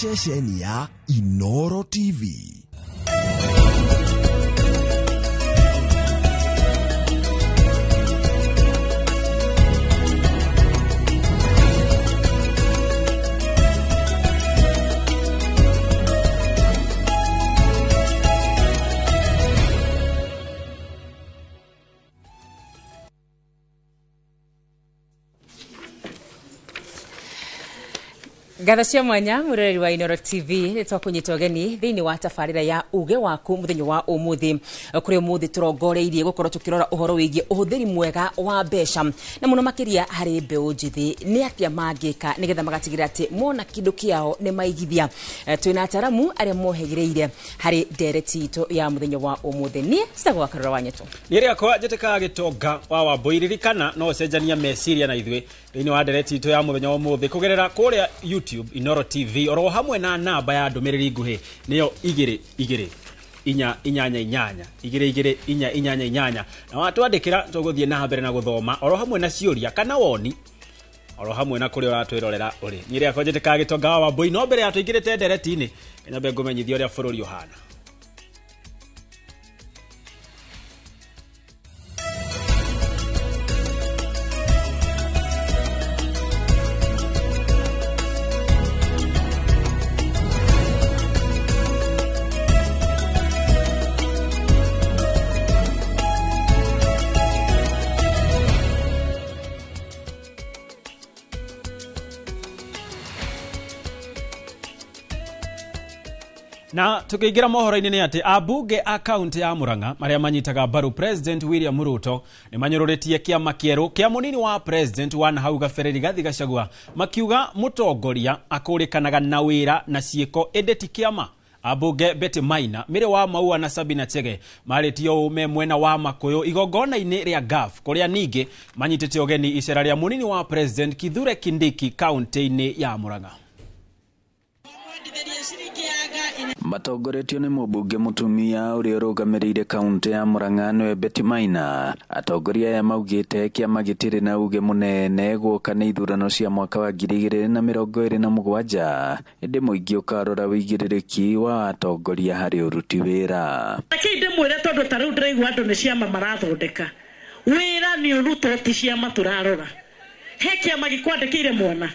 Ceceni ya Inoro TV. Ngatho cia mwanya mwiroreri wa Inoro TV nĩ twakũnyita ũgeni thĩinĩ wa tabarĩra ya uge waku mũthenya wa ũmũthĩ, kũrĩa ũmũthĩ tũrongoreirie gũkorwo tũkĩrora ũhoro wĩgiĩ ũhũthĩri mwega wa mbeca na mũno makĩria harĩ mbeũ njĩthĩ, nĩ atĩa mangĩka nĩgetha magatigĩrĩra atĩ mona kĩndũ kĩao nĩ maigithia. Twĩna ataramu arĩa mohĩgĩrĩire harĩ ndereti itũ ya mũthenya wa ũmũthĩ. Niĩ njĩtagwo Wakarura wa Nyeto. Niĩ rĩakwa njĩtĩkaga Gĩtonga wa Wambũi. Ririkana no ũcenjania meciria na ithuĩ thĩinĩ wa ndereti itũ ya mũthenya wa ũmũthĩ kũgerera kũrĩa YouTube Inoro TV oro hamwe na namba ya ndũmĩrĩri nguhĩ nĩyo 2 2 4 8 8 2 2 4 8 8, na watwandĩkĩra tũgũthiĩ na mbere na gũthoma oro hamwe na ciũria kana woni oro hamwe na kũrĩa ũratwĩrorera ũrĩ. Niĩ rĩakwa njĩtĩkaga Gĩtonga wa Wambũi. No mbere ya tũingĩrĩte ndereti-inĩ, nyambe ngũmenyithie ũrĩa bũrũri ũhana. Na tukiingira mohoro-inĩ nĩ atĩ ambunge a kaunti ya Murang'a arĩa manyitaga mbaru President William Ruto nĩ manyũrũrĩtie kĩama kĩerũ kĩa mũnini wa President wa nahau gabere Rigathi Gachagua, makiuga mũtongoria akũrĩkanaga na wĩra na ciĩko ĩndĩ ti kĩama. Ambunge Betty Maina, Mary wa Maua na Sabina Chege marĩtie ũũ me mwena wa Makũyũ igongona-inĩ rĩa GAF, kũrĩa ningĩ manyitĩte ũgeni icera rĩa mũnini wa President Kithure Kindiki kaunti-inĩ ya Murang'a. Matongoretio nĩ mũmbunge mũtumia ũrĩa ũrũgamĩrĩire kaunti ya Murang'a nĩwe Betty Maina. Atongoria aya maugĩte kĩama gĩtirĩ na uge mũnene guoka nĩ ithurano cia mwaka wa 2027, ĩndĩ mũingĩ ũkarora ũigĩrĩrĩki wa atongoria harĩ ũruti wĩra. Reke ndĩmwĩre tondũ ta rĩu ndĩraigua andũ nĩ ciama marathondeka. Wĩra nĩ ũrutwo, ti ciama tũrarora. He kĩama gĩkwandĩkĩire mwana,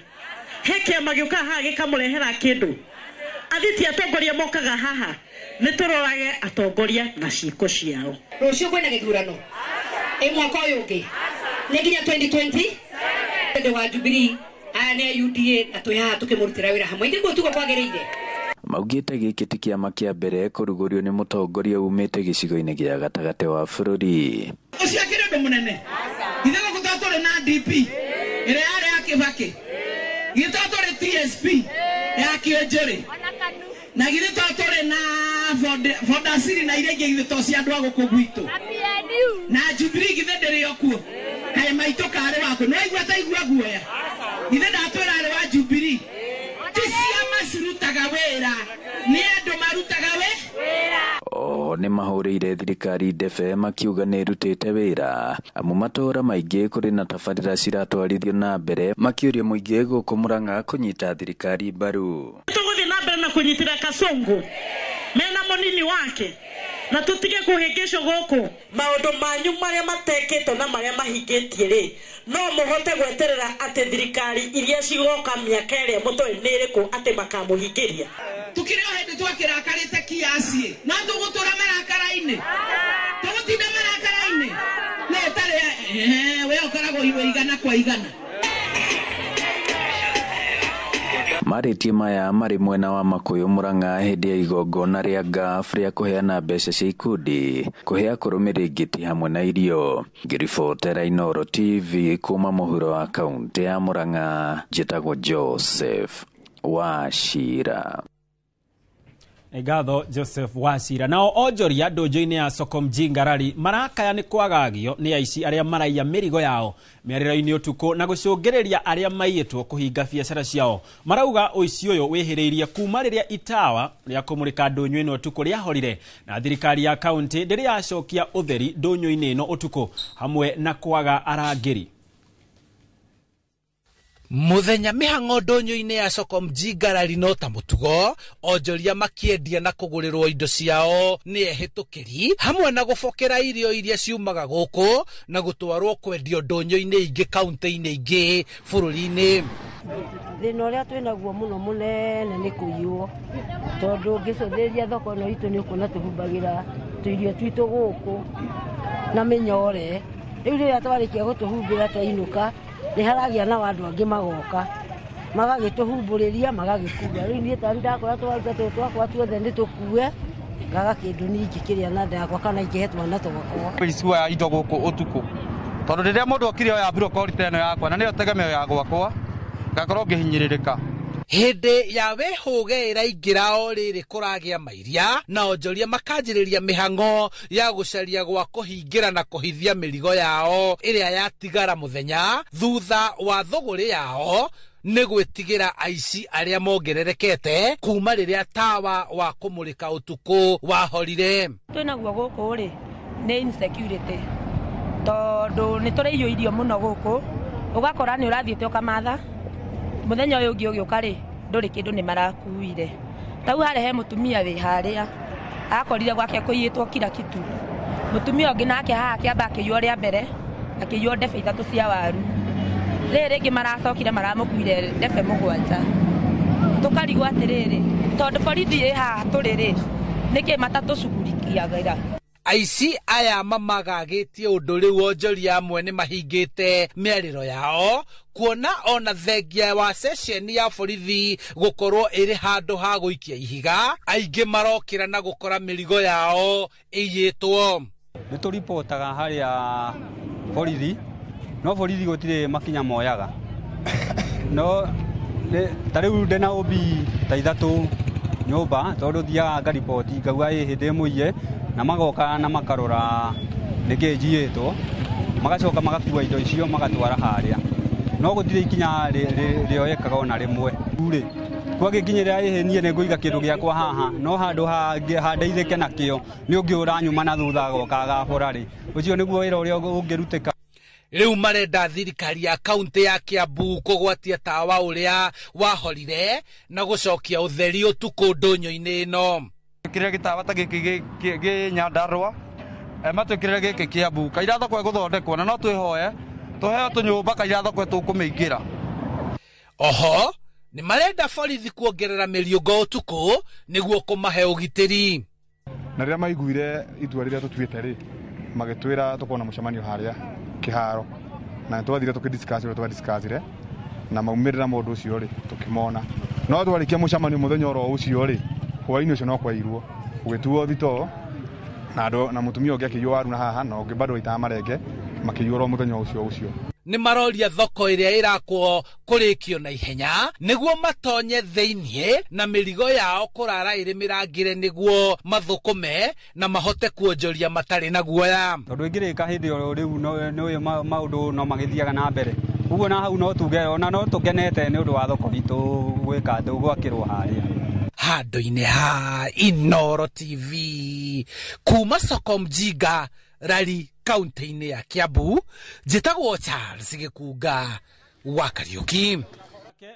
he kĩama gĩũkaga haha gĩkamũrehera kĩndũ. Athiti atongoria mokaga haha, nĩ tũrorage atongoria na ciĩko ciao. Rũciũ kwĩna gĩthurano ĩ mwaka ũyũ ũngĩ nĩ nginya 2020 ndĩ wa Jubilee, aya nĩ UDA na twĩ haha tũkĩmũrutĩra wĩra hamwe. Ithuĩ tugo kwagĩrĩire. Maugĩte gĩkĩ ti kĩama kĩa mbere kũrugũrio nĩ mũtongoria umĩte gĩcigo-inĩ gĩa gatagatĩ wa bũrũri. Ũcio akĩrĩ ũndũ mũnene. Ithuĩ gũkũ to tũrĩ na DP ĩrĩa yarĩ ya Kĩbakĩ, githĩ to tũrĩ TSP ya Kĩonjũrĩ, na githĩ to tũrĩ na Fodasiri na iria ingĩ, githĩ to cia andũ a gũkũ gwitũ, na Jubilee githĩ ndĩrĩ o kuo? Kaĩ maitũ karĩ waku nĩ waigua ta igua guoya? Githĩ ndatwĩra arĩ wa Jubilee? Ti ciama cirutaga wĩra, nĩ andũ marutaga wĩra. Oho nĩ mahũrĩire thirikari ndebe makiuga nĩ ĩrutĩte wĩra, amu matũũra maingĩ kũrĩ na tabarĩra ciratwarithio na mbere, makĩũria mũingĩ gũkũ Murang'a kũnyita thirikari mbaru. Tũgũthiĩ na mbere na kũnyitĩra Kasongo mena mũnini wake na tũtige kũhĩngĩcwo gũkũ. Maũndũ manyu marĩa matekĩtwo na marĩa mahingĩtie rĩ, no mũhote gweterera atĩ thirikari iria cigoka mĩaka ĩrĩa mũtoĩ nĩ ĩrĩkũ atĩ makamũhingĩria. Tukĩrĩ o hĩndĩ twakĩrakarĩte kiasi, no tũgũtũra marakara-inĩ, tũgũtinda marakara-inĩ, no ũtarĩ we ũkoragwo iwe igana kwa igana. Marĩtie maya marĩ mwena wa Makũyũ Murang'a hĩndĩ ya igongona rĩa GAF rĩa kũheana mbeca cia ikundi, kũhe akũrũmĩrĩri ngĩti hamwe na irio. Ngĩribotera Inoro TV kuma mũhuro wa kaunti ya Murang'a, njĩtagwo Joseph Wachira. Ngatho Joseph Wachira. Nao onjoria ndũnjũ-inĩ ya Soko Mjinga Rari marakaya nĩ kwagagio nĩ aici arĩa maraiya mĩrigo yao mĩarĩro-inĩ ũtukũ na gũcũngĩrĩria arĩa maiyĩtwo kũhinga biacara ciao. Marauga ũici ũyũ wĩhĩrĩirie kuma rĩrĩa itawa rĩa kũmũrĩka ndũnyũ ĩno ũtukũ rĩahorire na thirikari ya kaunti ndĩrĩ yacokia ũtheri ndũnyũ-inĩ ĩno ũtukũ hamwe na kwaga arangĩri. Muthenya mĩhang'o ndũnyũ-inĩ ya soko Mjinga rari no ta mũtugo, onjoria makĩendia na kũgũrĩrwo indo ciao nĩ ehĩtũkĩri, hamwe na gũbokera irio iria ciumaga gũkũ na gũtwarwo kwendio ndũnyũ-inĩ ingĩ kaunti-inĩ ingĩ bũrũri-inĩ. Thĩna ũrĩa twĩnaguo mũno mũnene nĩ kũiywo, tondũ ũngĩcũthĩrĩria thoko ĩno itũ nĩ ũkuona tũhumbagĩra tũirio twitũ gũkũ na mĩnyore. Rĩu rĩrĩa twarĩkia gũtũhumbĩra twainũka, nĩ haragĩa na andũ angĩ magoka magagĩtũhumbũrĩria magagĩkua. Rĩu niĩ tani ndakora twaruta tũtũ twakwa tuothe nĩ tũkue, ngaga kĩndũ ningĩ kĩrĩa na ndakwa kana ingĩhe twana twakwa. Ũici wa indo gũkũ ũtukũ, tondũ rĩrĩa mũndũ okire oya brokoli ta ĩno yakwa na nĩyo tegemeo ya gwakwa, ngakorwo ngĩhinyĩrĩrĩka. Hĩndĩ ya wĩhũge ĩraingĩra o rĩrĩ kũragĩa mairia, na onjoria makanjĩrĩria mĩhang'o ya gũcaria gwa kũhingĩra na kũhithia mĩrigo yao ĩrĩa yatigara mũthenya thutha wa thũgũrĩ yao, nĩ gwĩtigĩra aici arĩa mongererekete kuma rĩrĩa tawa wa kũmũrĩka ũtukũ wahorire. Twĩnaguo gũkũ rĩ nĩ insecurity, tondũ nĩ tũrĩiywo irio mũno gũkũ, ũgakora nĩ ũrathiĩte ũkamatha mũthenya ũyũ ũngĩ ũgĩũka rĩ ndũrĩ kĩndũ nĩ marakuire. Tau harĩa he mũtumia wĩ harĩa akorire gwake kũiyĩtwo kila kitu. Mũtumia ũngĩ nake haha akĩamba akĩiywo rĩa mbere, akĩiywo ndebe 3 cia waru. Rĩrĩ rĩngĩ maracokire maramũkuire ndebe 7. Tũkarigwo atĩrĩrĩ, tondũ borithi ĩ haha tũrĩ rĩ, nĩkĩ matatũcugurikiagĩra? Aici aya mamagagĩtie ũndũ rĩu onjoria amwe nĩ mahingĩte mĩarĩro yao, kuona ona thengia wa ceceni ya borithi gũkorwo ĩrĩ handũ ha gũikia ihiga, aingĩ marokĩra na gũkora mĩrigo yao ĩiyĩtwo. Nĩ tũripotaga harĩa borithi, no borithi gũtirĩ makinya moyaga. No ta rĩu ndĩna ũmbi ta 3 nyũmba, tondũ thiaga ngariboti ngauga ĩ hĩndĩ mũiye, na magoka na makarora nĩkĩ njiyĩtwo, magacoka magakua indo icio magatwara harĩa, no gũtirĩ ikinya rĩoyekaga ona rĩmwe. Rĩ kwagĩkinyĩrĩra ĩhĩ niĩ nĩ ngũiga kĩndũ gĩakwa haha, no handũ handeithĩke nakĩo nĩ ũngĩ ũranyuma na thutha agoka agabora rĩ, ũcio nĩguo wĩra ũrĩa ũngĩrutĩka. Rĩu marenda thirikari ya kaunti ya Kiambu kũgwatia tawa ũrĩa wahorire na gũcokia ũtheri ũtukũ ndũnyũ-inĩ ĩno. Kĩrĩa gĩtawa ta gĩkĩ gĩ Nyandarũa, matwĩkĩrĩre gĩkĩ Kiambu, kaira thoko ĩgũthondekwo na no twĩhoe tũheo tũnyũmba kaira thoko tũkũmĩingĩra. Oho nĩ marenda borithi kuongerera mĩriũngo ũtukũ nĩguo kũmahe ũgitĩri. Na rĩrĩa maiguire itua rĩrĩa tũtuĩte rĩ, magĩtwĩra tũkorwo na mũcemanio harĩa kĩharo, na twathire tũkĩdiscuss ũrĩa twadiscussire, na maumĩrĩra ma ũndũ ũcio rĩ tũkĩmona. No twarĩkia mũcemanio mũthenya oro ũcio rĩ, hwaĩ-inĩ ũcio no kwairwo, gũgĩtuo thitoo, na andũ na mũtumia ũngĩ akĩiywo waru na haha, na ũngĩ bado waitaga marenge, makĩiywo oro mũthenya ũcio ũcio. Nĩ maroria thoko ĩrĩa ĩrakwo kũrĩkio na ihenya nĩguo matonye thĩiniĩ na mĩrigo yao kũrara ĩrĩ mĩrangĩre nĩguo mathũkũme na mahote kuonjoria matarĩ na guoya. Tondũ ĩngĩrĩka hĩndĩ oro rĩu nĩ maũndũ no magĩthiaga na mbere, ũguo na hau no tuge ona no tũkenete nĩ ũndũ wa thoko itũ gwĩka atĩ gwakĩrwo harĩa. Handũ-inĩ ha Inooro TV kuma soko Mjinga rari kaunti-inĩ ya Kiambu, njĩtagwo Charles Gĩkunga wa Kariũki.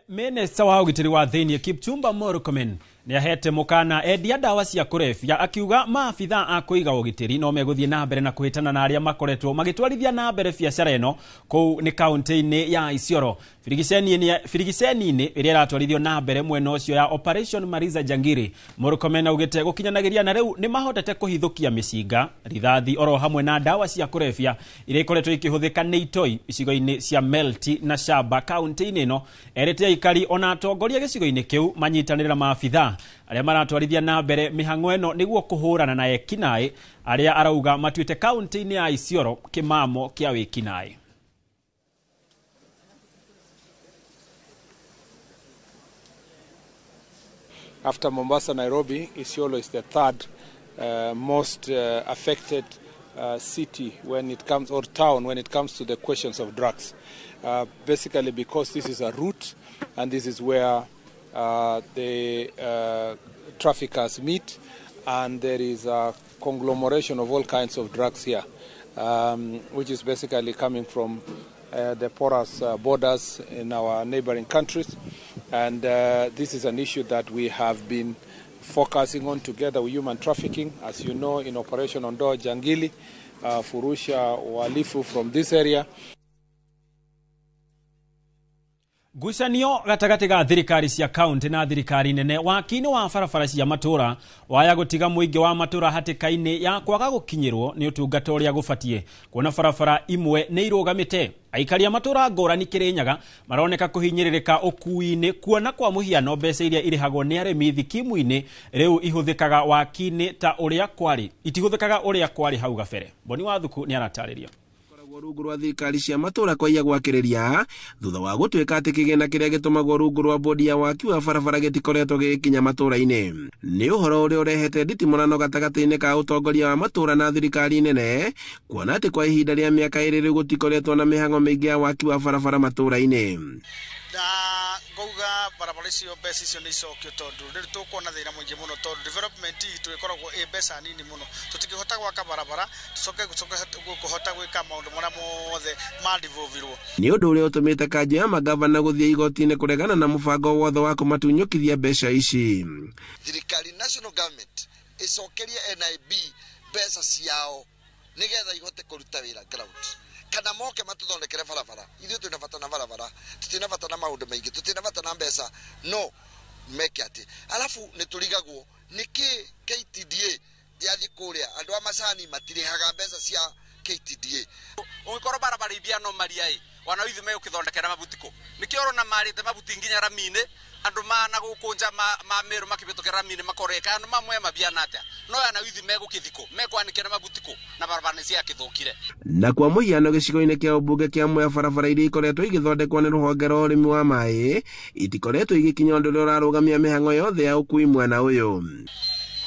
Minista wa ũgitĩri wa thĩiniĩ Kipchumba Murkomen nĩ ahete mũkana endia ndawa cia kũrebia, akiuga maabithaa a kũiga ũgitĩri no megũthiĩ na mbere na kũhĩtana na arĩa makoretwo magĩtwarithia na mbere biacara ĩno kũu nĩ kaunti-inĩ ya Isiolo. Birigiceni-inĩ ĩrĩa ĩratwarithio na mbere mwena ũcio ya Operation Mariza Jangiri, Murkomen augĩte gũkinyanagĩria na rĩu nĩ mahotete kũhithũkia mĩcinga, rithathi oro hamwe na ndawa cia kũrebia iria ikoretwo ikĩhũthĩka nĩ itoi icigo-inĩ cia Melti na Shaba kaunti-inĩ ĩno. Erĩte aikari ona atongoria gĩcigo-inĩ kĩu manyitanĩre na maabithaa arĩa maratwarithia na mbere mĩhang'o ĩno nĩguo kũhũrana na ekinaĩ arĩa arauga matuĩte kaunti-inĩ ya Isiolo kĩmamo kĩa wĩkinaĩ. After Mombasa, Nairobi, Isiolo is the third most affected city when it comes, or town when it comes to the questions of drugs. Basically because this is a route and this is where the traffickers meet, and there is a conglomeration of all kinds of drugs here, which is basically coming from the porous borders in our neighboring countries. And this is an issue that we have been focusing on together with human trafficking. As you know, in Operation Ondoa Jangili, furusha uhalifu from this area. Ngucanio gatagatĩ ga thirikari cia kaunti na thirikari nene waki-inĩ wa barabara cia matũra waya gũtiga mũingĩ wa matũra hatĩka-inĩ ya kwaga gũkinyĩrwo nĩ ũtungata ũrĩa gũbatiĩ kuona barabara imwe nĩ irũgamĩte. Aikari a matũra ngũrani Kĩrĩnyaga maroneka kũhinyĩrĩrĩka ũkui-inĩ kuona kwa mũhiano mbeca iria irĩhagwo nĩ arĩmi thikimu-inĩ rĩu ihũthĩkaga waki-inĩ ta ũrĩa kwarĩ itihũthĩkaga ũrĩa kwarĩ hau gabere. Boni wa Thuku nĩ aratarĩria. Rungu rwa thirikari cia matũra kwaiya gwakĩrĩria thutha wa gũtuĩka atĩ kĩgĩna kĩrĩa gĩtũmagwo rungu rwa bodi ya waki wa barabara gĩtikoretwo gĩgĩkinya matũra-inĩ. Nĩ ũhoro ũrĩa ũrehete nditimũrano gatagatĩ-inĩ ka ũtongoria wa matũra na thirikari nene kuona atĩ kwa ihinda rĩa mĩaka ĩrĩ rĩu gũtikoretwo na mĩhang'o mĩingĩ ya waki wa barabara matũra-inĩ. Na ngauga barabara icio mbeca icio nĩ icokio tondũ rĩu tũkuona thĩna mũingĩ mũno tondũ development itũ ĩkoragwo ĩ mbeca nini mũno, tũtingĩhota gwaka barabara tũcoke kũhota gwĩka maũndũ marĩa mothe mandivolvirwo. Nĩ ũndũ ũrĩa ũtũmĩte kanjũ ya magavana gũthiĩ igoti-inĩ kũregana na mũbango wothe wa kũmatunyũkithia mbeca ici. Thirikari national government ĩcokerie NIB mbeca ciao nĩgetha ihote kũruta wĩra ground kana moke matuthondekere barabara. Ithuĩ twĩna bata na barabara, tũtina bata na maũndũ maingĩ, tũtina bata na mbeca, no meke atĩ. Alafu nĩ tũrigagwo nĩkĩ KTDA yathiĩ kũrĩa andũ a macani matirĩhaga mbeca cia KTDA. Ũngĩkorwo barabara ibia no maria ĩ wana ithuĩ megũkĩthondekera mabuti kũ? Nĩkĩo ũrona marĩte mabuti nginya rami-inĩ andũ mana gũkũ nja ma Meru makĩhĩtũkĩra rami-inĩ makoreka andũ mamwe mabiana atĩa no yana ithuĩ megũkĩthi kũ mekwanĩkĩra mabuti kũ na barabara nĩ ciakĩthũkire. Na kwa mũhiano gĩcigo-inĩ kĩa ũmbunge kĩa Mwea barabara iria ikoretwo igĩthondekwo nĩ rũhonge rwa ũrĩmi wa maĩ itikoretwo igĩkinya ũndũ ũrĩa ũrarũgamia mĩhang'o yothe ya ũkui mwena ũyũ.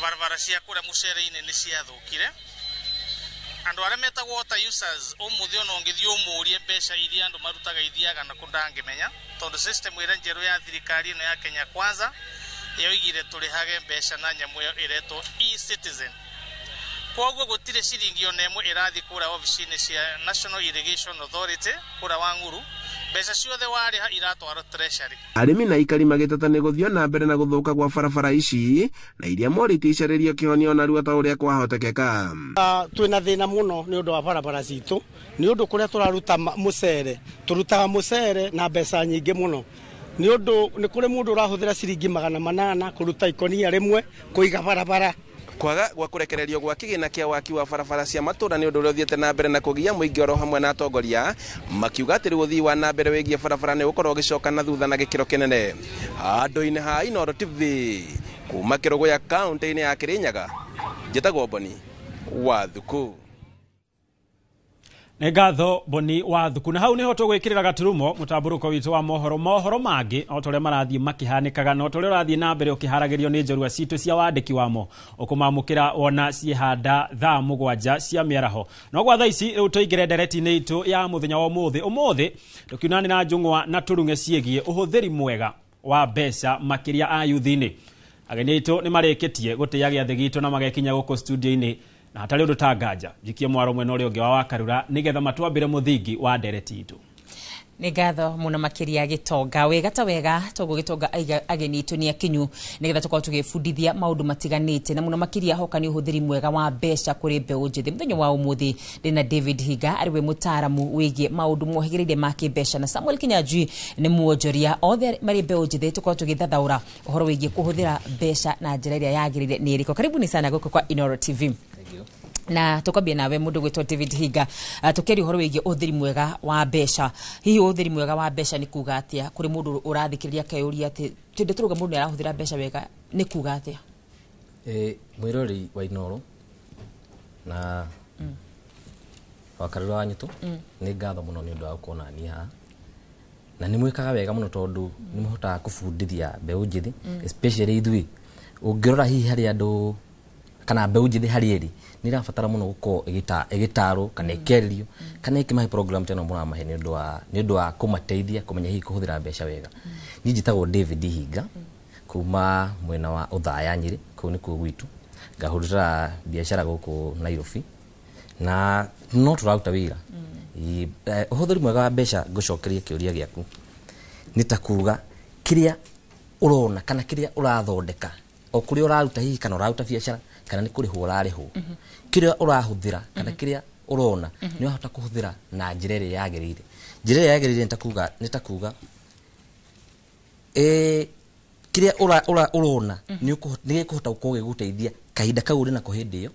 Barabara cia kũrĩa mũcere-inĩ nĩ ciathũkire. Andũ arĩa metagwo water users ũmũthĩ ona ũngĩthiĩ ũmũrie mbeca iria andũ marutaga ithiaga na kũ ndangĩmenya tondũ system ĩrĩa njerũ ya thirikari ĩno ya Kenya Kwanza yoigire tũrĩhage mbeca na nyamũ ĩyo ĩretwo e-citizen. Koguo gũtirĩ ciringi ona ĩmwe ĩrathiĩ kũrĩa obici-inĩ cia National Irrigation Authority kũrĩa Wang'uru, mbeca ciothe warĩha iratwarwo treasury. Arĩmi na aikari magĩteta nĩ gũthiĩ na mbere na gũthũka gwa barabara ici na iria morĩtie icarĩrio kĩhonia ona narua ta ũrĩa kwahotekeka. Twĩna thĩna mũno nĩ ũndũ wa barabara citũ nĩ ũndũ kũrĩa tũraruta mũcere tũrutaga mũcere na mbeca nyingĩ mũno nĩ ũndũ nĩ kũrĩ mũndũ ũrahũthĩra ciringi 800 kũruta ikonia rĩmwe kũiga barabara. Kwaga gwa kũrekererio gwa kĩgĩna kĩa waki wa barabara cia matũra nĩ ũndũ ũrĩa ũthiĩte na mbere na kũgia mũingĩ oro hamwe na atongoria makiuga atĩ rĩu ũthii wa na mbere wĩgiĩ barabara nĩ ũgũkorwo ũgĩcoka na thutha na gĩkĩro kĩnene. Handũ-inĩ ha Inooro TV kuma Kĩrũgũya kaũntĩ-inĩ ya Kĩrĩnyaga, njĩtagwo Boni wa Thuku. Nĩ ngatho Boni wa Thuku. Na hau niho tũgwĩkĩrĩra gaturumo mũtambũrũko witũ wa mohoro mohoro mangĩ o ta ũrĩa marathiĩ makĩhanĩkaga na o ta ũrĩa ũrathiĩ na mbere ũkĩharagĩrio nĩ njorua citũ cia wandĩki wamo ũkũmamũkĩra wona ciĩhanda thaa 7 cia mĩaraho. No gwa thaa ici rĩu tũingĩre ndereti-inĩ itũ ya mũthenya wa ũmũthĩ. Ũmũthĩ tũkiunane na njũng'wa na tũrung'e ciĩgiĩ ũhũthĩri mwega wa mbeca makĩria a yuthi-inĩ. Ageni aitũ nĩ marĩkĩtie gũtĩĩa gĩathĩ gitũ na magekinya gũkũ studio-inĩ na hatarĩ ũndũ ta nganja njikie mwaro mwena ũrĩa ũngĩ wa Wakarura nĩgetha matwambĩre mũthingi wa ndereti itũ. Nĩ ngatho mũno makĩria Gĩtonga. Wega ta wega toguo Gĩtonga aiga ageni itũ nĩ akinyu nĩgetha tũkorwo tũgĩbundithia maũndũ matiganĩte na mũno makĩria hoka nĩ ũhũthĩri mwega wa mbeca kũrĩ mbeũ njĩthĩ. Mũthenya wa ũmũthĩ ndĩna David Higa arĩ we mũtaaramu wĩgiĩ maũndũ mohĩgĩrĩire ma kĩmbeca na Samuel Kinyanjui nĩ muonjoria. Othe marĩ mbeũ njĩthĩ tũkorwo tũgĩthathaũra ũhoro wĩgiĩ kũhũthĩra mbeca na njĩra ĩrĩa yagĩrĩire nĩ ĩrĩkũ. Karibuni sana gũkũ kwa Inooro TV. Na tukwambia nawe mundu gwitwo David Higa, tukiaria uhoro wigie uthiri mwega wa mbeca. Hihi uthiri mwega wa mbeca ni kuga atia kuri mundu urathikiriria keyuria ati twende turuga mundu arahuthira mbeca wega ni kuga atia? Mwirori wa Inooro na Wakarura wa Nyutu ni ngatho muno ni undu wa kuona ni haha na ni mwikaga wega muno tondu ni muhotaga kubundithia mbeu njithi especially ithui ungirora hihi hari andu kana mbeu njithi hari eri ni irabatara muno gukorwo igitarwo kana ikerio kana ikimahe program teno muramahe ni undu wa kumateithia kumenya hihi kuhuthira mbeca wega. Ni njitagwo David Hinga kuma mwena wa Othaya Nyeri, kuu nikuo gwitu, ngahurutira biacara guku Nairobi na no turaruta wira Ũhũthĩri mwega wa mbeca, ngũcokerie kĩũria gĩaku, nĩ ta kuga kĩrĩa ũrona kana kĩrĩa ũrathondeka, o kũrĩa ũraruta, hihi kana ũraruta biacara kana nĩ kũrĩhwo ũrarĩhwo, kĩrĩa ũrahũthĩra kana kĩrĩa ũrona nĩ wahota kũhũthĩra na njĩra ĩrĩa yagĩrĩire. Njĩra ĩrĩa yagĩrĩire nĩ ta kuga kĩrĩa ũrona nĩ gĩkũhota gũkorwo gĩgũteithia kahinda kau ũrĩ nako hĩndĩ ĩyo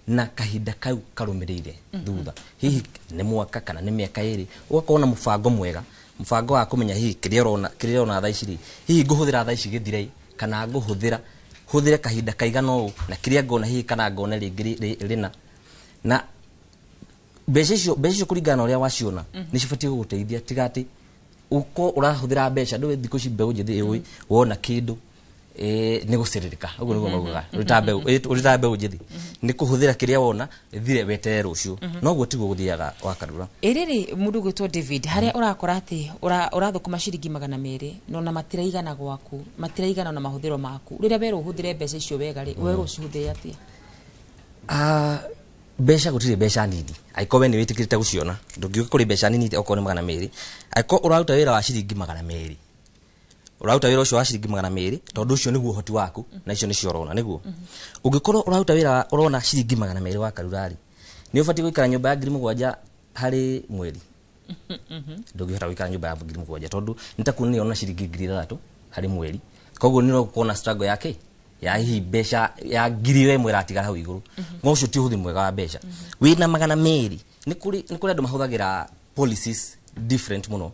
na kahinda kau karũmĩrĩire thutha, hihi nĩ mwaka kana nĩ mĩaka 2. Ũgakorwo na mũbango mwega, mũbango wa kũmenya hihi kĩrĩa ũrona thaa ici rĩ, hihi ngũhũthĩra thaa ici gĩthire kana ngũhũthĩra hũthĩre kahinda kaigana ũũ, na kĩrĩa ngona hihi kana ngone rĩngĩ rĩna na mbeca icio kũringana na ũrĩa waciona nĩ cibatiĩ gũgũteithia, tiga atĩ ũkorwo ũrahũthĩra mbeca. Ndũĩ thikũ ici mbeũ njĩthĩ ĩũĩ wona kĩndũ nĩ gũcĩrĩrĩka, ũguo nĩguo maugaga. Ũrĩ ta mbeũ njĩthĩ nĩ kũhũthĩra kĩrĩa wona ĩthire, weterere rũciũ. Noguo tiguo gũthiaga, Wakarura. Ĩrĩrĩ mũndũ gwĩtwo David, harĩa ũrakora atĩ ũrathũkũma ciringi 200 na ona matiraigana gwaku, matiraigana na mahũthĩro maku, rĩrĩa werwo ũhũthĩre mbeca icio wega rĩ, werwo ũcihũthĩre atĩa? Ah, mbeca gũtirĩ mbeca nini angĩkorwo we nĩ wĩtĩkĩrĩte gũciona. Ndũngiuga kũrĩ mbeca nini okorwo nĩ 200. Angĩkorwo ũraruta wĩra wa ciringi 200, ũraruta wĩra ũcio wa ciringi 200 tondũ ũcio nĩguo ũhoti waku na icio nĩcio ũrona. Nĩguo ũngĩkorwo ũraruta wĩra ũrona ciringi 200, Wakarura rĩ, nĩ ũbatiĩ gũikara nyũmba ya 7,000 harĩ mweri? Ndũngĩhota gũikara nyũmba ya 7,000 tondũ nĩ ta kuona nĩ ciringi 6,000 harĩ mweri. Koguo nĩ ũgũkorwo na struggle yake ya hihi mbeca ya 1,000 ĩratigara hau igũrũ. No ũcio ti ũhũthĩri mwega wa mbeca. Wĩna 200, nĩ kũrĩ andũ mahũthagĩra policies different mũno.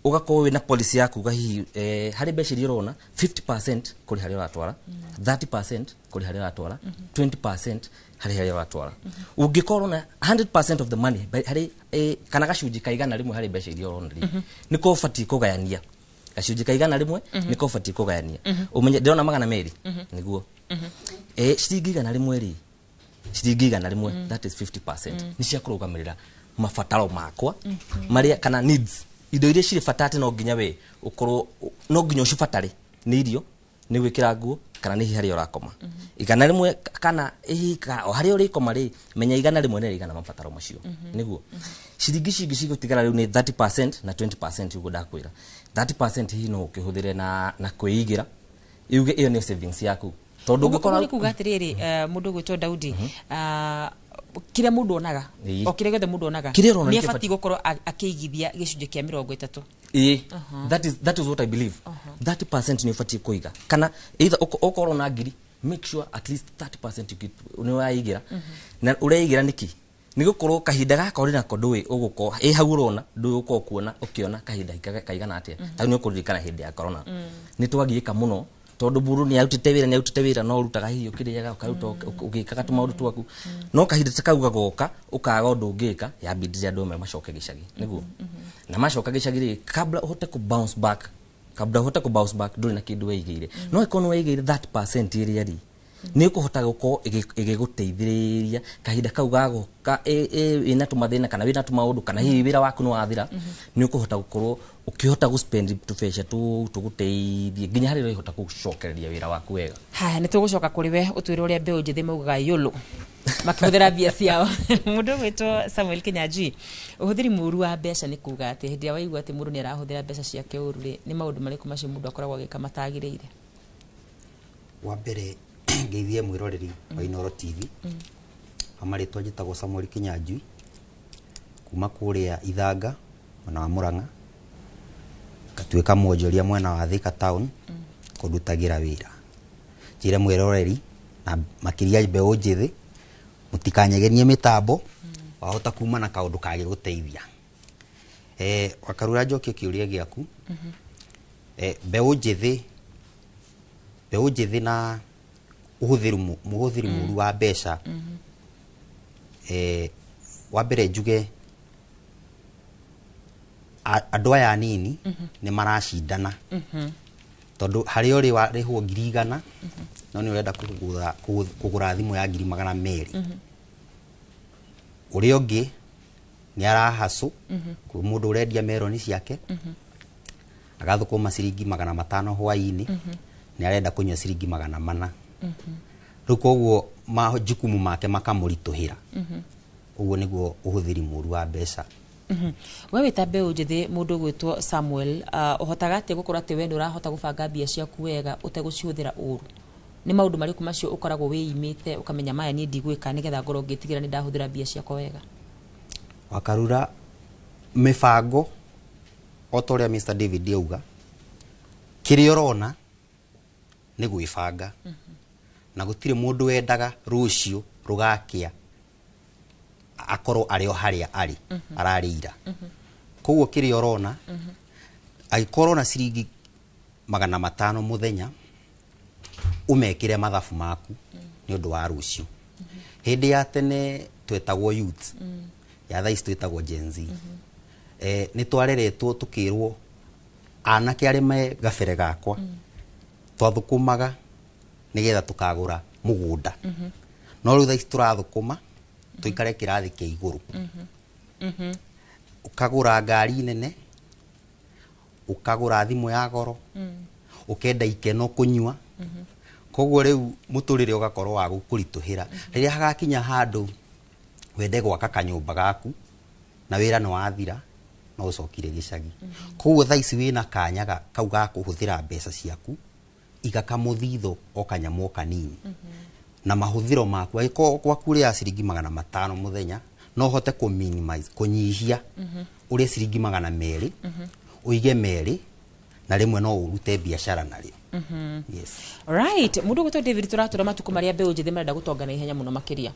Ũgakorwo wĩna policy ya kuga hihi harĩ mbeca iria ũrona, 50% kũrĩ harĩa ũratwara, 30% kũrĩ harĩa ũratwara, 20% harĩ harĩa ũratwara. Ũngĩkorwo na 100% of the money harĩ kana gacunjĩ ka 100 harĩ mbeca iria ũrona rĩ, nĩko ũbatiĩ kũgayania gacunjĩ ka 100, nĩko ũbatiĩ kũgayania. Ũmenye ndĩrona 200 nĩguo ciringi 100 rĩ, ciringi 100, that is 50%, nĩ cia kũrũgamĩrĩra mabataro makwa marĩa kana needs, indo iria cirĩ bata atĩ no nginya we ũkorwo no nginya ũcibatare, nĩ irio, nĩ gwĩkĩra nguo, kana nĩ hihi harĩa ũrakoma. 100 kana hihi o harĩa ũrĩkoma rĩ, menya 100 nĩ rĩigana mabataro macio. Nĩguo ciringi ici ingĩ cigũtigara rĩu nĩ 30% na 20%. Ũguo ndakwĩra, 30% hihi no ũkĩhũthĩre na kwĩigĩra, yuge ĩyo nĩ savings yaku, tondũ ũguo ũngĩkora nĩ kuga atĩrĩrĩ, mũndũ ũgwĩtwo Daudi, kĩrĩa mũndũ onaga, o kĩrĩa gĩothe mũndũ onaga, Kĩrĩa ũrona nĩ nĩkĩo abatiĩ gũkorwo akĩigithia gĩcunjĩ kĩa 30. Ĩĩ, that is what I believe. 30% nĩ ũbatiĩ kũiga, kana either ũkorwo na ngiri, make sure at least 30% you keep, nĩ waigĩra. Na ũreigĩra nĩkĩ? Nĩ gũkorwo kahinda gaka ũrĩ nako ndũĩ ũgũkorwo ĩ hau ũrona, ndũĩ ũkorwo kuona ũkĩona kahinda kaigana atĩa. Ta rĩu nĩ ũkũririkana hĩndĩ ya corona nĩ twagiĩka mũno tondũ mũndũ nĩ arutĩte wĩra, nĩ arutĩte wĩra, no ũrutaga hihi ũkĩrĩaga, ũkaruta ũgĩkaga tũmaũndũ twaku, no kahinda ta kau gagoka ũkaga ũndũ ũngĩka, yambindire andũ amwe macoke gĩcagi. Nĩguo na macoka gĩcagi rĩ, kabla ũhote kũ bounce back, kabla ũhote kũ bounce back, ndũrĩ na kĩndũ weigĩire. No ĩkorwo nĩ weigĩire that percent ĩrĩa rĩ, nĩ ũkũhota gũkorwo ĩgĩgũteithĩrĩria kahinda kau gagoka wĩna tũmathĩna kana wĩna tũmaũndũ kana hihi wĩra waku nĩ wathira, nĩ ũkũhota gũkorwo ũkĩhota gũspend tũbeca tũu tũgũteithie nginya harĩa ũrĩhota gũcokereria wĩra waku wega. Haya, nĩ tũgũcoka kũrĩ we ũtwĩre ũrĩa mbeũ njĩthĩ maugaga yũlũ makĩhũthĩra mbia ciao. Mũndũ ũgwĩtwo Samuel Kinyanjui, ũhũthĩri mũũru wa mbeca nĩ kuga atĩ hĩndĩ ĩrĩa waigua atĩ mũndũ nĩ arahũthĩra mbeca ciake ũru rĩ, nĩ maũndũ marĩkũ macio mũndũ akoragwo agĩka matagĩrĩire? Wa mbere, ngeithie mwĩroreri wa Inooro TV. Amarĩtwa njĩtagwo Samuel Kinyanjui kuma kũrĩa Ithanga mwena wa Murang'a, ngatuĩka mwonjoria mwena wa Thika town kũndutagĩra wĩra. Njĩre mwĩroreri na makĩria mbeũ njĩthĩ mũtikanyegenie mĩtambo, wahota kuma na kaũndũ kangĩgũteithia. Wakarura, njokie kĩũria gĩaku. Mbeũ njĩthĩ na ũhũthĩri mũhũthĩri mũru wa mbeca, wa mbere njuge andũ aya anini nĩ maracindana tondũ harĩa ũrĩ warĩhwo 100,000 no nĩ ũrenda kũgũra thimũ ya 200,000. Ũrĩa ũngĩ nĩ arahacũ kwĩ mũndũ ũrendia meroni ciake agathũkũma ciringi 500 hwaĩ-inĩ, nĩ arenda kũnyua ciringi 400. Rĩu koguo majukumu make makamũritũhĩra. Ũguo nĩguo ũhũthĩri mũru wa mbeca. We wĩta mbeũ njĩthĩ, mũndũ ũgwĩtwo Samuel, ũhotaga atĩa gũkorwo atĩ we nĩ ũrahota gũbanga mbia ciaku wega ũtegũcihũthĩra ũru? Nĩ maũndũ marĩkũ macio ũkoragwo wĩimĩte ũkamenya maya niĩ ndigwĩka, nĩgetha ngorwo ngĩtigĩra nĩ ndahũthĩra mbia ciakwa wega? Wakarura, mĩbango o ta ũrĩa Mr David auga, kĩrĩa ũrona nĩ gwĩbanga, na gũtirĩ mũndũ wendaga rũciũ rũgakĩa akorwo arĩ o harĩa arĩ ararĩ ira. Koguo kĩrĩa ũrona, angĩkorwo na ciringi 500 mũthenya, ũmekĩre mathabu maku nĩ ũndũ wa rũciũ. Hĩndĩ ya tene twetagwo youth, ya thaa ici twĩtagwo Gen Z. Nĩ twareretwo tũkĩrwo anake arĩa me gabere gakwa twathũkũmaga nĩgetha tũkagũra mũgũnda, no rĩu thaa ici tũrathũkũma tũikare kĩrathi kĩa igũrũ. Ũkagũra ngari nene, ũkagũra thimũ ya goro, ũkenda ikeno, kũnyua. Koguo rĩu mũtũrĩre ũgakorwo wa gũkũritũhĩra rĩrĩa hagakinya handũ wende gwaka kanyũmba gaku na wĩra nĩ wathira no ũcokire gĩcagi. Koguo thaa ici wĩna kanya kau ga kũhũthĩra mbeca ciaku, iga kamũthitho o kanyamũ o kanini na mahũthĩro maku. Angĩkorwo gwaku ũrĩaga ciringi 500 mũthenya, no ũhote kũ minimize, kũnyihia, ũrĩe ciringi 200, ũige 2, na rĩmwe no ũrute biacara narĩo. Yes. Right, mũndũ ũgwĩtwo David, tũratũra matukũ marĩa mbeũ njĩthĩ marenda gũtonga na ihenya mũno makĩria.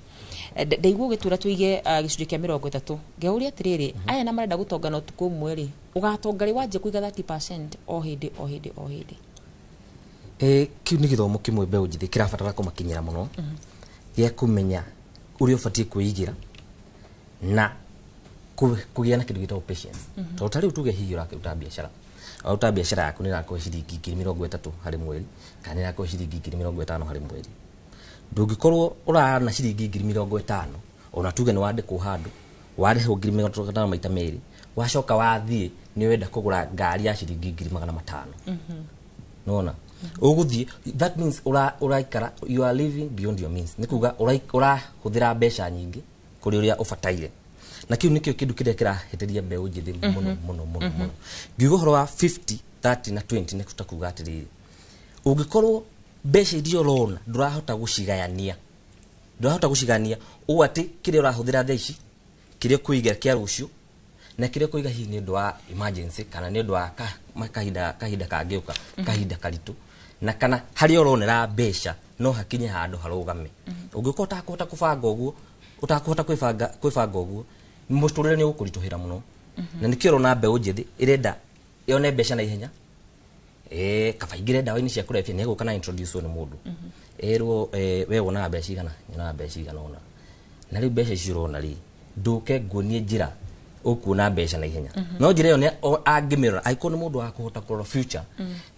Ndaigua ũgĩtwĩra tũige gĩcunjĩ kĩa 30. Ngeũria atĩrĩrĩ, aya na marenda gũtonga na ũtukũ ũmwe rĩ, ũgatonga rĩ wanjia kũiga 30% o hĩndĩ o hĩndĩ o hĩndĩ? Kĩu nĩ gĩthomo kĩmwe mbeũ njĩthĩ kĩrabatara kũmakinyĩra mũno, gĩa kũmenya ũrĩa ũbatiĩ kwĩigĩra na kũgĩa na kĩndũ gĩtagwo patience. Tondũ ta rĩu tuge hihi ũrakĩruta biacara, waruta biacara yaku nĩ ĩrakũhe ciringi 30,000 harĩ mweri kana nĩ ĩrakũhe ciringi 50,000 harĩ mweri, ndũngĩkorwo ũrana ciringi 50,000, ona tuge nĩ wandĩkwo handũ warĩhwo 50,000 maita merĩ, wacoka wathiĩ nĩ wenda kũgũra ngari ya ciringi 500,000. Nona ũgũthiĩ, that means ũraikara, you are living beyond your means, nĩ kuga ũrahũthĩra mbeca nyingĩ kũrĩ ũrĩa ũbataire. Na kĩu nĩkĩo kĩndũ kĩrĩa kĩrahĩtĩria mbeũ njĩthĩ mũno mũno mũno mũno. Ngiuga ũhoro wa 50 30 na 20 nĩ ta kuga atĩrĩrĩ, ũngĩkorwo mbeca iria ũrona ndũrahota gũcigayania, ndũrahota gũcigayania ũũ atĩ kĩrĩa ũrahũthĩra thaa ici, kĩrĩa ũkũiga kĩa rũciũ, na kĩrĩa ũkũiga hihi nĩ ũndũ wa emergency kana nĩ ũndũ wa kahinda kangĩũka, kahinda karitũ, na kana harĩa ũronera mbeca no hakinye handũ harũgame. Ũngĩkorwo ũtakũhota kũbanga ũguo, ũtakũhota kwĩbanga ũguo, mũtũrĩre nĩ ũgũkũritũhĩra mũno. Na nĩkĩo ũrona mbeũ njĩthĩ ĩrenda yone mbeca na ihenya, kaba ingĩre ndawa-inĩ cia kũrebia, nĩ egũka na introduce nĩ mũndũ, erwo, we wonaga mbeca igana, nyonaga mbeca igana ũna, na rĩu mbeca icio ũrona rĩ, ndũke nguonie njĩra ũkuona mbeca na ihenya. No njĩra ĩyo angĩmĩrora, angĩkorwo nĩ mũndũ wa kũhota kũrora future,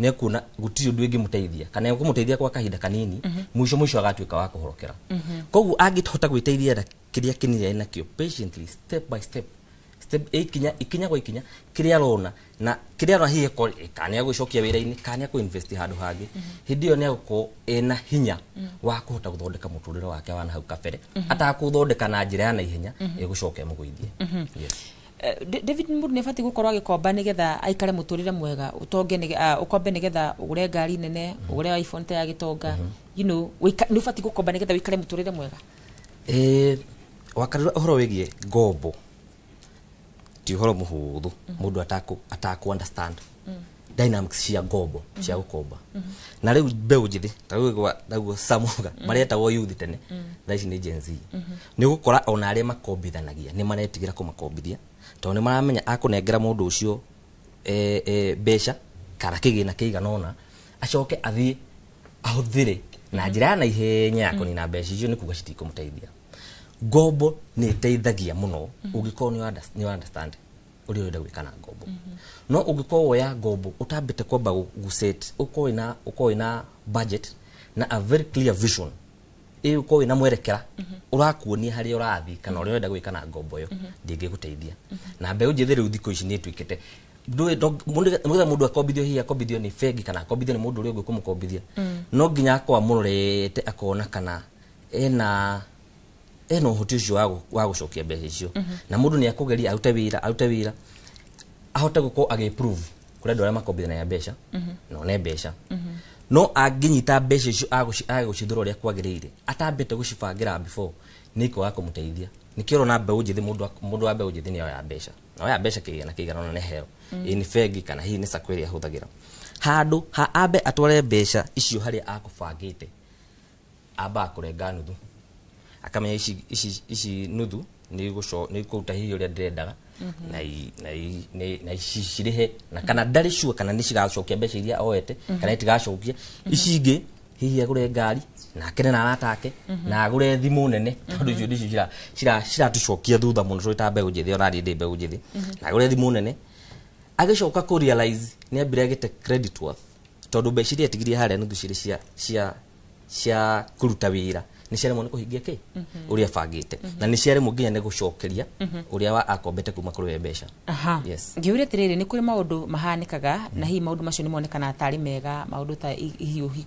nĩ ekuona gũtirĩ ũndũ ĩngĩmũteithia kana ĩkũmũteithia kwa kahinda kanini, mũico mũico agatuĩka wa kũhorokera. Koguo angĩhota gwĩteithia na kĩrĩa kĩnini arĩ nakĩo, patiently, step by step, step ikinya ikinya kwa ikinya, kĩrĩa arona na kĩrĩa arona hihi kana nĩ agũcokia wĩra-inĩ kana nĩ akũ-invest handũ hangĩ, hĩndĩ ĩyo nĩ agũkorwo ena hinya wa kũhota gũthondeka mũtũrĩre wake wa na hau kabere, atakũthondeka na njĩra ya naihenya ĩgũcoka ĩmũgũithie. Yes. David, mũndũ nĩ abatiĩ gũkorwo agĩkomba nĩgetha aikare mũtũrĩre mwega, ũtonge, ũkombe nĩgetha ũgũre ngari nene, ũgũre iPhone ta ya gĩtonga, nĩ ũbatiĩ gũkomba nĩgetha ũikare mũtũrĩre mwega? Wakarura, ũhoro wĩgiĩ ngombo ti ũhoro mũhũthũ mũndũ atakũ understand dynamics cia ngombo, cia gũkomba. Na rĩu mbeũ njĩthĩ ta rĩu naguo Samuga maretagwo youth tene, thaa ici nĩ Gen Z, nĩ ũgũkora ona arĩa makombithanagia nĩ maretigĩra kũmakombithia, tondũ nĩ maramenya akũnengera mũndũ ũcio mbeca kana kĩgĩna kĩigana ũna, acoke athiĩ ahũthĩre na njĩra ya naihenya ya kũnina mbeca icio, nĩ kuga citikũmũteithia. Ngombo nĩ ĩteithagia mũno ũngĩkorwo nĩ understand ũrĩa ũrenda gwĩka na ngombo. No ũngĩkorwo woya ngombo ũtambĩte kwamba gũ set, ũkorwo wĩna budget na a very clear vision, ĩ ũkorwo wĩna mwerekera ũrakuonia harĩa ũrathiĩ kana ũrĩa ũrenda gwĩka na ngombo ĩyo, ndĩngĩgũteithia. Na mbeũ njĩthĩ rĩu thikũ ici nĩ ĩtuĩkĩte nĩgetha mũndũ akombithio, hihi akombithio nĩ bengi kana akombithio nĩ mũndũ ũrĩa ũngĩ kũmũkombithia, no nginya akorwo amũrorete akona kana ena Ena ũhoti ũcio wa gũcokia mbeca icio. Na mũndũ nĩ akũgeria arute wĩra ahote gũkorwo agĩ-prove kũrĩ andũ arĩa makombithanagia mbeca na one mbeca. No angĩnyita mbeca icio agũcithũra ũrĩa kwagĩrĩire atambĩte gũcibangĩra before, nĩ ikwaga kũmũteithia. Nĩkĩo ũrona mbeũ njĩthĩ, mũndũ wa mbeũ njĩthĩ nĩ oya mbeca, na oya mbeca kĩgĩna kĩigana ũna nĩ heo, ĩ nĩ bengi kana hihi nĩ sacco ĩrĩa ahũthagĩra. Handũ ha ambe atware mbeca icio harĩa akũbangĩte, ambaga kũrenga nuthu, akamenya ici nuthu nĩ kũruta hihi ũrĩa ndĩrendaga na ici cirĩhe, na kana ndarĩ sure kana nĩ cigacokia mbeca iria oete kana itigacokia. Ici ingĩ hihi agũre ngari na akene na arata ake na agũre thimũ nene, tondũ icio nĩcio ciratucokia thutha mũno tũrĩ ta mbeũ njĩthĩ. Ona niĩ ndĩ mbeũ njĩthĩ, na agũre thimũ nene, agĩcoka kũ realize nĩ ambire agĩte credit worth, tondũ mbeca iria atigirie harĩa nuthu cirĩ cia kũruta wĩra nĩ ciaremwo nĩ kũhingia kĩ ũrĩa abangĩte, na nĩ ciaremwo nginya nĩ gũcokeria ũrĩa wa akombete kuma kũrĩ we mbeca. Yes. Ngĩũria atĩrĩrĩ, nĩ kũrĩ maũndũ mahanĩkaga na hihi maũndũ macio nĩ monekanaga tarĩ mega, maũndũ ta hihi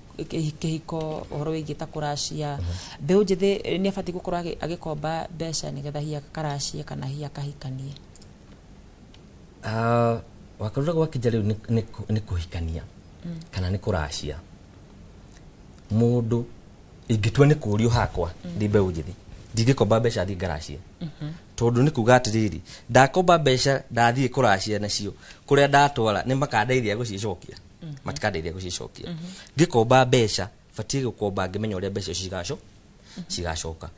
kĩhiko, ũhoro wĩgiĩ ta kũracia. Mbeũ njĩthĩ nĩ abatiĩ gũkorwo agĩkomba mbeca nĩgetha hihi akaracie kana hihi akahikanie? Wakarura gwakinya rĩu nĩ kũhikania kana nĩ kũracia. Mũndũ ingĩtua nĩ kũrio hakwa ndĩ mbeũ njĩthĩ, ndingĩkomba mbeca thiĩ ngaracie, tondũ nĩ kuga atĩrĩrĩ, ndakomba mbeca ndathiĩ kũracia nacio kũrĩa ndatwara nĩ makandeithia gũcicokia, matikandeithia gũcicokia. Ngĩkomba mbeca batiĩ gũkomba ngĩmenya ũrĩa mbeca icio cigacoka.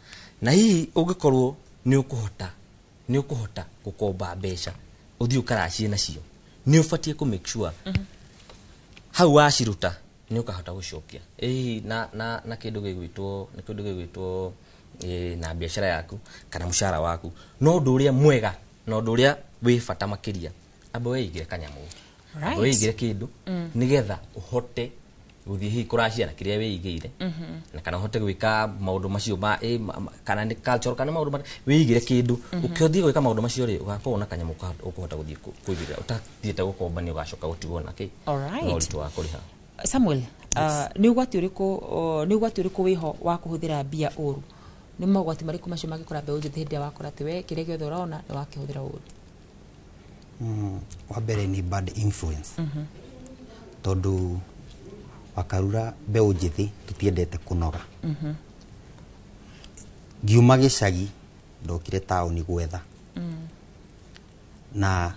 Na hihi ũngĩkorwo nĩ ũkũhota gũkomba mbeca ũthiĩ ũkaracie nacio, nĩ ũbatiĩ kũ make sure hau waciruta nĩ ũkahota gũcokia hihi na kĩndũ gĩgwĩtwo, nĩ kĩndũ gĩgwĩtwo na biacara yaku kana mũcara waku. No ũndũ ũrĩa mwega na ũndũ ũrĩa wĩ bata makĩria, amba wĩigĩre kanyamũ, amba wĩigĩre kĩndũ nĩgetha ũhote gũthiĩ hihi kũracia na kĩrĩa wĩigĩire, na kana ũhote gwĩka maũndũ macio ma kana nĩ cultural kana maũndũ wĩigĩre kĩndũ. Ũkĩthiĩ gwĩka maũndũ macio rĩ, ũgakorwo na kanyamũ ũkũhota gũthiĩ kũigĩrĩra, ũtathiĩte gũkomba nĩ ũgacoka gũtigwo na kĩ na ũritũ wa kũrĩha. Samuel, nĩ ũgwati ũrĩkũ wĩho wa kũhũthĩra mbia ũru? Nĩ mogwati marĩkũ macio mangĩkora mbeũ njĩthĩ hĩndĩ ĩrĩa wakora atĩ we kĩrĩa gĩothe ũrona nĩ wakĩhũthĩra ũru? Wa mbere nĩ bad influence, tondũ Wakarura mbeũ njĩthĩ tũtiendete kũnoga. Ngiuma gĩcagi ndokire taũni gwetha, na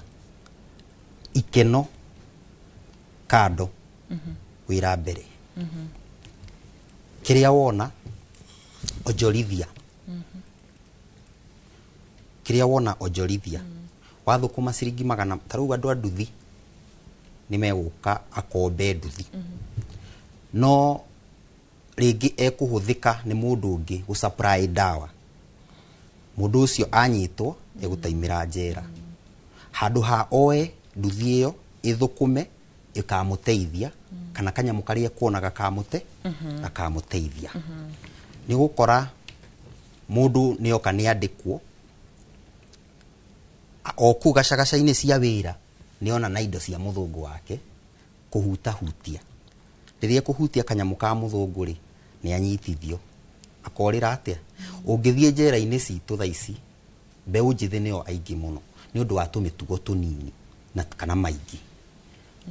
ikeno kando wĩra mbere, kĩrĩa wona onjorithia, kĩrĩa wona onjorithia. Wathũkũma ciringi magana, ta rĩu andũ a nduthi nĩ megũka akombe nduthi, no rĩngĩ ekũhũthĩka nĩ mũndũ ũngĩ gũ supply ndawa, mũndũ ũcio anyitwo egũtaimĩra njera. Handũ ha oe nduthi ĩyo ĩthũkũme ĩkamũteithia, kana kanyamũ karĩa ekuona gakamũteithia. Nĩ gũkora mũndũ nĩoka nĩ andĩkwo o kũu gacagaca-inĩ cia wĩra, nĩona na indo cia mũthũngũ wake kũhutahutia. Rĩrĩa ekũhutia kanyamũ ka mũthũngũ rĩ, nĩ anyitithio akorĩra atĩa. Ũngĩthiĩ njera-inĩ citũ thaa ici, mbeũ njĩthĩ nĩo aingĩ mũno nĩ ũndũ wa tũmĩtugo tũnini na kana maingĩ.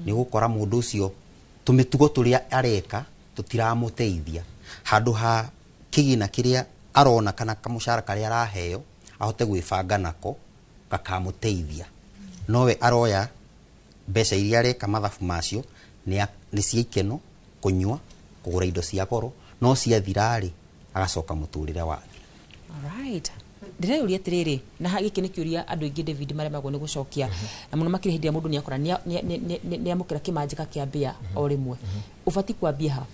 Nĩ gũkora mũndũ ũcio tũmĩtugo tũrĩa areka tũtiramũteithia, handũ ha kĩgĩna kĩrĩa arona kana kamũcara karĩa araheo ahote gwĩbanga nako gakamũteithia, nowe aroya mbeca iria areka mathabu macio nĩ cia ikeno, kũnyua, kũgũra indo cia goro, no ciathira rĩ agacoka mũtũrĩre wa thĩ. Alright. Ndĩreyũria atĩrĩrĩ, na gĩkĩ nĩ kĩũria andũ aingĩ David maremagwo nĩ gũcokia, na mũno makĩria hĩndĩ ĩrĩa mũndũ nĩakora nĩamũkĩra kĩmanjĩka kĩa mbia o rĩmwe. Ũbatiĩ kwambia ha?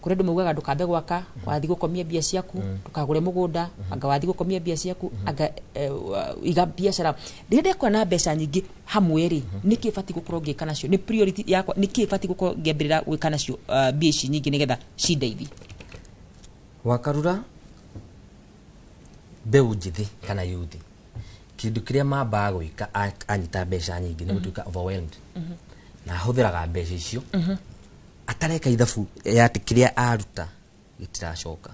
Kũrĩ andũ maugaga ndũkambe gwaka, wathiĩ gũkomia mbia ciaku, ndũkagũre mũgũnda, anga wathiĩ gũkomia mbia ciaku, anga iga biacara. Rĩrĩa ndekora na mbeca nyingĩ hamwe rĩ, nĩkĩ batiĩ gũkorwo ngĩka nacio? Nĩ priority yakwa, nĩkĩ batiĩ gũkorwo ngĩambĩrĩra gwĩka nacio mbia ici nyingĩ nĩgetha cindeithie? Wakarura mbeũ njĩthĩ kana yuthi, kĩndũ kĩrĩa mambaga gwĩka anyita mbeca nyingĩ nĩ gũtuĩka overwhelmed, na ahũthĩraga mbeca icio atareka ithabu ya atĩ kĩrĩa aruta gĩtiracoka,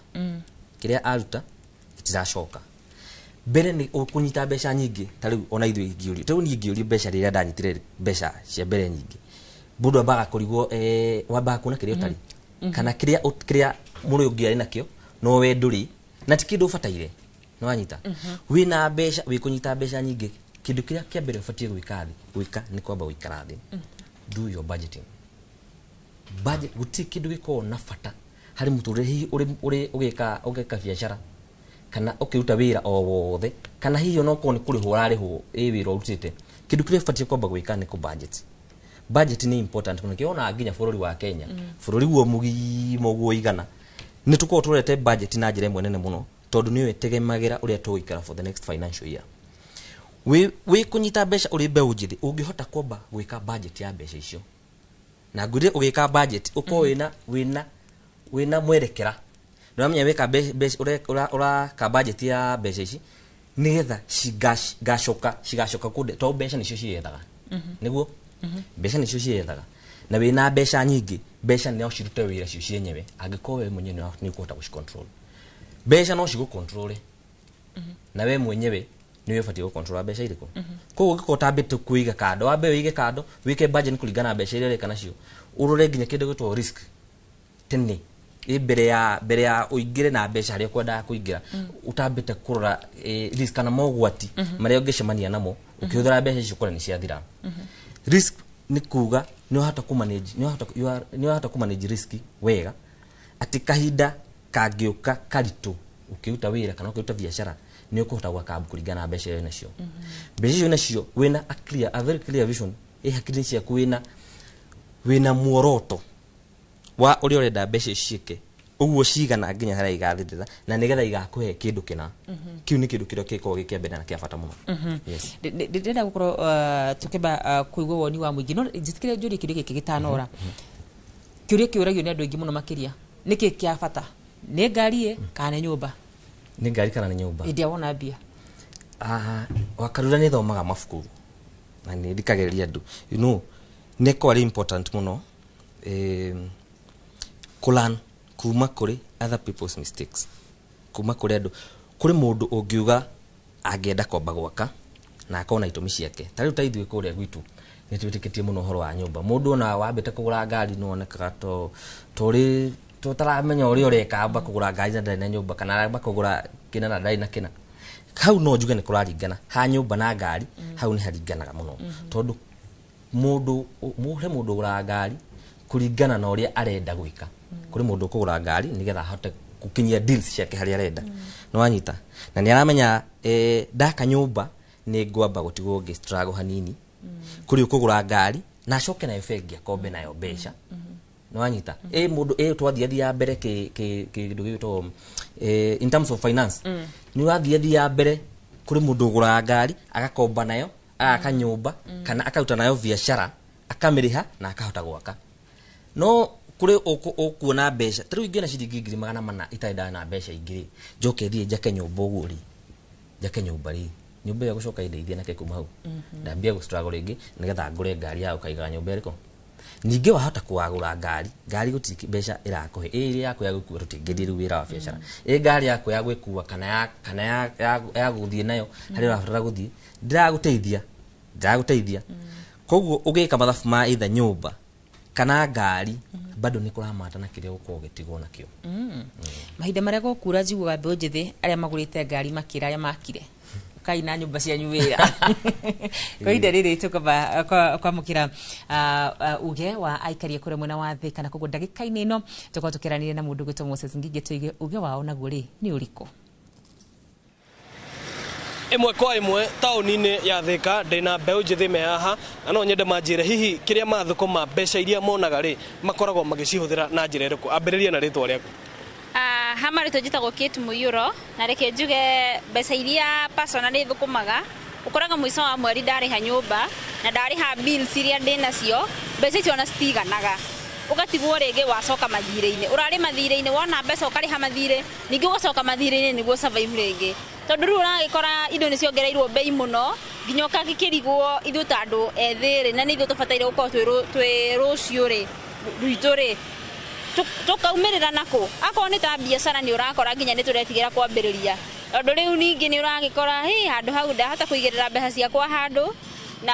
kĩrĩa aruta Itiracoka. Mbere nĩ ũkũnyita mbeca nyingĩ, ta rĩu ona ithuĩ ingĩũrio, ta rĩu niĩ ingĩũrio mbeca rĩrĩa ndanyitire mbeca cia mbere nyingĩ, mũndũ ambaga kũrigwo, wambaga kuona kĩrĩa ũtarĩ kana kĩrĩa kĩrĩa mũrĩ ũngĩ arĩ nakĩo no we ndũrĩ, na ti kĩndũ ũbataire. Nĩ wanyita? Wĩna mbeca, wĩkũnyita mbeca nyingĩ, kĩndũ kĩrĩa kĩa mbere ũbatiĩ gwĩka thĩ gwĩka nĩ kwamba gũikara thĩ, do your budgeting. Budget, gũtirĩ kĩndũ gĩkoragwo na bata harĩ mũtũrĩre, hihi ũrĩ ũgĩka biacara kana ũkĩruta wĩra o wothe, kana hihi onokorwo nĩ kũrĩhwo ũrarĩhwo ĩ wĩra ũrutĩte, kĩndũ kĩrĩa ũbatiĩ kwamba gwĩka nĩ kũ budget. Budget nĩ important mũno. Kĩo ona nginya bũrũri wa Kenya, bũrũri guo mũgima ũguo igana, nĩ tũkoragwo tũrorete budget na njĩra ĩmwe nene mũno, tondũ nĩyo ĩtegemagĩra ũrĩa tũgũikara for the next financial year. Wĩ kũnyita mbeca ũrĩ mbeũ njĩthĩ, ũngĩhota kwamba gwĩka budget ya mbeca icio, na ngwĩre ũgĩka budget ũkorwo wĩna mwerekera, nĩwamenya wĩka ũraka budget ya mbeca ici nĩgetha cigacoka kũnde, tondũ mbeca nĩcio ciethaga. Nĩguo mbeca nĩcio ciethaga, na wĩna mbeca nyingĩ, mbeca no cirute wĩra cio cienyewe angĩkorwo we mwenyewe nĩ ũkũhota gũcicontrol. Mbeca no cigũcontrol, na we mwenyewe nĩwe ũbatiĩ gũcontrol mbeca irĩkũ. Koguo ũngĩkorwo ũtambĩte kũiga kando, wambe wĩige kando, wĩke budget kũringana na mbeca iria ũreka nacio, ũrore nginya kĩndũ gĩtagwo risk tene ĩ mbere ya ũingĩre na mbeca harĩa ũkwendaga kũingĩra, ũtambĩte kũrora risk kana mogwati marĩa ũngĩcemania namo ũkĩhũthĩra mbeca icio kũrĩa nĩ ciathira. Risk nĩ kuga nĩ ũhota kũmanage, nĩ ũrahota kũmanage risk wega, atĩ kahinda kangĩũka karitũ ũkĩruta wĩra kana ũkĩruta biacara, nĩ ũkũhota gwaka kũringana na mbeca iria wĩnacio. Mbeca icio nacio wĩna a very clear vision ĩ hakiri-inĩ ciaku, wĩna muoroto wa ũrĩa ũrenda mbeca ici ciĩke ũguo cigana nginya harĩa igathirĩra, na nĩgetha igakũhe kĩndũ kĩna. Kĩu nĩ kĩndũ kĩrĩa gĩkoragwo gĩ kĩa mbere na kĩa bata mũno. Yes. Ndĩrenda gũkorwo tũkĩamba kũigua woni wa mũingĩ, no njĩtĩkĩre njũrie kĩũria gĩkĩ gĩtanora. Kĩũria kĩũragio nĩ andũ aingĩ mũno makĩria, nĩkĩ kĩa bata, nĩ ngari ĩ kana nĩ nyũmba? Nĩ ngari kana nĩ nyũmba? Hĩndĩ ĩrĩa wona mbia. Ah, Wakarura nĩ thomaga mabuku na nĩ thikagĩrĩria andũ, nĩ kwarĩ important mũno kũlearn kuma kũrĩ other people's mistakes, kuma kũrĩ andũ. Kũrĩ mũndũ ũngiuga angĩenda kwamba gwaka na akorwo na itũmi ciake. Ta rĩu ta ithuĩ kũrĩa gwitũ nĩ twĩtĩkĩtie mũno ũhoro wa nyũmba. Mũndũ ona wambĩte kũgũra ngari nĩ wonekaga to torĩ tũtaramenya ũrĩa ũreka, amba kũgũra ngari na ndarĩ na nyũmba, kana amba kũgũra kĩna na ndarĩ na kĩna. Hau no njuge nĩ kũraringana ha nyũmba na ngari. Hau nĩ haringanaga mũno, tondũ mũndũ he mũndũ ũgũraga ngari kũringana na ũrĩa arenda gwĩka. Kũrĩ mũndũ ũkũgũra ngari nĩgetha ahote gũkinyia deals ciake harĩa arenda, nĩ wanyita, na nĩ aramenya ndaka nyũmba nĩ ngwamba gũtigwo ngĩ struggle hanini. Kũrĩ ũkũgũra ngari na acoke nayo bengi akombe nayo mbeca, nĩ wanyita, ĩ mũndũ ĩ twathiĩ thia mbere kĩndũ gĩgwĩtwo in terms of finance, nĩ wathiĩ thia mbere. Kũrĩ mũndũ ũgũraga ngari agakomba nayo agaka nyũmba, kana akaruta nayo biacara akamĩrĩha na akahota gwaka. No kũrĩ ũkuona mbeca ta rĩu ingĩona ciringi 400,000 itarĩ ndana mbeca ingĩ rĩ, njoke thiĩ njake nyũmba ũguo rĩ, njake nyũmba rĩ, nyũmba ĩyo gũcoka ĩndeithie nake kuma hau ndambia gũ struggle rĩngĩ nĩgetha ngũre ngari ya gũkaigaga nyũmba ĩrĩkũ. Ningĩ wahota kũwagũra ngari gũtirĩ mbeca ĩrakũhe ĩ ĩrĩa yaku ya gũkua, tũtingĩthiĩ rĩu wĩra wa biacara, ĩ ngari yaku ya gwĩkua kana ya gũthiĩ nayo harĩa ũrabatara gũthiĩ, ndĩragũteithia. Koguo ũgĩka mathabu ma either nyũmba kana ngari, bado nĩ kũramata na kĩrĩa ũgũkorwo ũgĩtigwo nakĩo. Mahinda marĩa gũkura njiguaga mbeũ njĩthĩ arĩa magũrĩte ngari makĩra arĩa makire kai na nyũmba cianyu wĩra. Kwa ihinda rĩrĩ tũkwamba kwamũkĩra uge wa aikaria kũrĩa mwena wa thĩ kana koguo ndagĩka-inĩ ĩno tũkorwo tũkĩaranĩria na mũndũ gwĩtwo Moses Ngigĩ, tũige uge wao naguo rĩ nĩ ũrĩkũ. Ĩmwe kwa ĩmwe taũni-inĩ ya Thĩka ndĩna mbeũ njĩthĩ me haha, na no nyende manjĩre hihi kĩrĩa mathũkũma, mbeca iria monaga rĩ, makoragwo magĩcihũthĩra na njĩra ĩrĩkũ. Ambĩrĩria na rĩtwa rĩaku. Ha marĩtwa njĩtagwo Kate Mũiyũro, na reke njuge mbeca iria personally thũkũmaga, ũkoraga mũico wa mweri ndarĩha nyũmba na ndarĩha bills iria ndĩnacio, mbeca icio ona citiganaga, ũgatigwo rĩngĩ wacoka mathirĩ-inĩ, ũrarĩ mathirĩ-inĩ, wona mbeca ũkarĩha mathirĩ, ningĩ ũgacoka mathirĩ-inĩ nĩguo survive rĩngĩ, tondũ rĩu ũragĩkora indo nĩ ciongereirwo bei mũno nginya ũkagĩkĩrigwo ithuĩ ta andũ ethĩ rĩ, na nĩ ithuĩ tũbataire gũkorwo twĩ rũciũ rĩ rwitũ rĩ, tũkaumĩrĩra nakũ? Akorwo nĩ ta biacara nĩ ũrakora nginya nĩ tũretigĩra kwambĩrĩria. Tondũ rĩu ningĩ nĩ ũragĩkora hĩ handũ hau ndahota kũigĩrĩra mbeca ciakwa handũ, na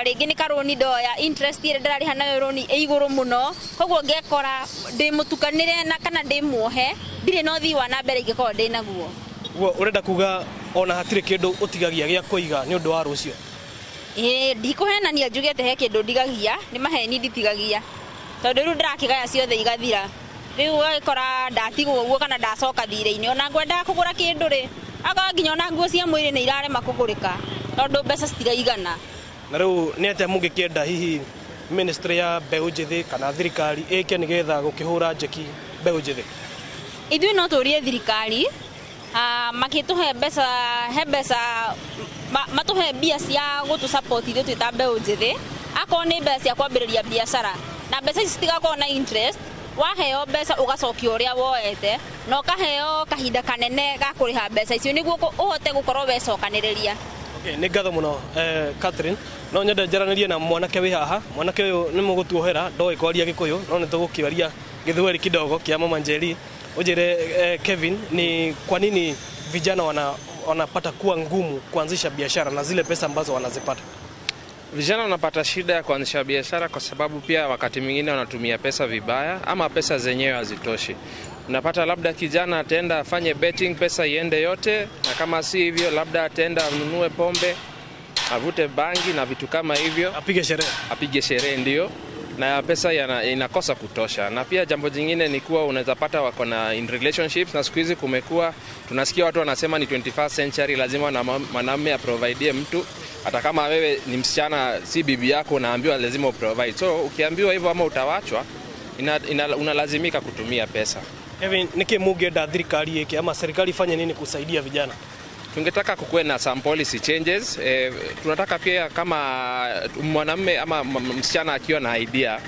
rĩngĩ nĩ karũni ndoya, interest ĩrĩa ndĩrarĩha nayo rũni ĩ igũrũ mũno, koguo ngekora ndĩ mũtukanĩre na kana ndĩ muohe, ndirĩ na ũthii wa na mbere ingĩkorwo ndĩ naguo. Ũguo ũrenda kuga ona hatirĩ kĩndũ ũtigagia gĩa kũiga nĩ ũndũ wa rũciũ? Ĩĩ, ndikũhenania njuge atĩ he kĩndũ ndigagia, nĩ maheni nditigagia, tondũ rĩu ndĩrakĩgaya ciothe igathira. Rĩu ũgagĩkora ndatigwo ũguo kana ndacoka thirĩ-inĩ, ona ngwendaga kũgũra kĩndũ rĩ, akorwo nginya ona nguo cia mwĩrĩ nĩ irarema kũgũrĩka tondũ mbeca citiraigana. Na rĩu nĩ atĩa mũngĩkĩenda hihi ministry ya mbeũ njĩthĩ kana thirikari ĩke nĩgetha gũkĩhũra njeki mbeũ njĩthĩ? Ithuĩ no tũrie thirikari makĩtũhe mbeca, he mbeca matũhe mbia cia gũtũ support ithuĩ twĩ ta mbeũ njĩthĩ, akorwo nĩ mbeca cia kwambĩrĩria biacara, na mbeca ici citigakorwo na interest. Waheo mbeca ũgacokia ũrĩa woete, na ũkaheo kahinda kanene ga kũrĩha mbeca icio nĩguo ũhote gũkorwo wecokanĩrĩria. Okay, nĩ ngatho mũno Catherine. No nyende njaranĩrie na mwanake wĩ haha. Mwanake ũyũ nĩ mũgũtuohera, ndoĩ kwaria Gĩkũyũ, no nĩ tũgũkĩaria Gĩthweri kidogo kĩa Mama Njeri. Ũnjĩre Kevin, ni kwa nini vijana wanapata kuwa ngumu kuanzisha biashara na zile pesa ambazo wanazipata? Vijana wanapata shida ya kuanzisha biashara kwa sababu pia wakati mwingine wanatumia pesa vibaya ama pesa zenyewe hazitoshi. Unapata labda kijana ataenda afanye betting, pesa iende yote, na kama si hivyo labda ataenda anunue pombe, avute bangi na vitu kama hivyo. Apige sherehe. Apige sherehe ndio. Na pesa inakosa kutosha. Na pia jambo jingine ni kuwa unaweza pata wako na in relationships, na siku hizi kumekuwa tunasikia watu wanasema ni 21st century, lazima na mwanamume aprovidie mtu. Hata kama wewe ni msichana si bibi yako, unaambiwa lazima uprovide. So ukiambiwa hivyo ama utawachwa, unalazimika kutumia pesa. Kevin, niki mungenda thirikari ĩke ama serikali ifanye nini kusaidia vijana? Tungetaka kukuwe na some policy changes. Tunataka pia kama mwanamume ama msichana akiwa na idea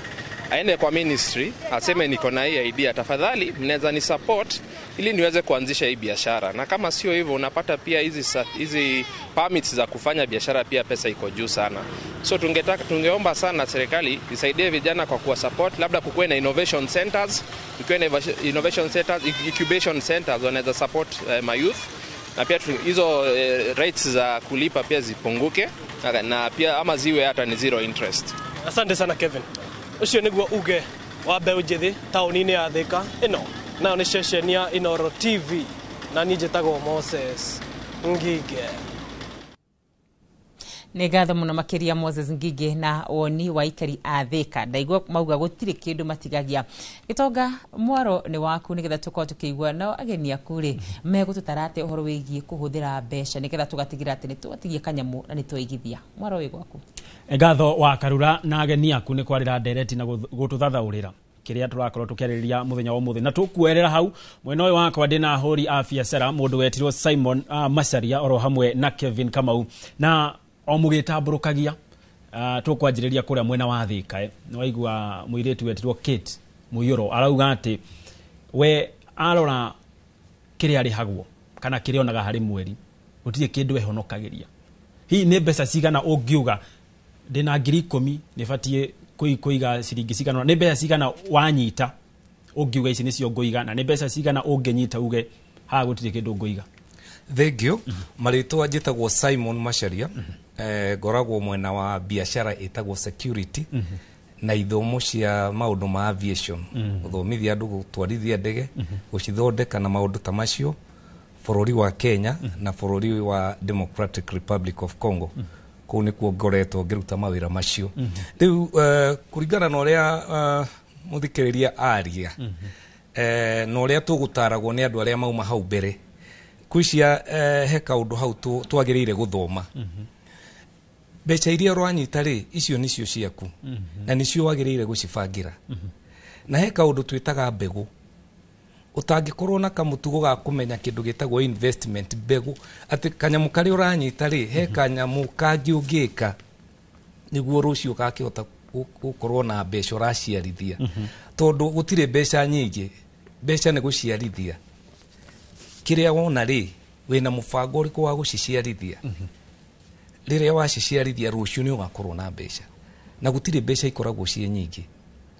aende kwa ministry aseme niko na hii idea, tafadhali mnaweza ni support ili niweze kuanzisha hii biashara. Na kama sio hivyo unapata pia hizi permits za kufanya biashara pia pesa iko juu sana. So tungeomba sana serikali isaidie vijana kwa kuwa support, labda kukuwe na innovation centers, kukuwe na innovation centers, incubation centers wanaweza support my youth. Na pia hizo rates za kulipa pia zipunguke, na pia ama ziwe hata ni zero interest. Asante sana Kevin. Ucio niguo uge wa mbeũ njĩthĩ taũni-inĩ ya Thika ĩno, nayo nĩ ceceni ya Inooro TV, na niĩ njĩtagwo Moses Ngige. Nĩ ngatho mũno makĩria Moses Ngige na woni wa aikari a Thika. Ndaigua mauga gũtirĩ kĩndũ matigagia. Gĩtonga mwaro nĩ waku nĩgetha tũkorwo tũkĩigua nao ageni aku rĩ megũtũtara atĩa ũhoro wĩgiĩ kũhũthĩra mbeca nĩgetha tũgatigĩra atĩ nĩ twatigia kanyamũ na nĩ twaigithia. Mwaro wĩ gwaku. Ngatho wa Karura na ageni aku nĩ kwarĩra ndereti na gũtũthathaũrĩra kĩrĩa tũrakorwo tũkĩarĩrĩria mũthenya wa ũmũthĩ. Na tũkuerera hau mwena ũyũ wakwa ndĩna ahũri a biacara mũndũ wetirwo Simon Macharia oro hamwe na Kevin Kamau, na o mũgĩtambũrũkagia tũkwanjĩrĩria kũrĩa mwena wa Thika. Nĩ waigua mũirĩtu wetirwo Kate Mũiyũro arauga atĩ we arora kĩrĩa arĩhagwo kana kĩrĩa onaga harĩ mweri gũtirĩ kĩndũ ehonokagĩria. Hihi nĩ mbeca cigana ũngiuga ndĩna 10,000 nĩ batiĩ kũiga ciringi cigana, nĩ mbeca cigana wanyita ũngiuga ici nĩcio ngũiga, na nĩ mbeca cigana ũngĩnyita uge haha gũtirĩ kĩndũ ngũiga? Thank you. Marĩtwa njĩtagwo Simon Macharia. Ngoragwo mwena wa biashara ĩtagwo security na ithomo cia maũndũ ma aviation, gũthomithia andũ gũtwarithia ndege, gũcithondeka na maũndũ ta macio bũrũri wa Kenya na bũrũri wa Democratic Republic of Congo. Kũu nĩkuo ngoretwo ngĩruta mawĩra macio. Rĩu kũringana na ũrĩa mũthikĩrĩria aria na ũrĩa tũgũtaragwo nĩ andũ arĩa mauma hau mbere, kwĩcia he kaũndũ hau twagĩrĩire gũthoma. Mbeca iria ũranyita rĩ, icio nĩcio ciaku na nĩcio wagĩrĩire gũcibangĩra. Na he kaũndũ twĩtaga mbegũ. Ũtangĩkorwo na kamũtugo ga kũmenya kĩndũ gĩtagwo investment mbegũ, atĩ kanyamũ karĩa ũranyita rĩ, he kanyamũ kangĩ ũngĩka nĩguo rũciũ ũgakĩhota gũkorwo na mbeca ũraciarithia. Tondũ gũtirĩ mbeca nyingĩ, mbeca nĩ gũciarithia. Kĩrĩa wona rĩ, wĩna mũbango ũrĩkũ wa gũciciarithia? Rĩrĩa waciciarithia rũciũ nĩ ũgakorwo na mbeca. Na gũtirĩ mbeca ikoragwo ciĩ nyingĩ,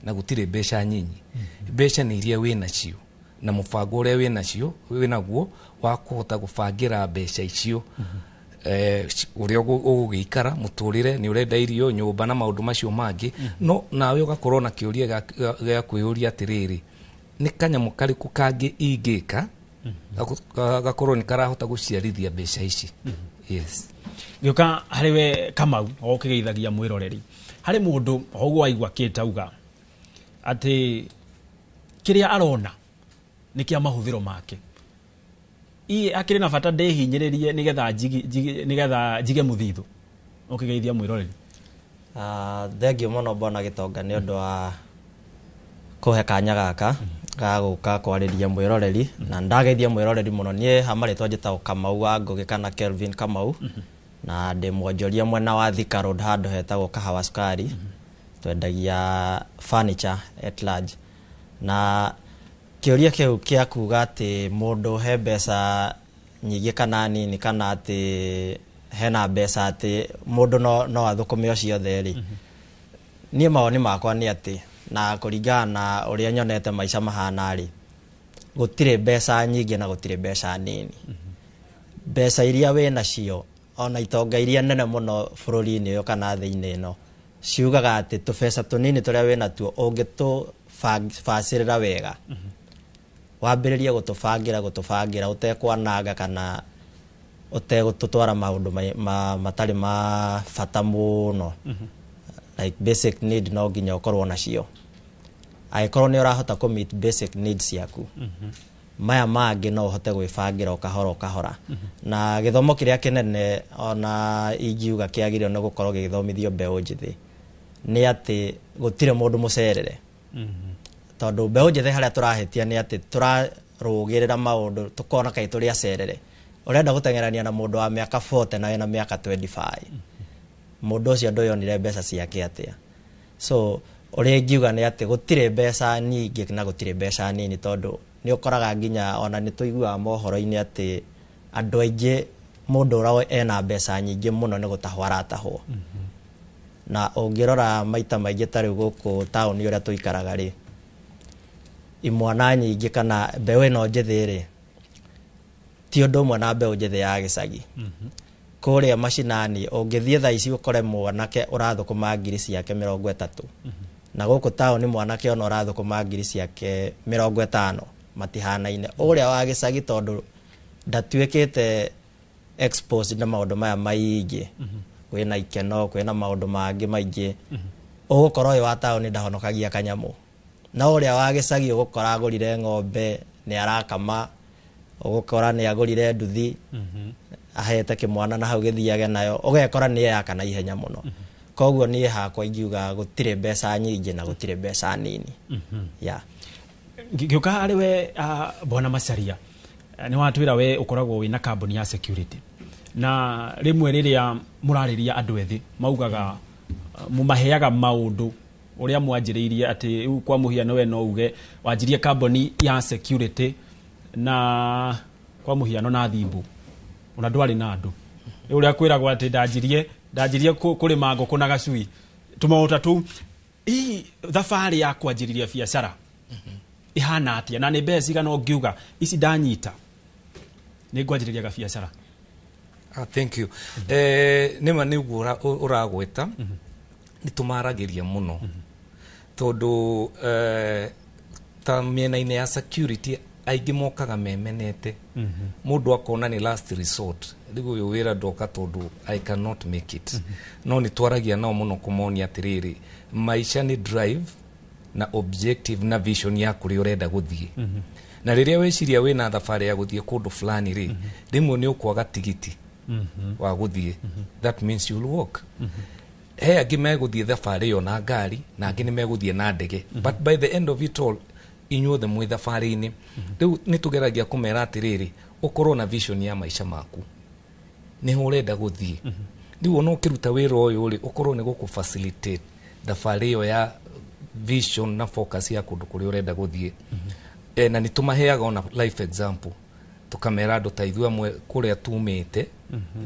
na gũtirĩ mbeca nyinyi. Mbeca nĩ iria wĩnacio Na mũbango ũrĩa wĩnacio wĩnaguo wa kũhota gũbangĩra mbeca icio, ũrĩa ũgũgĩikara mũtũrĩre, nĩ ũrenda irio, nyũmba na maũndũ macio mangĩ. No nawe ũgakorwo na kĩũria gĩa kwĩyũria atĩrĩrĩ, nĩ kanyamũ karĩkũ kangĩ ingĩka gakorwo nĩ karahota gũciarithia mbeca ici? Yes. Gĩũka harĩ we Kamau, o ũkĩgeithagia mwĩroreri, harĩ mũndũ o ũguo waigua kĩtauga atĩ kĩrĩa arona nĩ kĩa mahũthĩro make, iĩ akĩrĩ na bata ndĩhinyĩrĩrie nĩgetha njige mũthithũ. Ũkĩgeithia mwĩroreri. Thengiũ mũno bwana Gĩtonga nĩ ũndũ wa kũhe kanya gaka ga gũka kwarĩria mwĩroreri, na ndageithia mwĩroreri mũno. Niĩ ha marĩtwa njĩtagwo Kamau wa Ngũgĩ kana Kelvin Kamau, na ndĩ mwonjoria mwena wa Thika Road handũ hetagwo Kahawa Sukari. Twendagia furniture at large. Na kĩũria kĩu kĩa kuga atĩ mũndũ he mbeca nyingĩ kana nini, kana atĩ hena mbeca atĩ mũndũ no athũkũme o ciothe rĩ, niĩ mawoni makwa nĩ atĩ, na kũringana na ũrĩa nyonete maica mahana rĩ, gũtirĩ mbeca nyingĩ na gũtirĩ mbeca nini. Mbeca iria wĩ nacio, ona itonga iria nene mũno bũrũri-inĩ ũyũ kana thĩ-inĩ ĩno, ciugaga atĩ tũbeca tũnini tũrĩa wĩ natuo ũngĩtũbacĩrĩra wega, wambĩrĩrie gũtũbangĩra ũtekwananga kana ũtegũtũtwara maũndũ matarĩ ma bata mũno, like basic need no nginya ũkorwo nacio. Angĩkorwo nĩ ũrahota kũ meet basic needs ciaku, maya mangĩ no ũhote gwĩbangĩra o kahora o kahora. Na gĩthomo kĩrĩa kĩnene ona ingiuga kĩagĩrĩirwo nĩ gũkorwo gĩgĩthomithio mbeũ njĩthĩ nĩ atĩ gũtirĩ mũndũ mũcerere, tondũ mbeũ njĩthĩ harĩa tũrahĩtia nĩ atĩ tũrarũgĩrĩra maũndũ tũkona kaĩ tũrĩ acerere. Ũrenda gũteng'erania na mũndũ wa mĩaka 40 na wĩna mĩaka 25, mũndũ ũcio ndũyonire mbeca ciake atĩa? So ũrĩa ingiuga nĩ atĩ gũtirĩ mbeca nyingĩ na gũtirĩ mbeca nini, tondũ nĩ ũkoraga nginya ona nĩ tũiguaga mohoro-inĩ atĩ andũ aingĩ, mũndũ ũrĩa ena mbeca nyingĩ mũno nĩ gũtahwo aratahwo. Na ũngĩrora maita maingĩ ta rĩu gũkũ taũni ũrĩa tũikaraga rĩ, imwana nyingĩ kana mbeũ ĩno njĩthĩ rĩ, ti ũndũ ũmwe na mbeũ njĩthĩ ya gĩcagi. Kũrĩa macinani ũngĩthiĩ thaa ici ũkore mwanake ũrathũkũma ngiri ciake 30, na gũkũ taũni mwanake ona ũrathũkũma ngiri ciake 50, matihanaine. Ũrĩa wa gĩcagi tondũ ndatuĩkĩte exposed na maũndũ maya maingĩ, kwĩna ikeno, kwĩna maũndũ mangĩ maingĩ, ũgũkora ũyũ wa taũni ndahonokagia kanyamũ, na ũrĩa wa gĩcagi ũgũkora agũrire ng'ombe nĩ arakama, ũgũkora nĩ agũrire nduthi ahete kĩmwana na hau gĩthiage nayo, ũgekora nĩ eyaka na ihenya mũno. Koguo niĩ hakwa ingiuga gũtirĩ mbeca nyingĩ na gũtirĩ mbeca nini. Yeah. Ngĩũka harĩ we, bwana Macharia, nĩ watwĩra we ũkoragwo wĩna kambuni ya security, na rĩmwe rĩrĩa mũrarĩria andũ ethĩ maugaga mũmaheaga maũndũ ũrĩa mwanjĩrĩirie, atĩ rĩu kwa mũhiano we no uge wanjirie kambuni ya security na kwa mũhiano na thimbu ona ndwarĩ na andũ, rĩu ũrĩa kwĩragwo atĩ ndanjirie kũrĩma ngũkũ na gacui, tũmaũndũ ta tũu. Hihi thabarĩ ya kwanjĩrĩria biacara ihana atĩa, na nĩ mbeca cigana ũngiuga ici ndanyita nĩ ngwanjĩrĩria gabiacara? Ah, thank you. Nĩma nĩguo ũragweta, nĩ tũmaragĩria mũno tondũ ta mĩena-inĩ ya security aingĩ mokaga memenete, mũndũ akona nĩ last resort, rĩu ũyũ wĩra ndoka tondũ I cannot make it. No nĩ twaragia nao mũno kũmonia atĩrĩrĩ, maica nĩ drive na objective na vision ya kũrĩa ũrenda gũthiĩ. Na rĩrĩa weciria wĩna thabarĩ ya gũthiĩ kũndũ fulani rĩ, rĩmwe nĩ ũkwaga tigiti wa gũthiĩ, that means you'll walk. He angĩ megũthiĩ thabarĩ ĩyo na ngari, na angĩ nĩ megũthiĩ na ndege, but by the end of it all inyuothe mwĩ thabarĩ-inĩ. Rĩu nĩ tũgeragia kũmera atĩrĩrĩ, ũkorwo na vision ya maica maku, nĩho ũrenda gũthiĩ. Rĩu ona ũkĩruta wĩra ũyũ rĩ, ũkorwo nĩ gũkũ facilitate thabarĩ ĩyo ya vision na focus ya kũndũ kũrĩa ũrenda gũthiĩ. Na nĩ tũmaheaga ona life example, tũkamera andũ ta ithuĩ amwe kũrĩa tumĩte,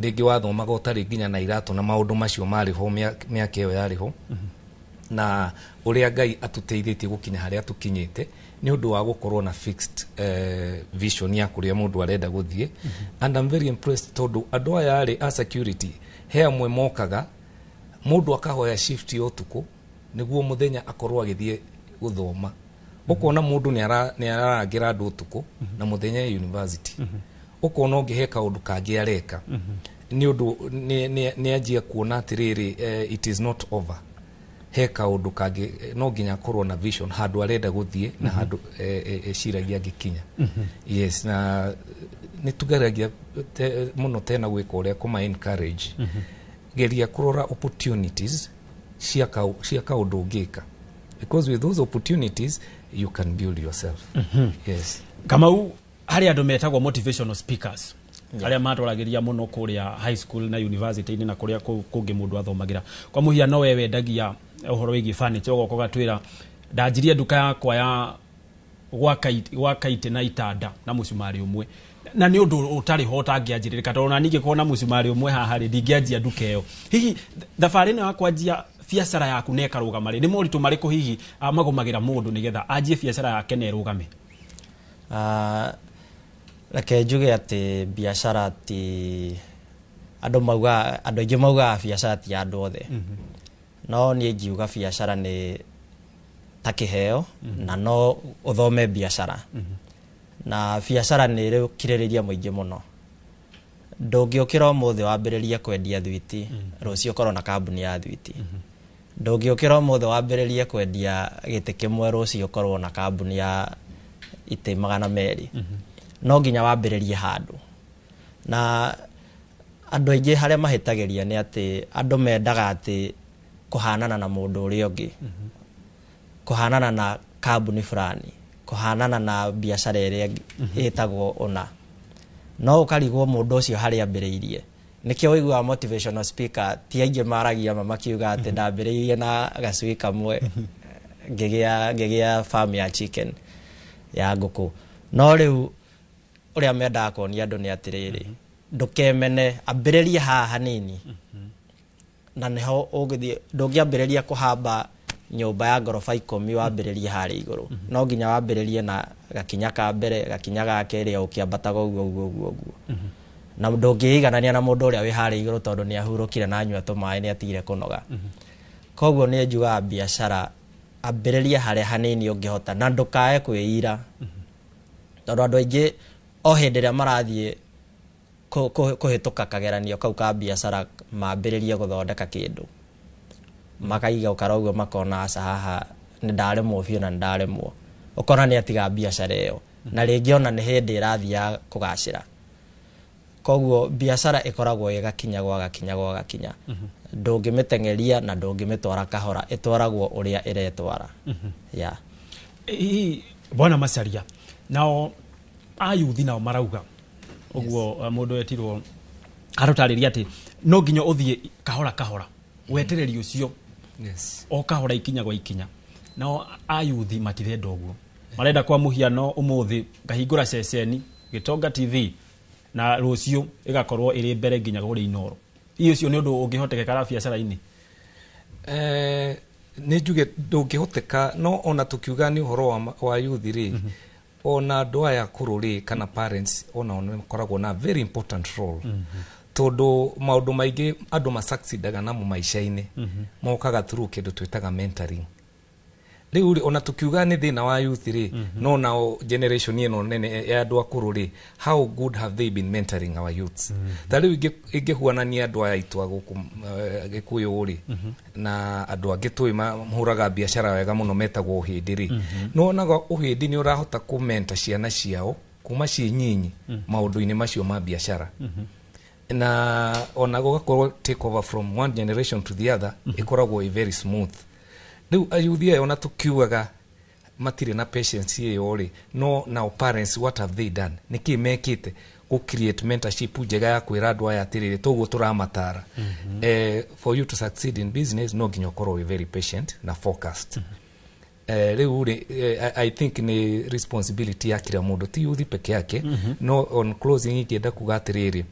rĩngĩ wathomaga ũtarĩ nginya na iratũ na maũndũ macio marĩ ho mĩaka ĩyo yarĩ ho. Na ũrĩa Ngai atũteithĩtie gũkinya harĩa tũkinyĩte nĩ ũndũ wa gũkorwo na fixed vision ya kũrĩa mũndũ arenda gũthiĩ. And I'm very impressed tondũ andũ aya rĩ a security, he amwe mokaga mũndũ akahoya shift ya ũtukũ nĩguo mũthenya akorwo agĩthiĩ gũthoma. Ũkona mũndũ nĩ ararangĩra andũ ũtukũ na mũthenya e university. Ũkona ũngĩ he kaũndũ kangĩ areka nĩ ũndũ nĩ anjia kuona atĩrĩrĩ, it is not over, he kaũndũ kangĩ, no nginya akorwo na vision handũ arenda gũthiĩ na handũ eciragia angĩkinya. Yes, na nĩ tugeragia mũno tena gwĩka ũrĩa kũma encourage, geria kũrora opportunities cia kaũndũ ũngĩka, because with those opportunities you can build yourself. Yes. Kamau, harĩ andũ metagwo motivational speakers arĩa matwaragĩria mũno kũrĩa high school na university-inĩ na kũrĩa kũngĩ mũndũ athomagĩra. Kwa mũhiano, we wendagia ũhoro wĩgiĩ furniture, ũgoka ũgatwĩra, "Ndanjirie nduka yakwa ya gwaka itĩ na itanda na mũcumarĩ ũmwe," na nĩ ũndũ ũtarĩ ho ũtangĩanjĩrĩrĩka, tondũ ona ningĩ na mũcumarĩ ũmwe haha rĩ, ndingĩanjia nduka ĩyo. Hihi thabarĩ ĩno ya kwanjia biacara yaku na ĩkarũgama rĩ, nĩ moritũ marĩkũ hihi magũmagĩra mũndũ nĩgetha anjie biacara yake na ĩrũgame? Reke njuge atĩ biacara ti andũ maugaga, andũ aingĩ maugaga biacara ti ya andũ othe, no niĩ ngiuga biacara nĩ ta kĩheo na no ũthome biacara, na biacara nĩ ĩrĩ ũkirĩrĩria mũingĩ mũno. Ndũngĩũkĩra ũmũthĩ wambĩrĩrie kwendia thwiti, rũciũ ũkorwo na kambuni ya thwiti. Ndũngĩũkĩra ũmũthĩ wambĩrĩrie kwendia gĩtĩ kĩmwe, rũciũ ũkorwo na kambuni ya itĩ 200. No nginya wambĩrĩrie handũ. Na andũ aingĩ harĩa mahĩtagĩria nĩ atĩ andũ mendaga atĩ kũhanana na mũndũ ũrĩa ũngĩ, kũhanana na kambuni fulani, kũhanana na biacara ĩrĩa ĩtagwo ũna, no ũkarigwo mũndũ ũcio harĩa ambĩrĩirie. Nĩkĩo ũiguaga motivational speaker ti aingĩ maragia ma makiuga atĩ, "Ndambĩrĩirie na gacui kamwe, ngĩgĩa farm ya chicken, ya ngũkũ." No rĩu ũrĩa mendaga kuonia andũ nĩ atĩrĩrĩ, ndũkemene, ambĩrĩria haha hanini na nĩho ũgĩthiĩ. Ndũngĩambĩrĩria kũhamba nyũmba ya ngoroba 10 wambĩrĩrie harĩa igũrũ. No nginya wambĩrĩrie na gakinya ka mbere, gakinya ga kerĩ, o ũkĩambataga ũguo ũguo ũguo ũguo, na ndũngĩiganania na mũndũ ũrĩa wĩ harĩa igũrũ, tondũ nĩ ahurũkire na anyua tũmaĩ, nĩ atigire kũnoga. Koguo nĩ njugaga biacara ambĩrĩria harĩa hanini ũngĩhota, na ndũkae kwĩira, tondũ andũ aingĩ o hĩndĩ ĩrĩa marathiĩ kũhĩtũka kageranio kau ka biacara, mambĩrĩrie gũthondeka kĩndũ, makaiga ũkara ũguo, makona, "Aca, haha nĩ ndaremwo biũ na nĩ ndaremwo." Ũkona nĩ atiga biacara ĩyo, na rĩngĩ ona nĩ hĩndĩ ĩrathiĩ ya kũgacĩra. Koguo biacara ĩkoragwo ĩgakinya gwa gakinya gwa gakinya, ndũngĩmĩteng'eria na ndũngĩmĩtwara kahora, ĩtwaragwo ũrĩa ĩretwara, yeah. Hihi bwana Macharia, nao ayuthi nao marauga ũguo, mũndũ wetirwo arũtarĩria atĩ no nginya ũthiĩ kahora kahora, wetereri ũcio o kahora, ikinya gwa ikinya. Nao ayuthi matirenda ũguo, marenda kwa mũhiano ũmũthĩ ngahingũra ceceni Gĩtonga TV na rũciũ ĩgakorwo ĩrĩ mbere nginya kũrĩ Inoro. Hihi ũcio nĩ ũndũ ũngĩhotekeka biacara-inĩ? Nĩ njuge ndũngĩhoteka, no ona tũkiuga nĩ ũhoro wa youth rĩ, ona andũ aya akũrũ rĩ, kana parents, onao nĩ makoragwo na very important role, tondũ maũndũ maingĩ andũ masucceedaga namo maica-inĩ mokaga through kĩndũ twĩtaga mentoring. Rĩu rĩ, ona tũkiuga nĩ thĩna wa youth rĩ, no nao generation ĩno nene ya andũ akũrũ rĩ, how good have they been mentoring our youths? Ta rĩu ingĩhuanania andũ aya aitũ a gũkũ Gĩkũyũ rĩ, na andũ angĩ tũĩ mahũraga biacara wega mũno metagwo Ũhĩndĩ rĩ, nĩwonaga Ũhĩndĩ nĩ ũrahota kũmenta ciana ciao kuma ciĩ nyinyi maũndũ-inĩ macio ma biacara, na ona gũgakorwo take over from one generation to the other ĩkoragwo ĩ very smooth. Rĩu ayuthi aya, ona tũkiugaga matirĩ na patience ĩyo rĩ, no nao parents, what have they done? Nĩkĩ mekĩte gũ create mentorship njega ya kwĩra andũ aya atĩrĩrĩ, toguo tũramatara, for you to succeed in business no nginya ũkorwo wĩ very patient na focused. Rĩu rĩ, I think nĩ responsibility ya kila mũndũ, ti yuthi peke yake. No on closing ingĩenda kuga atĩrĩrĩ,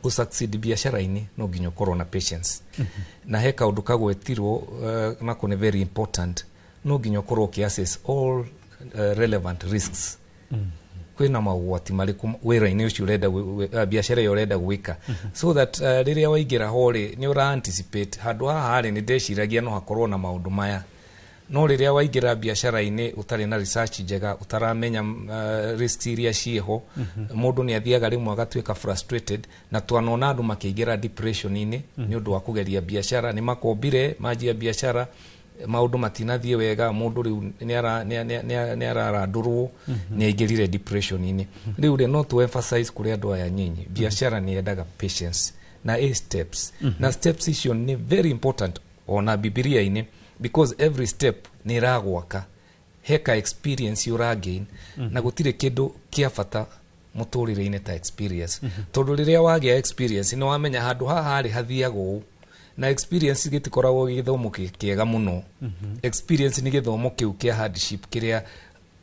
Gũ succeed biacara-inĩ no nginya ũkorwo na patience. Na he kaũndũ kagwetirwo nako nĩ very important, no nginya ũkorwo ũkĩ assess all relevant risks. Kwĩna maũgwati marĩkũ wĩra-inĩ ũcio ũrenda biacara ĩyo ũrenda gwĩka, so that rĩrĩa waingĩra ho rĩ, nĩ ũra anticipate handũ haha rĩ, nĩ ndeciragia no hakorwo na maũndũ maya. No rĩrĩa waingĩra biacara-inĩ ũtarĩ na research njega, ũtaramenya risks iria ciĩho, mũndũ nĩ athiaga rĩmwe agatuĩka frustrated, na twanona andũ makĩingĩra depression-inĩ nĩ ũndũ wa kũgeria biacara. Nĩ makombire, manjia biacara, maũndũ matinathiĩ wega, mũndũ rĩu nĩ ararandũrwo, nĩ aingĩrire depression-inĩ. Rĩu rĩ, no tu emphasize kũrĩ andũ aya nyinyi, biacara nĩ yendaga patience na a steps, na steps icio nĩ very important ona Bibilia-inĩ, because every step nĩ ĩragwaka heka experience ũragain. Na gũtirĩ kĩndũ kĩa bata mũtũrĩre-inĩ ta experience, tondũ rĩrĩa wagĩa experience nĩ wamenya handũ haha rĩ hathiaga ũũ. Na experience gĩtikoragwo gĩ gĩthomo kĩega mũno. Experience nĩ gĩthomo kĩu kĩa hardship kĩrĩa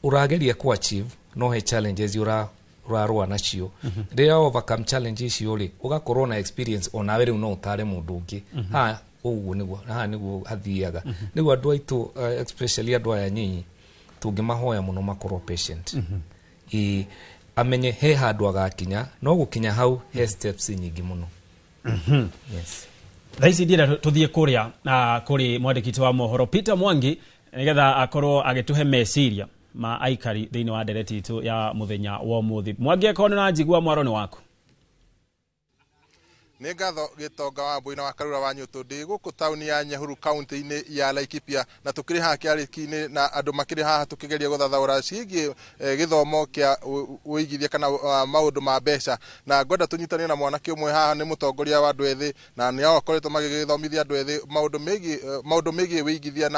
ũrageria ku achieve, no he challenges ũrarũa nacio. Rĩrĩa overcome challenge icio rĩ, ũgakorwo na experience, onawe rĩu no ũtare mũndũ ũngĩ, ha ũguo nĩguo, haha nĩguo hathiaga. Rĩu andũ aitũ, especially andũ aya nyinyi, tũngĩmahoya mũno makorwo patient. Ĩ amenye he handũ agakinya, no gũkinya hau he steps nyingĩ mũno. Yes. Thaa ici ndienda tũthiĩ kũrĩa kũrĩ mwandĩki wa mohoro Peter Mwangi, nĩgetha akorwo agĩtũhe meciria ma aikari thĩinĩ wa ndereti itũ ya mũthenya wa ũmũthĩ. Mwangi, akorwo nĩ ũranjigua, mwaro nĩ waku. Nĩ ngatho, Gĩtonga wa Mbui na wa Karura wa Nyũtũ. Ndĩ gũkũ taũni ya Nyahururu, kaunti-inĩ ya Laikipia, na tũkĩrĩ haha kĩarĩki-inĩ na andũ makĩrĩ haha tũkĩgeria gũthathaũra ciĩgiĩ gĩthomo kĩa ũigithia kana maũndũ ma mbeca. Na ngwenda tũnyitane na mwanake ũmwe haha, nĩ mũtongoria wa andũ ethĩ, na nĩ akoretwo magĩgĩthomithia andũ ethĩ maũndũ megiĩ wĩigithia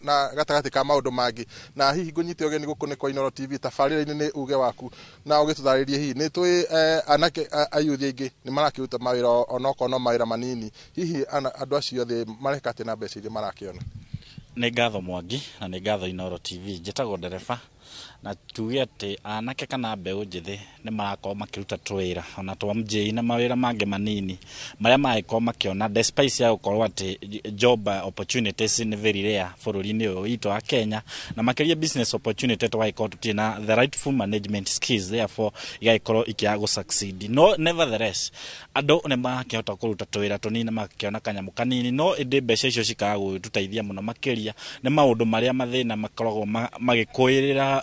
na gatagatĩ ka maũndũ mangĩ. Na hihi ngũnyite ũgeni gũkũ nĩ kwa Inooro TV, tabarĩra-inĩ nĩ Uge Waku, na ũgĩtũtarĩrie hihi nĩ tũĩ anake ayuthi aingĩ nĩ marakĩruta mawĩra onokorwo no mawĩra manini. Hihi andũ acio othe mareka atĩa na mbeca iria marakĩona? Nĩ ngatho, Mwangi, na nĩ ngatho Inooro TV. Njĩtagwo Ndereba, na tuge atĩ anake kana mbeũ njĩthĩ nĩ marakorwo makĩruta tũwĩra ona twa mjĩ na mawĩra mangĩ manini marĩa maragĩkorwo makĩona, despite ya gũkorwo atĩ job opportunities nĩ very rare bũrũri-inĩ ũyũ witũ wa Kenya, na makĩria business opportunity tũgagĩkorwo tũtirĩ na the rightful management skills, therefore igagĩkorwo ikĩaga gũ succeed. No nevertheless andũ nĩ marakĩhota kũruta tũwĩra tũnini na makĩona kanyamũ kanini, no ĩndĩ mbeca icio cikaga gũgĩtũteithia mũno makĩria nĩ maũndũ marĩa mathĩna makoragwo magĩkũĩrĩra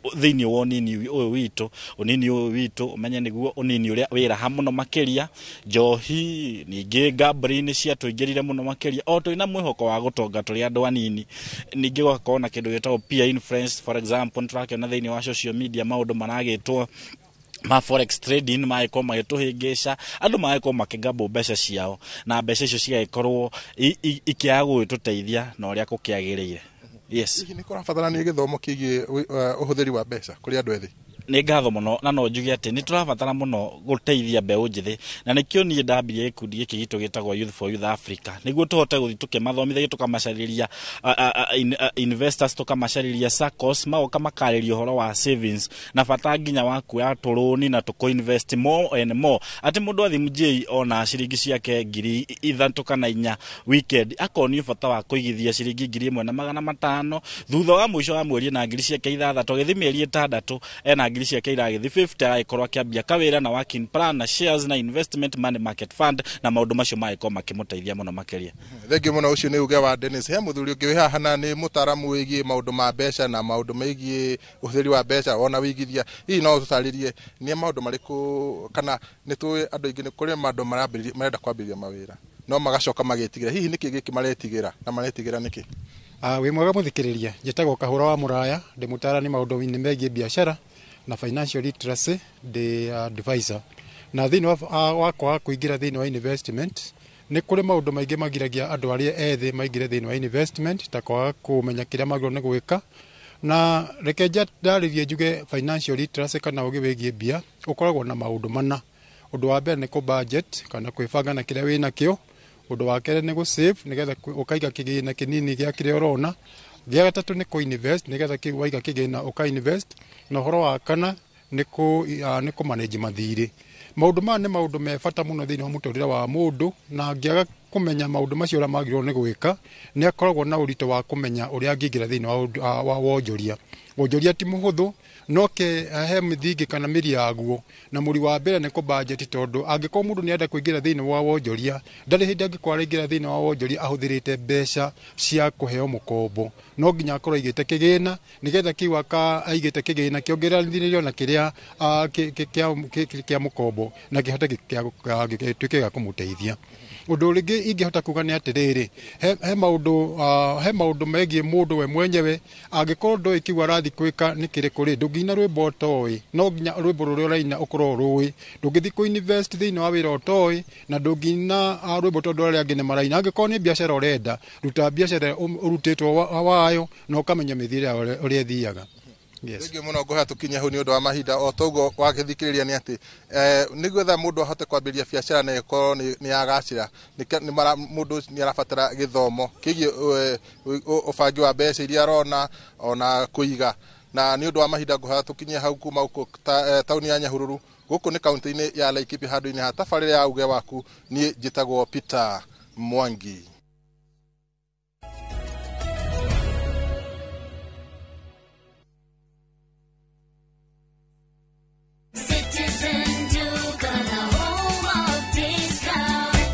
thĩinĩ wa ũnini ũyũ witũ. Ũnini ũyũ witũ, ũmenye nĩguo ũnini ũrĩa wĩraha mũno makĩria, njohi, ningĩ gambling nĩ ciatũingĩrire mũno makĩria o twĩna mwĩhoko wa gũtonga tũrĩ andũ anini. Ningĩ gũgakorwo na kĩndũ gĩtagwo peer influence. For example, nĩ tũrakĩona thĩinĩ wa social media maũndũ maragĩtwo ma forex trading, magĩkorwo magĩtũhĩngĩca, andũ magĩkorwo makĩgambũ mbeca ciao, na mbeca icio cigagĩkorwo ikĩaga gũgĩtũteithia na ũrĩa gũkĩagĩrĩire. Yes. Hihi nĩ kũrabatarania gĩthomo kĩgiĩ ũhũthĩri wa mbeca kũrĩ andũ ethĩ? Nĩ ngatho mũno, na no njuge atĩ nĩ tũrabatara mũno gũteithia mbeũ njĩthĩ, na nĩkĩo niĩ ndambirie gĩkundi gĩkĩ gitũ gĩtagwo Youth for Youth Africa, nĩguo tũhote gũthiĩ tũkĩmathomithagia, tũkamacarĩria investors, tũkamacarĩria SACCOS, magoka makarĩria ũhoro wa savings na bata nginya wa kuoya tũrũni na tũkũ invest more and more, atĩ mũndũ athi mjei ona ciringi ciake 3,000 kana 4 weekend, akonio bata wa kũigithia ciringi 1,500. Thutha wa mũico wa mweri na ngiri ciake 6, agĩthiĩ mĩeri 6 ena ngiri ciake iragĩthi 50, agagĩkorwo akĩambia kawĩra na working plan na shares na investment, money market fund, na maũndũ macio magĩkorwo makĩmũteithia mũno makĩria. Thengiũ mũno. Ũcio nĩ uge wa Dennis. He mũthuri ũngĩ wĩ haha, na nĩ mũtaaramu wĩgiĩ maũndũ ma mbeca na maũndũ megiĩ ũhũthĩri wa mbeca ona wĩigithia. Hihi no ũtũtarĩrie nĩ maũndũ marĩkũ, kana nĩ tũĩ andũ aingĩ nĩ kũrĩ andũ marambĩrĩria, marenda kwambĩrĩria mawĩra no magacoka magĩtigĩra? Hihi nĩkĩ gĩkĩ maretigĩra, na maretigĩra nĩkĩ? Wĩ mwega mũthikĩrĩria, njĩtagwo Kahũra wa Mũraya, ndĩ mũtaarani maũndũ-inĩ megiĩ biacara na financial literacy, ndĩ advisor. Na thĩinĩ wa wakwa wa kũingĩra thĩinĩ wa investment, nĩ kũrĩ maũndũ maingĩ magiragia andũ arĩa ethĩ maingĩre thĩinĩ wa investment, ta kwaga kũmenya kĩrĩa magĩrĩirwo nĩ gwĩka. Na reke ndarĩrie njuge financial literacy kana ũgĩ wĩgiĩ mbia ũkoragwo na maũndũ mana. Ũndũ wa mbere nĩ kũ budget kana kwĩbanga na kĩrĩa wĩnakĩo. Ũndũ wa kerĩ nĩ gũ save, nĩgetha ũkaiga kĩgĩna kĩnini gĩa kĩrĩa ũrona. Gĩa gatatũ nĩ kũ invest, nĩgetha kĩu waiga kĩgĩna ũka invest. Na ũhoro wa kana nĩ kũ manage mathirĩ. Maũndũ maya nĩ maũndũ me bata mũno thĩinĩ wa mũtũrĩre wa mũndũ, na angĩaga kũmenya maũndũ macio ũrĩa magĩrĩirwo nĩ gwĩka, nĩ akoragwo na ũritũ wa kũmenya ũrĩa angĩingĩra thĩinĩ wa wonjoria. Wonjoria ti mũhũthũ, no ke he mĩthingi kana mĩri yaguo, na mũri wa mbere nĩ kũ-budget, tondũ angĩkorwo mũndũ nĩarenda kũingĩra thĩinĩ wa wonjoria, ndarĩ hĩndĩ angĩkorwo araingĩra thĩinĩ wa wonjoria ahũthĩrĩte mbeca cia kũheo mũkombo. No nginya akorwo aigĩte kĩgĩna, nĩgetha kĩu aigĩte kĩgĩna kĩongereranithĩrio na kĩrĩa kĩa mũkombo, na kĩhote gĩtuĩke gĩa kũmũteithia. Ũndũ ũngĩ ingĩhota kuga nĩ atĩrĩrĩ, he maũndũ megiĩ mũndũ we mwenyewe. Angĩkorwo ndoĩ kĩu arathiĩ gwĩka nĩ kĩrĩkũ rĩ, ndũngĩina rwĩmbo ũtoĩ, no nginya rwĩmbo rũrĩa ũraina ũkorwo ũrũĩ. Ndũngĩthiĩ kũ-invest thĩinĩ wa wĩra ũtoĩ, na ndũngĩina rwĩmbo tondũ arĩa angĩ nĩ maraina. Angĩkorwo nĩ biacara ũrenda, ruta biacara ũrutĩtwo wayo na ũkamenya mĩthiĩre yayo ũrĩa ĩthiaga. Yes. Thengiũ mũno ngũhea tũkinye hau nĩ ũndũ wa mahinda. O toguo wagĩthikĩrĩria nĩ atĩ nĩgetha mũndũ ahote kwambĩrĩria biacara na ĩkorwo nĩ yagacĩra, mũndũ nĩ arabatara gĩthomo kĩgiĩ ũbangi wa mbeca iria arona ona kũiga. Na nĩ ũndũ wa mahinda ngũhea tũkinye hau kuma gũkũ taũni ya Nyahururu, gũkũ nĩ kaunti-inĩ ya Laikipia, handũ-inĩ ha tabarĩra ya Uge Waku. Niĩ njĩtagwo Peter Mwangi.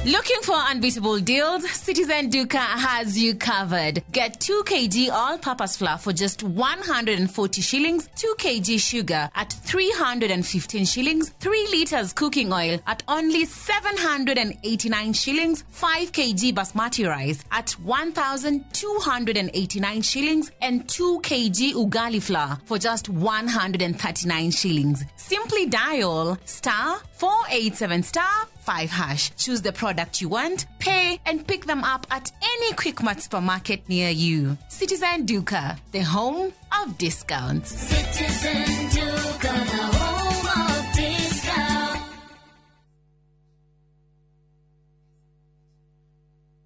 Looking for unbeatable deals? Citizen Duka has you covered. Get 2 kg all-purpose flour for just 140 shillings, 2 kg sugar at 315 shillings, 3 liters cooking oil at only 789 shillings, 5 kg basmati rice at 1,289 shillings, and 2 kg ugali flour for just 139 shillings. Simply dial *487 *5#. Choose the product you want, pay, and pick them up at any Quickmart supermarket near you. Citizen Duka, the home of discounts. Citizen Duka, the home of discounts.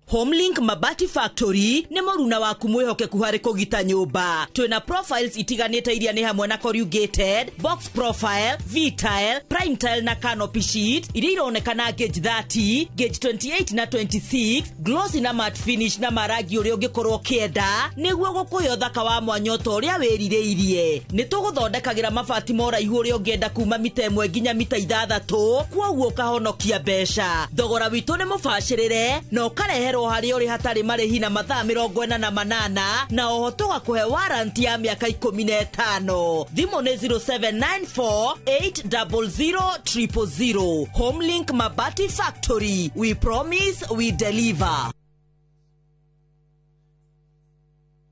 Homelink Mabati Factory nĩ mũruna waku mwĩhokeku harĩ kũgita nyũmba. Twĩna profiles itiganĩte iria nĩ hamwe na corrugated, box profile, V-tile, prime tile na canopy sheet iria ironekana gauge 30, gauge 28 na 26, glossy na matte finish na marangi ũrĩa ũngĩkorwo ũkĩenda nĩguo gũkũhe ũthaka wa mwanya ta ũrĩa wĩrirĩirie. Nĩ tũgũthondekagĩra mabati ma ũraihu ũrĩa ũngĩenda kuma mita 1 nginya mita 6, kwoguo ũkahonokia mbeca. Thogora witũ nĩ mũbacĩrĩre na ũkareherwo harĩa ũrĩ hatarĩ marĩhi na mathaa 48 na oho tũgakũhe warranty ya mĩaka 15. Thimũ nĩ 0794 800 000. Homelink Mabati Factory, we promise we deliver.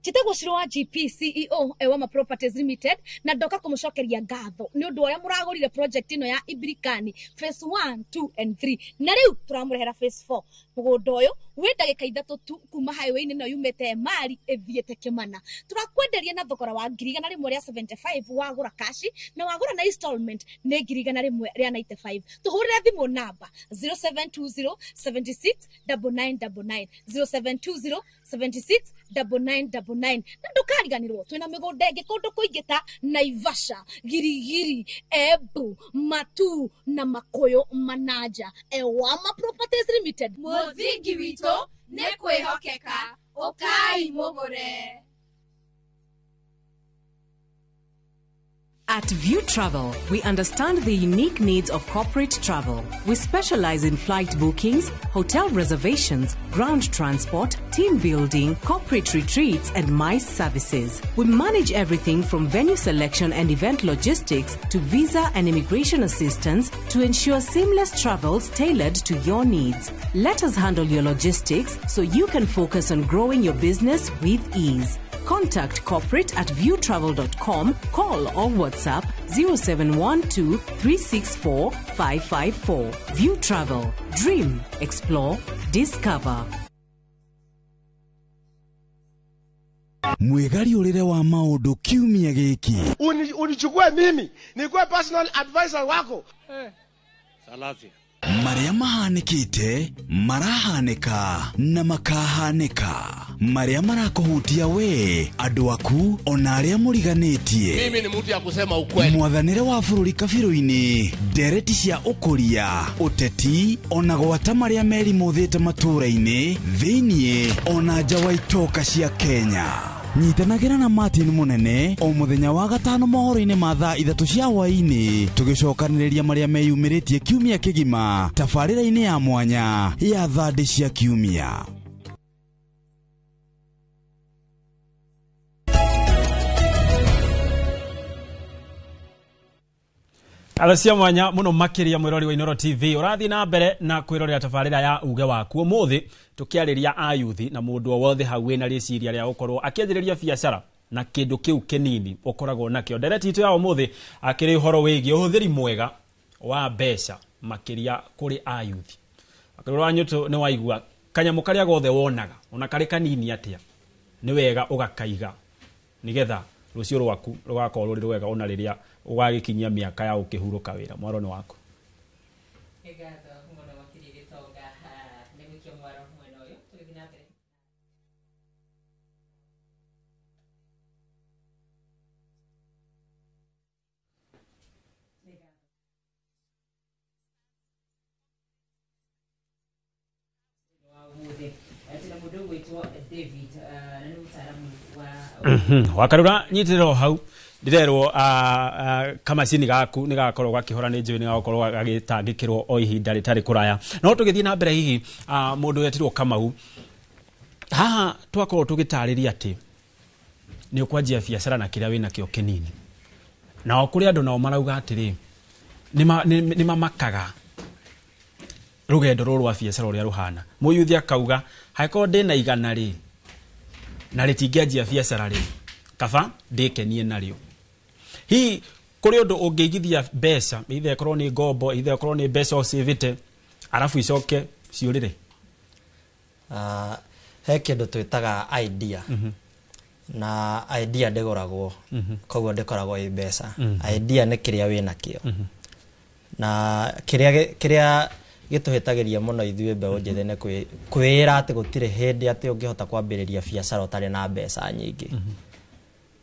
Njĩtagwo Shiro wa GP CEO Ewama Properties Limited, na ndoka kũmũcokeria ngatho nĩ ũndũ ũrĩa mũragũrire project ĩno ya Ibirikani phase 1, 2 and 3, na rĩu tũramũrehera phase 4. Mũgũnda ũyũ wĩ ndagĩka 3 tu kuma highway-inĩ ĩno yumĩte Emali ĩthiĩte Kĩmana. Tũrakwenderia na thogora wa 175,000 wagũra kashi, na wagũra na installment nĩ 195,000. Tũhũrĩre thimũ namba 0720 76 9999, 0720 76 9999. Na ndũkariganĩrwo twĩna mĩgũnda ĩngĩ kũndũ kũingĩ ta Naivasha, Girigiri, Embu, Matu na Makuyu Manaja. Ewama Properties Limited, mũthingi witũ nĩ kwĩhokeka. Ũkai mũgũre. At View Travel, we understand the unique needs of corporate travel. We specialize in flight bookings, hotel reservations, ground transport, team building, corporate retreats, and MICE services. We manage everything from venue selection and event logistics to visa and immigration assistance to ensure seamless travels tailored to your needs. Let us handle your logistics so you can focus on growing your business with ease. Contact corporate at viewtravel.com, call or WhatsApp 0712 364 554. View Travel. Dream, explore, discover. Mwĩgariũrĩre wa maũndũ kiumia gĩkĩ. Unichukue mimi nikuwe personal advisor wako. Salasia. Marĩa mahanĩkĩte, marahanĩka na makahanĩka. Marĩa marakũhutia we, andũ aku, ona arĩa mũriganĩtie. Mimi ni mtu ya kusema ukweli. Mwathanĩre wa bũrũri kabirũ-inĩ, ndereti cia ũkũria, ũteti, ona gwata marĩa merimũthĩte matũũra-inĩ, thĩiniĩ ona nja wa itoka cia Kenya. Nyitanagĩra na Martin Mũnene o mũthenya wa gatano mohoro-inĩ ma thaa 3 cia hwaĩ-inĩ, tũgĩcokanĩrĩria marĩa meyumĩrĩtie kiumia kĩgima tabarĩra-inĩ ya mwanya ya thandĩ cia kiumia. Alo cia mwanya muno makiria mwirori wa Inooro TV urathi na mbere na kwirorera tabarĩra ya uge waku umuthi tukiarĩria ayuthi na mundu o wothe hau wĩna rĩciria rĩa gũkorwo akĩanjĩrĩria biacara na kĩndũ kĩu kĩnini ũkoragwo nakĩo. Ndereti itũ ya ũmũthĩ akĩrĩ ũhoro wĩgiĩ ũhũthĩri mwega wa mbeca makĩria kũrĩ ayuthi. Akĩrora wa Nyũtũ nĩ waigua kanyamũ karĩa gothe wonaga ona karĩ kanini atĩa nĩ wega ũgakaiga nĩgetha rũciũ rwaku rũgakorwo rũrĩ rwega ona rĩrĩa ũgagĩkinyia mĩaka ya ũkĩhurũka wĩra. Mwaro nĩ waku. Nĩ ngatho mũno makĩria Gĩtonga, nĩ gwĩkia mwaro mwena ũyũ tũgĩthiĩ na mbere. Twĩna mũndũ ũgwĩtwo David, na nĩ mũtaaramu wa Wakarura nyitĩrĩra o hau ndirerwo kamacini gaku nĩ gakorwo gakĩhora nĩ njũĩ nĩ gakorwo gagĩtangĩkĩrwo o ihinda rĩtarĩ kũraya. No tũgĩthiĩ na mbere hihi mũndũ wetirwo Kamau, haha twakorwo tũgĩtarĩria atĩ nĩ ũkwanjia biacara na kĩrĩa wĩnakĩo kĩnini, nao kũrĩ andũ nao marauga atĩrĩ nĩ mamakaga rũgendo rũrũ rwa biacara ũrĩa rũhana. Mũyuthi akauga hangĩkorwo ndĩna 100 rĩ na rĩtingĩanjia biacara rĩ kaba ndĩkenie narĩo. Hihi kũrĩ ũndũ ũngĩigithia mbeca, either ĩkorwo nĩ ngombo, either ĩkorwo nĩ mbeca ũcĩvĩte arabu icoke ciũrĩre? He kĩndũ twĩtaga idea. Na idea ndĩgũragwo, koguo ndĩkoragwo ĩ mbeca. Idea nĩ kĩrĩa wĩnakĩo. Na kĩrĩa gĩtũhĩtagĩria mũno ithuĩ mbeũ njĩthĩ nĩ kwĩĩra atĩ gũtirĩ hĩndĩ atĩ ũngĩhota kwambĩrĩria biacara ũtarĩ na mbeca nyingĩ.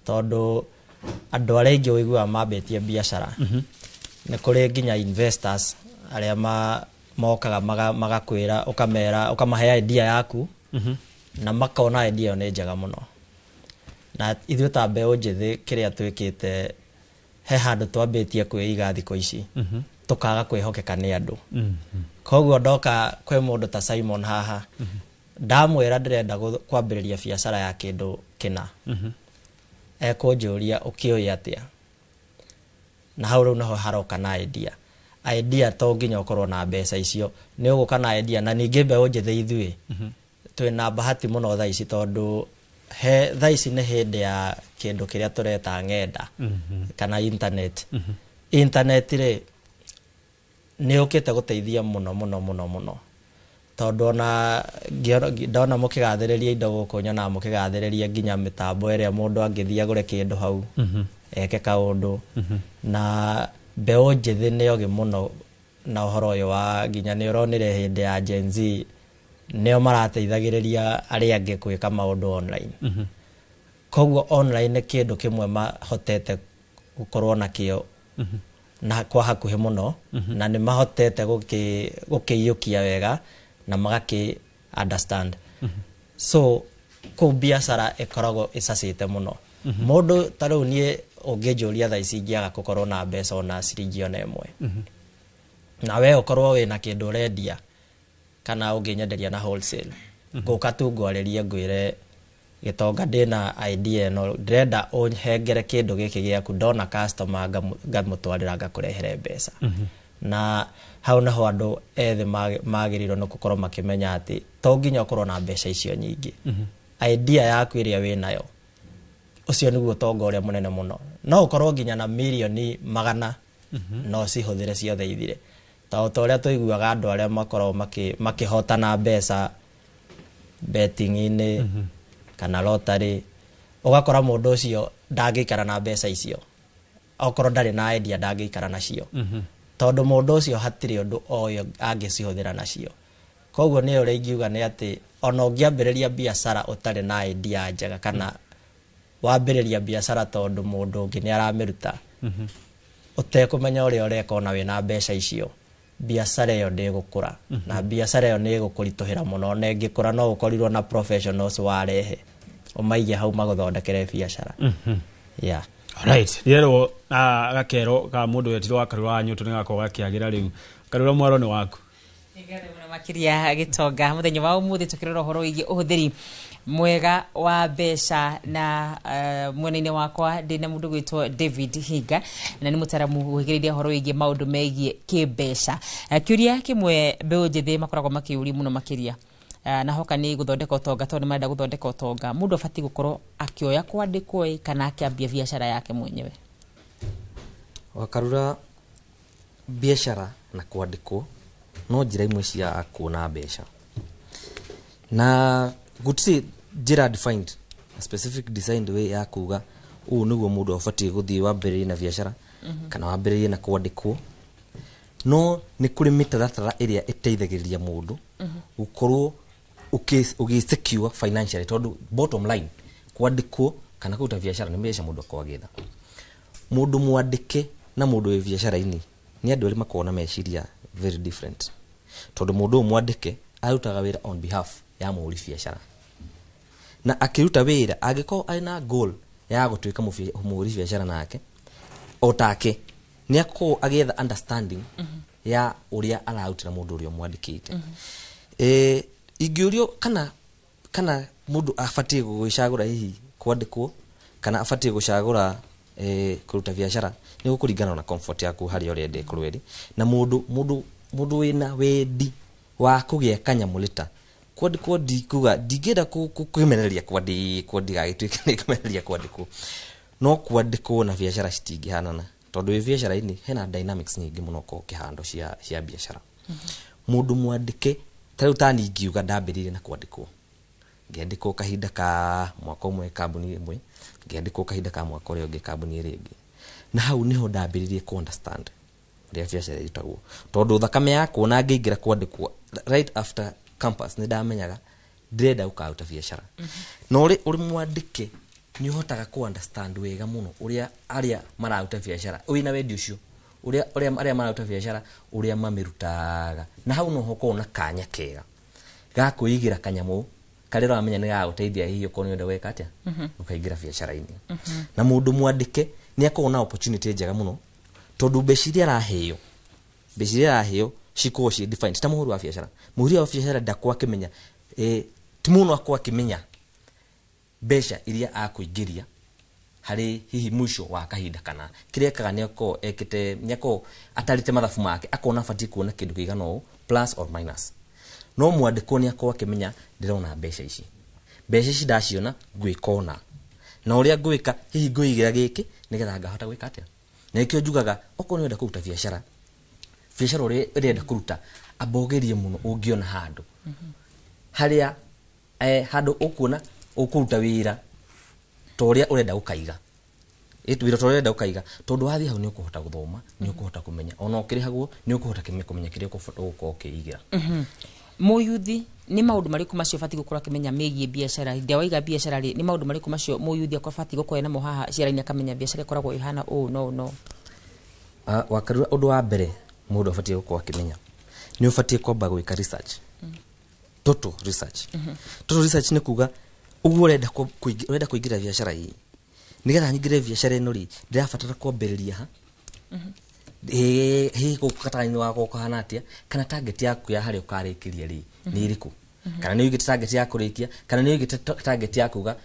Tondũ andũ arĩa aingĩ ũiguaga mambĩtie biacara, nĩ kũrĩ nginya investors arĩa mokaga magakwĩra, ũkamera, ũkamahe idea yaku, na makona idea ĩyo nĩ njega mũno. Na ithuĩ ta mbeũ njĩthĩ kĩrĩa twĩkĩte, he handũ twambĩtie kwĩiga thikũ ici, tũkaga kwĩhokeka nĩ andũ. Koguo ndoka kwĩ mũndũ ta Simon haha, ndamwĩra ndĩrenda kwambĩrĩria biacara ya kĩndũ kĩna, ekũnjũria ũkĩũĩ atĩa, na hau rĩu naho haroka na idea. Idea to nginya ũkorwo na mbeca icio, nĩ ũgũka na idea. Na ningĩ mbeũ njĩthĩ ithuĩ twĩna bahati mũno thaa ici, tondũ he thaa ici nĩ hĩndĩ ya kĩndũ kĩrĩa tũreta ng'enda kana internet. Internet rĩ nĩ yũkĩte gũteithia mũno mũno mũno mũno, tondũ ona ndona mũkĩgathĩrĩria indo gũkũ nyonaga mũkĩgathĩrĩria nginya mĩtambo ĩrĩa mũndũ angĩthiĩ agũre kĩndũ hau, eke kaũndũ. Na mbeũ njĩthĩ nĩ ogĩ mũno na ũhoro ũyũ wa nginya nĩ ũronire hĩndĩ ya Gen Z nĩo marateithagĩrĩria arĩa angĩ gwĩka maũndũ online. Koguo online nĩ kĩndũ kĩmwe mahotete gũkorwo nakĩo na kwa hakuhĩ mũno, na nĩ mahotete gũkĩiyũkia wega na magakĩ understand. So kũu biacara ĩkoragwo ĩcacĩte mũno. Mũndũ ta rĩu niĩ ũngĩnjũria thaa ici ingĩaga gũkorwo na mbeca ona ciringi ona ĩmwe, na we ũkorwo wĩna kĩndũ ũrendia kana ũngĩnyenderia na wholesale, ngũka tu ngwarĩrie ngwĩre Gĩtonga ndĩna idea ĩno, ndĩrenda ũhengere kĩndũ gĩkĩ gĩaku, ndona customer ngamũtwarĩra ngakũrehere mbeca. Na hau naho andũ ethĩ magĩrĩirwo nĩ gũkorwo makĩmenya atĩ to nginya ũkorwo na mbeca icio nyingĩ. Idea yaku ĩrĩa wĩnayo, ũcio nĩguo ũtonga ũrĩa mũnene mũno. No ũkorwo nginya na mirioni 100, no cihũthĩre ciothe ithire. Ta o ta ũrĩa tũiguaga andũ arĩa makoragwo makĩhotana mbeca betting-inĩ kana lottery, ũgakora mũndũ ũcio ndangĩikara na mbeca icio, okorwo ndarĩ na idea ndangĩikara nacio, tondũ mũndũ ũcio hatirĩ ũndũ oĩ angĩcihũthĩra nacio. Koguo nĩ ũrĩa ingiuga nĩ atĩ Ona ũngĩambĩrĩria biacara ũtarĩ na idea njega, kana wambĩrĩria biacara tondũ mũndũ ũngĩ nĩ aramĩruta, ũtekũmenya ũrĩa ũreka, ona wĩna mbeca icio, biacara ĩyo ndĩgũkũra. Na biacara ĩyo nĩ ĩgũkũritũhĩra mũno, na ĩngĩkũra no ũkorirwo na professionals warehe ũmaige hau magũthondekere biacara. Yeah. Alright, rĩerwo gakero ka mũndũ wetirwo wa Karura wa Nyũtũ nĩ gakorwo gakĩagĩra. Rĩu Karura, mwaro nĩ waku. Mũno makĩria Gĩtonga. Mũthenya wa ũmũthĩ tũkĩrora ũhoro wĩgiĩ ũhũthĩri mwega wa mbeca, na mwena-inĩ wakwa ndĩna mũndũ gwĩtwo David Hinga, na nĩ mũtaramu ũhĩgĩrĩire ũhoro wĩgiĩ maũndũ megiĩ kĩmbeca. Kĩũria kĩmwe mbeũ njĩthĩ makoragwo makĩũria mũno makĩria, na hoka nĩ gũthondeka ũtonga, tondũ nĩ marenda gũthondeka ũtonga, mũndũ abatiĩ gũkorwo akĩoya kwandĩkwo ĩ kana akĩambia biacara yake mwenyewe? Wakarura, biacara na kwandĩkwo no njĩra imwe cia kuona mbeca, na gũtirĩ njĩra defined, a specific designed way ya kuga ũũ nĩguo mũndũ abatiĩ gũthiĩ wambĩrĩrie na biacara kana wambĩrĩrie na kwandĩkwo. No nĩ kũrĩ mĩtaratara ĩrĩa ĩteithagĩrĩria mũndũ gũkorwo ũgĩ secure financially, tondũ bottom line, kwandĩkwo kana kũruta biacara nĩ mbeca mũndũ akoragwo agĩetha. Mũndũ mwandĩke na mũndũ wĩ biacara-inĩ nĩ andũ erĩ makoragwo na meciria very different, tondũ mũndũ ũyũ mwandĩke arutaga wĩra on behalf ya mũhũri biacara, na akĩruta wĩra angĩkorwo arĩ na goal ya gũtuĩka mũhũri biacara nake o take, nĩ akorwo agĩetha understanding ya ũrĩa ararutĩra mũndũ ũrĩa ũmwandĩkĩte. Ingĩũrio kana mũndũ abatiĩ gwĩcagũra hihi kwandĩkwo kana abatiĩ gũcagũra kũruta biacara, nĩ gũkũringana na comfort yaku harĩa ũrenda ĩkorwo ĩrĩ. Na mũndũ wĩna wendi wa kũgĩa kanyamũ kwandĩkwo, ndikuga ndingĩenda kwĩmenereria kwandĩkwo, ndigagĩtuĩke nĩ kũmenereria kwandĩkwo, no kwandĩkwo na biacara citingĩhanana, tondũ wĩ biacara-inĩ hena dynamics nyingĩ mũno ũkorwo ũkĩhandwo cia biacara. Mũndũ mwandĩke, ta rĩu tani ingiuga ndambĩrĩirie na kwandĩkwo, ngĩandĩkwo kahinda ka mwaka ũmwe kambuni ĩmwe, ngĩandĩkwo kahinda ka mwaka ũrĩa ũngĩ kambuni ĩrĩa ĩngĩ, na hau nĩho ndambĩrĩirie ku understand ũrĩa biacara ĩrutagwo, tondũ thakame yakwa na ngĩingĩra kwandĩkwo right after campus nĩ ndamenyaga ndĩrenda gũkaruta biacara. Na ũrĩ mwandĩke nĩ ũhotaga ku understand wega mũno ũrĩa arĩa mararuta biacara, wĩna wendi ũcio, ũrĩa arĩa mararuta biacara ũrĩa mamĩrutaga, na hau no hokorwo na kanya kega ga kwĩigĩra kanyamũ karĩa ũramenya nĩ gagũteithia hihi okorwo nĩ ũrenda gwĩka atĩa, ũkaingĩra biacara-inĩ. Na mũndũ mwandĩke nĩ akoragwo na opportunity njega mũno, tondũ mbeca iria araheo cikoragwo ciĩ defined ta mũhũri wa biacara. Mũhũri wa biacara ndakorwo akĩmenya, ti mũno akorwo akĩmenya mbeca iria akũingĩria harĩ hihi mũico wa kahinda kana. Kĩrĩa ekaga nĩ akorwo ekĩte, nĩ akorwo atarĩte mathabu make, akona abatiĩ kuona kĩndũ kĩigana ũũ plus or minus. No mwandĩkwo nĩ akorwo akĩmenya, ndĩrona mbeca ici, mbeca ici ndaciona ngwĩka ũna, na ũrĩa ngwĩka hihi ngũigĩra gĩkĩ nĩgetha ngahota gwĩka atĩa. Na nĩkĩo njugaga okorwo nĩ ũrenda kũruta biacara, biacara ũrĩa ũrenda kũruta, amba ũgerie mũno ũngĩona handũ harĩa handũ ũkuona ũkũruta wĩra ta ũrĩa ũrenda gũkaiga. Wĩra ta ũrĩa ũrenda gũkaiga, tondũ wathiĩ hau nĩ ũkũhota gũthoma, nĩ ũkũhota kũmenya ona ũkĩrĩhagwo, nĩ ũkũhota kũmenya kĩrĩa ũgũkorwo ũkĩigĩra. Mũyuthi nĩ maũndũ marĩkũ macio ũbatiĩ gũkorwo akĩmenya megiĩ biacara? Hĩndĩ ĩrĩa waiga biacara rĩ, nĩ maũndũ marĩkũ macio mũyuthi abatiĩ gũkorwo namo haha ciara-inĩ, akamenya biacara ĩkoragwo ĩhana ũũ no ũũ no? Wakarura, ũndũ wa mbere mũndũ abatiĩ gũkorwo akĩmenya, nĩ ũbatiĩ kwamba gwĩka research, total research. Total research nĩ kuga ũguo ũrenda kũingĩra biacara ĩ, nĩgetha nyingĩre biacara ĩno rĩ, ndĩrabatara kwambĩrĩria ha, hihi gũkũ gatagatĩ-inĩ wakwa kũhana atĩa, kana target yaku ya harĩa ũkarĩkĩria rĩ nĩ ĩrĩkũ, kana nĩ ũigĩte target ya kũrĩkia, kana nĩ ũigĩte target ya kuga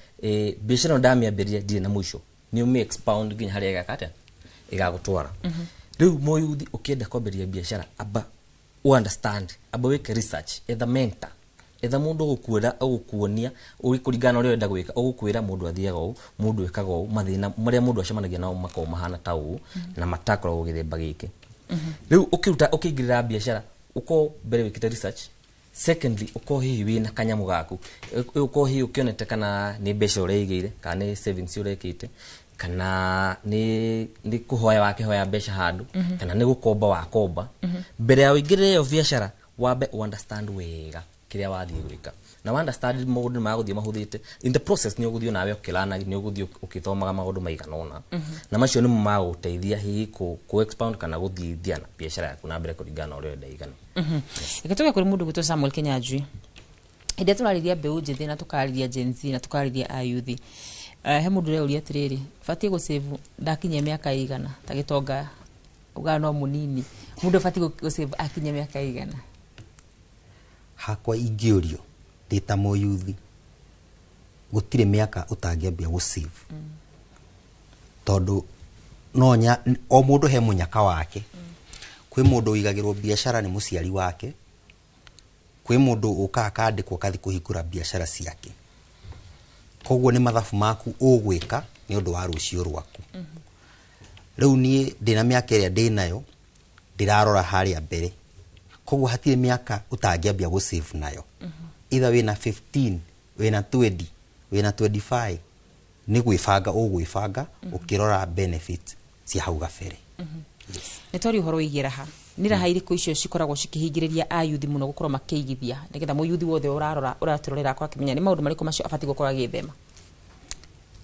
biacara ĩno ndamĩambĩrĩria ndirĩ na mũico, nĩ ũmĩ expound nginya harĩa ĩgeka atĩa, ĩgagũtwara. Rĩu mũyuthi ũkĩenda kwambĩrĩria biacara, amba understand, amba wĩke research, etha mentor, etha mũndũ ũgũkwĩra, ũgũkuonia kũringana na ũrĩa ũrenda gwĩka, ũgũkwĩra mũndũ athiaga ũũ, mũndũ ĩkaga ũũ, mathĩna marĩa mũndũ acemanagia nao makoragwo mahana ta ũũ na matakoragwo gĩthemba gĩkĩ. Rĩu ũkĩruta, ũkĩingĩrĩra biacara, ũkorwo mbere wĩkĩte research. Secondly, ũkorwo hihi wĩna kanyamũ gaku, ũkorwo hihi ũkĩonete kana nĩ mbeca ũreigĩire, kana nĩ savings ũrekĩte, kana nĩ kũhoya wakĩhoya mbeca handũ, kana nĩ gũkomba wakomba. Mbere ya ũingĩrĩre ĩyo biacara, wambe understand wega. Kĩrĩa wathiĩ gwĩka na wa understand maũndũ nĩ magũthiĩ mahũthĩte in the process, nĩ ũgũthiĩ nawe ũkĩlana, nĩ ũgũthiĩ ũkĩthomaga maũndũ maigana ũna, na macio nĩmo magũgũteithia hihi kũ expound kana gũthiithia na biacara yaku na mbere kũringana na ũrĩa ũrenda ĩigane. Reke tũge kũrĩ mũndũ gwĩtwo Samuel Kenyanjui. Hĩndĩ ĩrĩa tũrarĩria mbeũ njĩthĩ na tũkarĩria Gen Z na tũkarĩria ayuthi, he mũndũ ũreuria atĩrĩrĩ, batiĩ gũsave ndakinyia mĩaka ĩigana? Ta gĩtonga ugaga no mũnini, mũndũ abatiĩ gũsave akinyia mĩaka ĩigana? Hakwa ingĩũrio ndĩ ta mũyuthi, gũtirĩ mĩaka ũtangĩambia gũsave, tondũ no nya, o mũndũ he mũnyaka wake. Kwĩ mũndũ ũigagĩrwo biacara nĩ mũciari wake, kwĩ mũndũ ũkaga akandĩkwo akathi kũhingũra biacara ciake. Koguo nĩ mathabu maku ũgwĩka nĩ ũndũ wa rũciũ rwaku. Rĩu niĩ ndĩna mĩaka ĩrĩa ndĩnayo, ndĩrarora harĩa mbere, koguo hatirĩ mĩaka ũtangĩambia gũsave nayo. Either wĩna 15, wĩna 20, wĩna 25, nĩ gwĩbanga ũgwĩbanga ũkĩrora benefit cia hau gabere. Nĩ twaria ũhoro wĩgiĩ raha. Nĩ raha irĩkũ icio cikoragwo cikĩhingĩrĩria ayuthi mũno gũkorwo makĩigithia, nĩgetha mũyuthi wothe ũrarora ũratũrorera akorwo akĩmenya nĩ maũndũ marĩkũ macio abatiĩ gũkorwo agĩthema?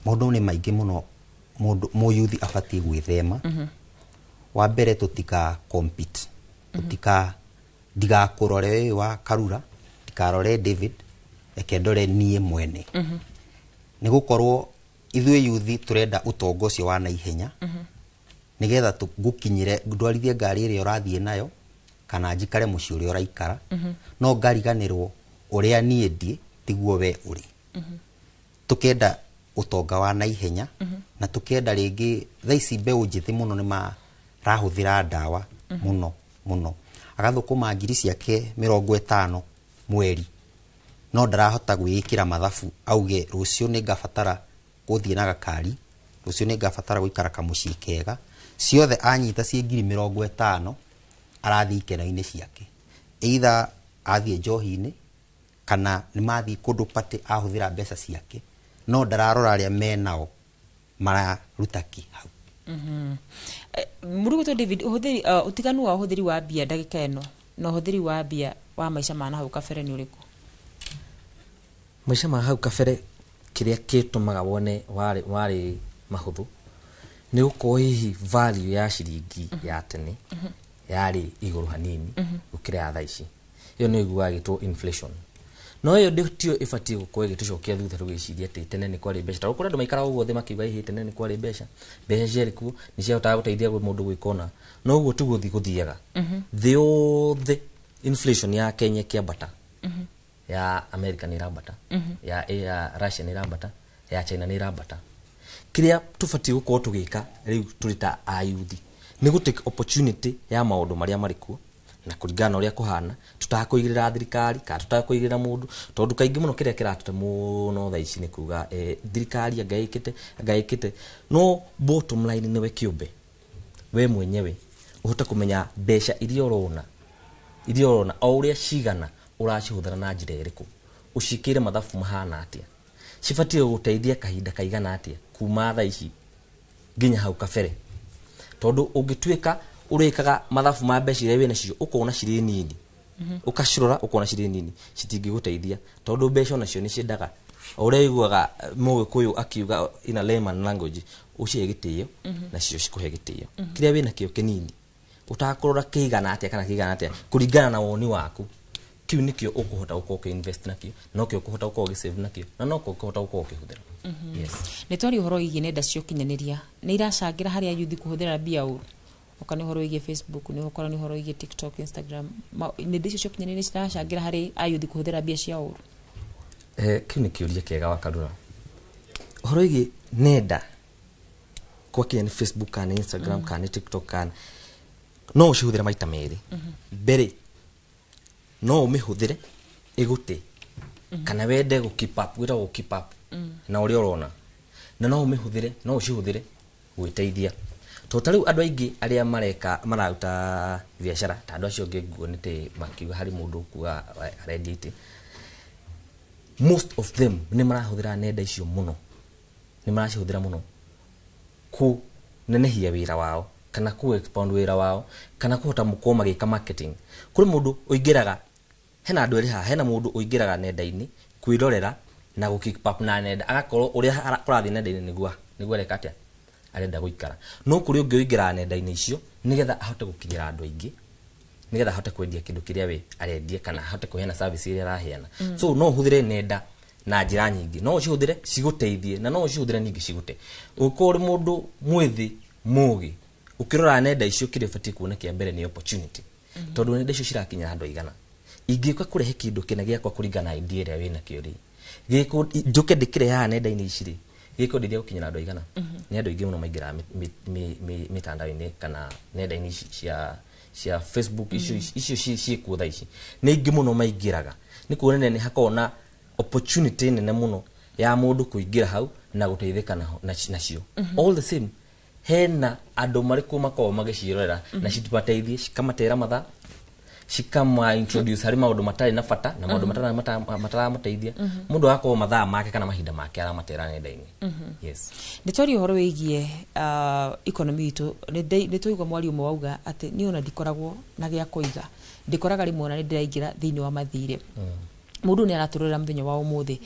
Maũndũ nĩ maingĩ mũno mũndũ mũyuthi abatiĩ gwĩthema. Wa mbere, tũtika compete, tũtika ndigakũrore ũyũ wa Karura, ndikarore David, reke ndore niĩ mwene, nĩ gũkorwo ithuĩ yuthi tũrenda ũtonga ũcio wa naihenya, nĩgetha ngũkinyĩre ndwarithie ngari ĩrĩa ũrathiĩ nayo kana njikare mũciĩ ũrĩa ũraikara, no ngariganĩrwo ũrĩa niĩ ndiĩ tiguo we ũrĩ. Tũkenda ũtonga wa naihenya, na tũkenda rĩngĩ thaa ici mbeũ njĩthĩ mũno nĩ marahũthĩra ndawa mũno mũno. Agathũkũma ngiri ciake 50 mweri, no ndarahota gwĩĩkĩra mathabu auge rũciũ nĩ ngabatara gũthiĩ na gakari, rũciũ nĩ ngabatara gũikara kamũciĩ kega. Ciothe anyita ciĩ ngiri 50, arathiĩ ikeno-inĩ ciake, either athiĩ njohi-inĩ kana nĩ mathiĩ kũndũ party, ahũthĩra mbeca ciake, no ndararora arĩa menao mararuta ki hau. Mũrugũtwo David, ũhũthĩri ũtiganu wa ũhũthĩri wa mbia ndagĩka ĩno na ũhũthĩri wa mbia wa maica ma nahau kabere nĩ ũrĩkũ? Maica ma hau kabere, kĩrĩa kĩtũmaga wone warĩ mahũthũ nĩ gũkorwo hihi value ya ciringi ya tene yarĩ igũrũ hanini gũkĩra ya thaa ici. Ĩyo nĩ ĩiguaga ĩgĩtwo inflation, no ĩyo tio ĩbatiĩ gũkorwo ĩgĩtũcokia thutha tũgĩciria atĩ tene nĩ kwarĩ mbeca, tondũ kũrĩ andũ maikaraga ũguo thĩ makiuga hihi tene nĩ kwarĩ mbeca, mbeca ciarĩ kuo, nĩ ciahotaga gũteithia mũndũ gwĩka ũna. No ũguo tiguo gũthiaga. Thĩ yothe inflation ya Kenya ĩkĩambata, ya America nĩ ĩrambata, ya Russia nĩ ĩrambata, ya China nĩ ĩrambata. Kĩrĩa tũbatiĩ gũkorwo tũgĩka rĩu tũrĩ ta ayuthi nĩ gũ take opportunity ya maũndũ marĩa marĩ kuo na kũringana na ũrĩa kũhana, tũtakũigĩrĩra thirikari kana tũtakũigĩrĩra mũndũ, tondũ kaingĩ mũno kĩrĩa kĩratũte mũno thaa ici nĩ kuga thirikari anga ĩkĩte, anga ĩkĩte. No bottom line, nĩwe kĩũmbe, we mwenyewe ũhote kũmenya mbeca iria ũrona o ũrĩa cigana, ũracihũthĩra na njĩra ĩrĩkũ, ũciĩkĩre mathabu mahana atĩa, cibatiĩ gũgũteithia kahinda kaigana atĩa kuma thaa ici nginya hau kabere. Tondũ ũngĩtuĩka ũrĩkaga mathabu ma mbeca iria wĩnacio, ũkona cirĩ nini, ũkacirora ũkona cirĩ nini, citingĩgũteithia, tondũ mbeca onacio nĩ ciendaga o ũrĩa ũiguaga mũgĩkũyũ akiuga in a layman language, ũcihe gĩtĩo nacio cikũhe gĩtĩo. Kĩrĩa wĩnakĩo kĩnini, ũtakũrora kĩigana atĩa kana kĩigana atĩa kũringana na woni waku, kĩu nĩkĩo ũkũhota gũkorwo ũkĩinvest nakĩo, nokĩo ũkũhota gũkorwo ũgĩsave nakĩo, na nokĩo ũkũhota gũkorwo ũkĩhũthĩra. Yes. Nĩ twaria ũhoro wĩgiĩ nenda cia ũkinyanĩria, nĩ iracangĩra harĩ ayuthi kũhũthĩra mbia ũru? Oka nĩ ũhoro wĩgiĩ Facebook, nĩ ũkora nĩ ũhoro wĩgiĩ TikTok, Instagram, nenda icio cia ũkinyanĩria ciracangĩra harĩ ayuthi kũhũthĩra mbia cia ũru? Kĩu nĩ kĩũria kĩega wa Karura. Ũhoro wĩgiĩ nenda gwakinya nĩ Facebook kana nĩ Instagram kana nĩ TikTok, kana no ũcihũthĩre maita merĩ. Mbere no ũmĩhũthĩre ĩgũte kana wende gũ keep up, gwĩtagwo gũ keep up na ũrĩa ũrona, na no ũmĩhũthĩre, no ũcihũthĩre gwĩteithia, tondũ ta rĩu andũ aingĩ arĩa mareka mararuta biacara ta andũ acio angĩ nguonete makiuga harĩ mũndũ ũkuga arendia itĩ, most of them nĩ marahũthĩra nenda icio mũno, nĩ maracihũthĩra mũno kũnenehia wĩra wao kana ku expound wĩra wao kana kũhota gũkorwo magĩka marketing. Kũrĩ mũndũ ũingĩraga Hena andũ erĩ haha, hena mũndũ ũingĩraga nenda-inĩ kwĩrorera na gũ keep up na nenda, agakorwo ũrĩa kũrathiĩ nenda-inĩ nĩguo areka atĩa, arenda gũikara. No kũrĩ ũngĩ ũingĩraga nenda-inĩ icio nĩgetha ahote gũkinyĩra andũ aingĩ, nĩgetha ahote kwendia kĩndũ kĩrĩa we arendia kana ahote kũheana service ĩrĩa araheana. So no ũhũthĩre nenda na njĩra nyingĩ, no ũcihũthĩre cigũteithie na no ũcihũthĩre ningĩ cigũte. Ũngĩkorwo ũrĩ mũndũ mwĩthĩ mũgĩ, ũkĩrora nenda icio kĩrĩa ũbatiĩ kuona kĩa mbere nĩ opportunity, tondũ nenda icio cirakinyĩra andũ aigana. Ingĩũka kũrehe kĩndũ kĩna gĩakwa kũringana na idea ĩrĩa wĩnakĩo rĩ, njũke ndĩkĩrehe haha nenda-inĩ ici rĩ, gĩkũndeithia gũkinyĩra andũ aigana? Nĩ andũ aingĩ mũno maingĩraga mĩtandao-inĩ kana nenda-inĩ ici cia Facebook icio, icio ciĩkuo thaa ici nĩ aingĩ mũno maingĩraga. Nĩ kuonania nĩ hakoragwo na opportunity nene mũno ya mũndũ kũingĩra hau na gũteithĩka nacio. All the same, hena andũ marĩkũ makoragwo magĩciĩrorera na citibateithie, cikamatera mathaa, cikama introduce harĩ maũndũ matarĩ na bata na maũndũ mataramateithia. Mũndũ agakorwo mathaa make kana mahinda make aramatera nenda-inĩ. Yes. Nĩ twaria ũhoro wĩgiĩ economy itũ, nĩ twaigua mwario ũmwe wauga atĩ niĩ ona ndikoragwo na gĩa kũiga, ndĩkoraga rĩmwe ona nĩ ndĩraingĩra thĩinĩ wa mathirĩ. Mũndũ nĩ aratũrĩra mũthenya wa ũmũthĩ,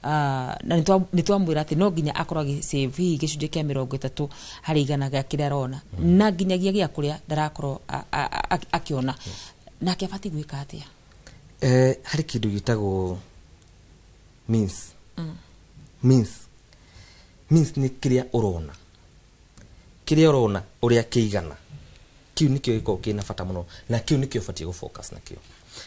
na nĩ twamwĩra atĩ no nginya akorwo agĩsave hihi gĩcunjĩ kĩa 30% gĩa kĩrĩa arona, na nginyagia gĩa kũrĩa ndarakorwo akĩona, nake abatiĩ gwĩka atĩa? Harĩ kĩndũ gĩtagwo means. Means nĩ kĩrĩa ũrona, kĩrĩa ũrona ũrĩa kĩigana, kĩu nĩkĩo gĩkoragwo kĩna bata mũno, na kĩu nĩkĩo ũbatiĩ gũfocus nakĩo.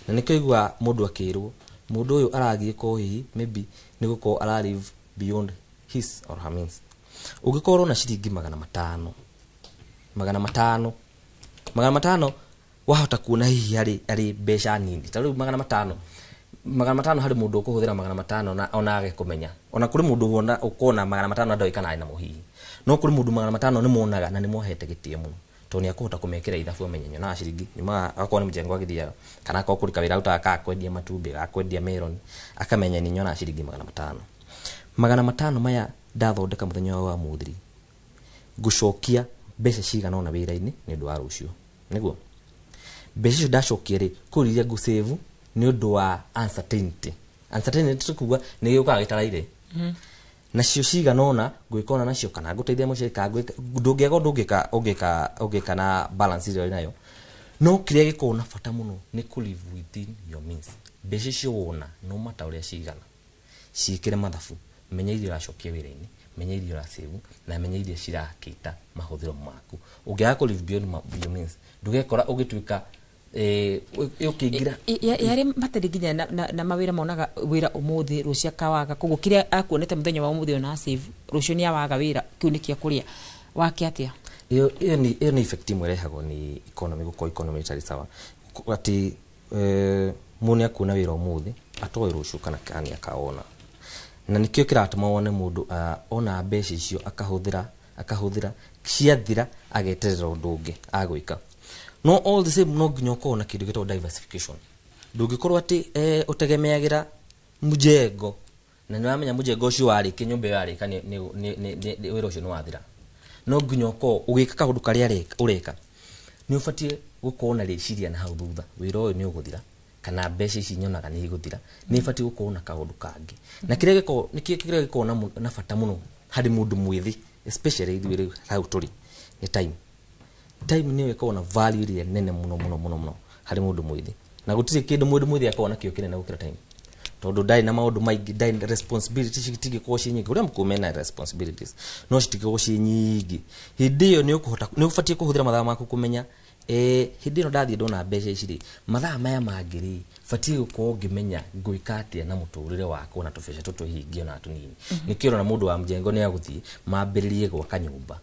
Na nĩkĩo igua mũndũ akĩrwo mũndũ ũyũ arathiĩ ko hihi maybe nĩ gũkorwo ara live beyond his or her means. Ũngĩkorwo na ciringi 500, 500, 500, wahota kuona hihi harĩ mbeca nini. Ta rĩu 500, 500 harĩ mũndũ ũkũhũthĩra 500 na ona age kũmenya. Ona kũrĩ mũndũ wona ũkona 500 ndoĩ kana arĩ namo hihi, no kũrĩ mũndũ 500 nĩ monaga na nĩ mohete gĩtĩo mũno, tondũ nĩ akũhota kũmekĩra ithabu amenye nyonaga ciringi nyumaga, akorwo nĩ mjengo agĩthiaga kana akorwo kũrĩ kawĩra arutaga ka kwendia matumbĩ, ga kwendia meroni, akamenya nĩ nyonaga ciringi 500. 500 maya ndathondeka mũthenya wa mũthiri, ngũcokia mbeca cigana ũna wĩra-inĩ nĩ ũndũ wa rũciũ. Nĩguo mbeca icio ndacokia rĩ, kũrĩ iria ngũsave nĩ ũndũ wa uncertainty. Uncertainty kuga nĩ gĩũkaga gĩtaraire. Nacio cigana ũna ngwĩka ona nacio kana ngũteithia mũciari kana ngwĩka ndũngĩaga ũndũ ũngĩka na balance ĩrĩa ũrĩ nayo. No kĩrĩa gĩkoragwo na bata mũno nĩ kũ live within your means. Mbeca icio wona no mata ũrĩa cigana, ciĩkĩre mathabu, menya iria ũracokia wĩra-inĩ, menya iria ũrasave, na menya iria cirakĩta mahũthĩro maku. Ũngĩaga kũ live beyond your means, ndũgekora ũgĩtuĩka ũkĩingĩra Yarĩ matarĩ nginya na mawĩra, monaga wĩra ũmũthĩ rũciũ akawaga, koguo kĩrĩa akuonete mũthenya wa ũmũthĩ ona save, rũciũ nĩ awaga wĩra, kĩu nĩ kĩa kũrĩa wake atĩa? Ĩyo nĩ effect ĩmwe ĩrehagwo nĩ economy gũkorwo economy ĩtarĩ sawa. Atĩ mũndũ nĩ akuona wĩra ũmũthĩ atoĩ rũciũ kana nĩ akawona, na nĩkĩo kĩratũma wone mũndũ ona mbeca icio akahũthĩra ciathira ageterera ũndũ ũngĩ agwĩka. No all the same, no nginya ũkorwo na kĩndũ gĩtagwo diversification. Ndũngĩkorwo atĩ ũtegemeagĩra mjengo na nĩ wamenya mjengo ũcio warĩkia, nyũmba ĩyo yarĩka, wĩra ũcio nĩ wathira. No nginya ũkorwo ũgĩka kaũndũ karĩa ũreka, nĩ ũbatiĩ gũkorwo na rĩciria na hau thutha, wĩra ũyũ nĩ ũgũthira kana mbeca ici nyonaga nĩ igũthira, nĩ ibatiĩ gũkorwo na kaũndũ kangĩ. Na kĩrĩa gĩkoragwo nĩ kĩrĩa gĩkoragwo na bata mũno harĩ mũndũ mwĩthĩ, especially ithuĩ rĩu hau tũrĩ, nĩ time. Time nĩyo ĩkoragwo na value ĩrĩa nene mũno mũno mũno mũno harĩ mũndũ mwĩthĩ, na gũtirĩ kĩndũ mũndũ mwĩthĩ akoragwo nakĩo kĩnene gũkĩra time, tondũ ndarĩ na maũndũ maingĩ, ndarĩ na responsibilities, citingĩkorwo ciĩ nyingĩ. Ũrĩa mũkũrũ mena responsibilities no citingĩkorwo ciĩ nyingĩ. Hĩndĩ ĩyo nĩ ũkũhota, nĩ ũbatiĩ kũhũthĩra mathaa maku kũmenya hĩndĩ ĩno ndathiĩ ndona mbeca ici rĩ, mathaa maya mangĩ rĩ, batiĩ gũkorwo ngĩmenya ngwĩka atĩa na mũtũrĩre wakwa na tũbeca tũtũ hingie ona tũnini. Nĩkĩo ũrona mũndũ wa mjengo nĩ agũthiĩ mambĩrĩrie gwaka nyũmba,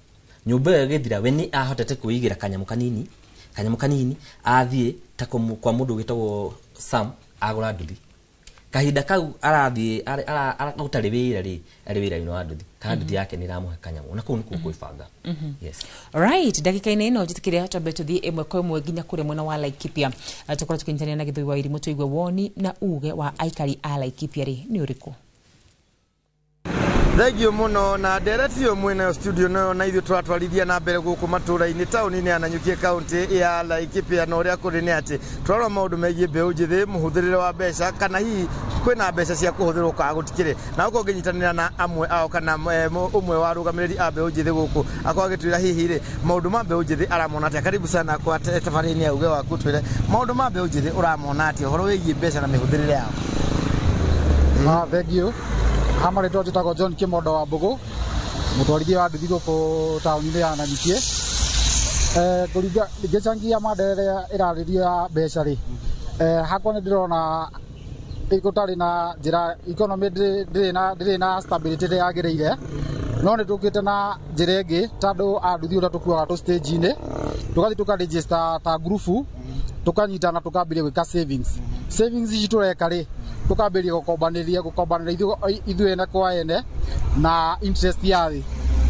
nyũmba ĩyo ĩgĩthira we nĩ ahotete kwĩigĩra kanyamũ kanini, athiĩ ta kwa mũndũ wĩtagwo Sam agũra nduthi. Kahinda kau arathiĩ gũtarĩ wĩra rĩ, arĩ wĩra-inĩ wa nduthi, kana nduthi yake nĩ ĩramũhe kanyamũ, na kũu nĩkuo kwĩbanga. Yes. Right, ndagĩka-inĩ ĩno njĩtĩkĩre twambe tũthiĩ ĩmwe kwa ĩmwe nginya kũrĩa mwena wa Laikipia. Tũkorwo tũkĩnyitanĩra na Gĩthũi wa Irimũ, tũigue woni na uge wa aikari a Laikipia rĩ nĩ ũrĩkũ. Thengiũ mũno na ndereti ĩyo mwĩnayo studio nayo na ithuĩ tũratwarithia na mbere gũkũ matũra-inĩ taũni-inĩ ya Nanyuki kaũntĩ ya Laikipia, na ũrĩa kũrĩ nĩ atĩ tũrarora maũndũ megiĩ mbeũ njĩthĩ, mũhũthĩrĩre wa mbeca, kana hihi kwĩna mbeca cia kũhũthĩrwo kana gũtikĩrĩ, na ũkorwo ngĩnyitanĩra na amwe ao kana ũmwe wa arũgamĩrĩri a mbeũ njĩthĩ gũkũ akorwo agĩtwĩra hihi rĩ maũndũ ma mbeũ njĩthĩ aramona atĩa. Karibu sana kwa tabarĩra-inĩ ya Uge Waku, twĩre maũndũ ma mbeũ njĩthĩ ũramona atĩa ũhoro wĩgiĩ mbeca na mĩhũthĩrĩre yao. Thank you. Ha marĩtwa njĩtagwo John Kĩmondo wa Mbũgũ, mũtwarithia wa nduthi gũkũ taũni-inĩ ya Nanyuki. Ngũringa ngĩchangia mada ĩrĩa ĩrarĩrio ya mbeca rĩ, hakwa nĩ ndĩrona gũtarĩ na njĩra economy ndĩrĩ na stability ĩrĩa yagĩrĩire, no nĩ tũkĩte na njĩra ĩngĩ tondũ a nduthi ũrĩa tũkuaga tũ stage-inĩ tũgathiĩ tũkaregister ta ngurubu, tũkanyitana tũkambĩrĩria gwĩka savings. Savings ici tũreka rĩ, tũkambĩrĩria gũkombanĩria ithuĩ ene kwa ene na interest ya thĩ,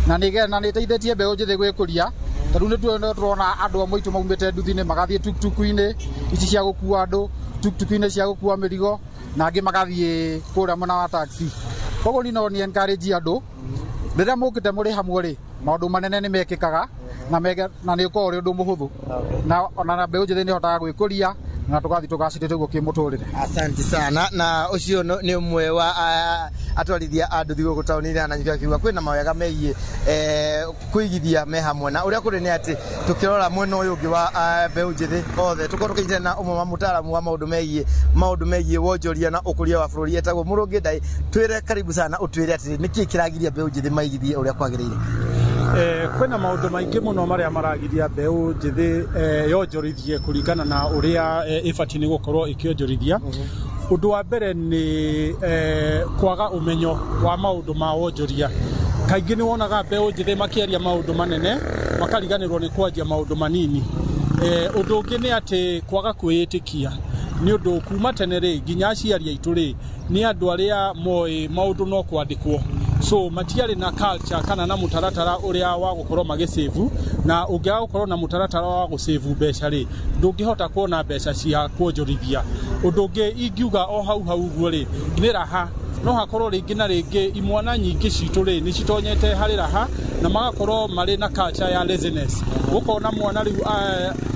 na nĩ na nĩ ĩteithĩtie mbeũ njĩthĩ gwĩkũria, tondũ nĩ tũrona andũ amwe aitũ maumĩte nduthi-inĩ magathiĩ tuktuku-inĩ ici cia gũkua andũ, tuktuku-inĩ cia gũkua mĩrigo, na angĩ magathiĩ kũrĩa mwena wa taxi. Koguo niĩ no ni encourage andũ rĩrĩa mũkĩte mũrĩ hamwe rĩ, maũndũ manene nĩ mekĩkaga na nĩ ũkoragwo ũrĩ ũndũ mũhũthũ, na ona mbeũ njĩthĩ nĩ ĩhotaga gwĩkũria na tũgathiĩ tũgacĩrĩte ũguo kĩmũtũrĩre. Asante sana. Na ũcio nĩ ũmwe wa atwarithia a nduthi gũkũ taũni-inĩ ya Nanyuki akiuga kwĩna mawega megiĩ kũigithia me hamwe, na ũrĩa kũrĩ nĩ atĩ tũkĩrora mwena ũyũ ũngĩ wa mbeũ njĩthĩ othe tũkorwo tũkĩnyitanĩra na ũmwe wa mũtaaramu wa maũndũ megiĩ wonjoria na ũkũria wa bũrũri etagwo Mũrũngĩ Ndai. Twĩre karibu sana, ũtwĩre atĩrĩ nĩkĩĩ kĩragiria mbeũ njĩthĩ maigithie ũrĩa kwagĩrĩire. Kwĩna maũndũ maingĩ mũno marĩa maragiria mbeũ njĩthĩ yonjorithie kũringana na ũrĩa ĩbatiĩ nĩ gũkorwo ĩkĩonjorithia. Ũndũ wa mbere nĩ kwaga ũmenyo wa maũndũ ma wonjoria. Kaingĩ nĩ wonaga mbeũ njĩthĩ makĩaria maũndũ manene makariganĩrwo nĩ kwanjia maũndũ manini. Ũndũ ũngĩ nĩ atĩ kwaga kwĩĩtĩkia, nĩ ũndũ kuma tene rĩ nginya aciari aitũ rĩ nĩ andũ arĩa moĩ maũndũ no kwandĩkwo, so matiarĩ na culture kana na mũtaratara ũrĩa wa gũkorwo magĩsave, na ũngĩaga gũkorwo na mũtaratara wa gũsave mbeca rĩ ndũngĩhota kuona mbeca cia kuonjorithia. Ũndũ ũngĩ ingiuga o hau hau ũguo rĩ nĩ raha. No hakorwo rĩngĩ na rĩngĩ imwana nyingĩ citũ rĩ nĩ citonyete harĩ raha na magakorwo marĩ na culture ya laziness. Ũkona mwana rĩu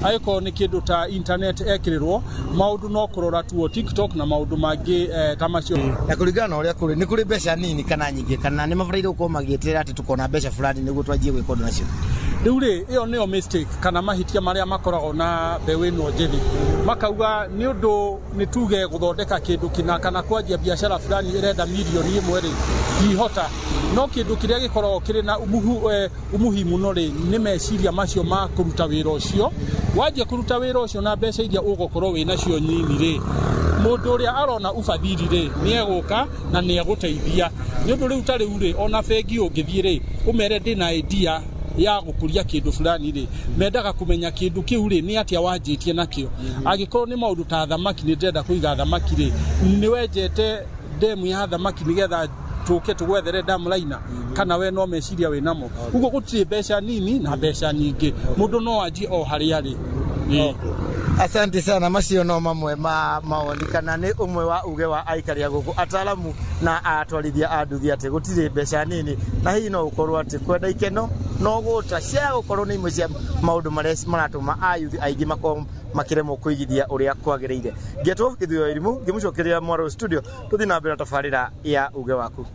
angĩkorwo nĩ kĩndũ ta internet ekĩrĩrwo maũndũ no kũrora tuo TikTok na maũndũ mangĩ ta macio. Na kũringana na ũrĩa kũrĩ, nĩ kũrĩ mbeca nini kana nyingĩ, kana nĩ mabataire gũkorwo magĩeterera atĩ tũkona mbeca fulani nĩguo twanjie gwĩka ũndũ nacio? Rĩu rĩ ĩyo nĩyo mistake kana mahĩtia marĩa makoragwo na mbeũ ĩno njĩthĩ, makauga nĩ ũndũ nĩ tuge gũthondeka kĩndũ kĩna kana kwanjia biacara fulani ĩrenda mirioni ĩmwe rĩ ndihota, no kĩndũ kĩrĩa gĩkoragwo kĩrĩ na umuhimu mũno rĩ nĩ meciria macio ma kũruta wĩra ũcio. Wanjia kũruta wĩra ũcio na mbeca iria ũgũkorwo wĩ nacio nyinyi rĩ, mũndũ ũrĩa arona ũbathiri rĩ nĩ egũka na nĩ egũteithia. Nĩ ũndũ rĩu ta rĩu rĩ ona bengi ũngĩthiĩ rĩ ũmere ndĩna idea ya gũkũria kĩndũ fulani rĩ, mendaga kũmenya kĩndũ kĩu rĩ nĩ atĩa wanjĩtie nakĩo. Angĩkorwo nĩ maũndũ ta thamaki, nĩ ndĩrenda kũiga thamaki rĩ, nĩ wenjete demu ya thamaki nĩgetha tũke tũgwethere dam liner kana we no meciria wĩ namo. Ũguo gũtirĩ mbeca nini na mbeca nyingĩ, mũndũ no anjie o harĩa arĩ. Asante sana. Macio no mamwe ma mawoni kana nĩ ũmwe wa uge wa aikari a gũkũ ataramu na atwarithia a nduthi atĩ gũtirĩ mbeca nini, na hihi no ũkorwo atĩ kwenda ikeno no gũta cia gũkorwo nĩ imwe cia maũndũ marĩa maratũma ayuthi aingĩ makorwo makĩremwo kũigithia ũrĩa kwagĩrĩire. Ngetwo Gĩthuyo Irimũ ngĩmũcokeria Mwaro studio, tũthiĩ na mbere na tabarĩra ya Uge Waku.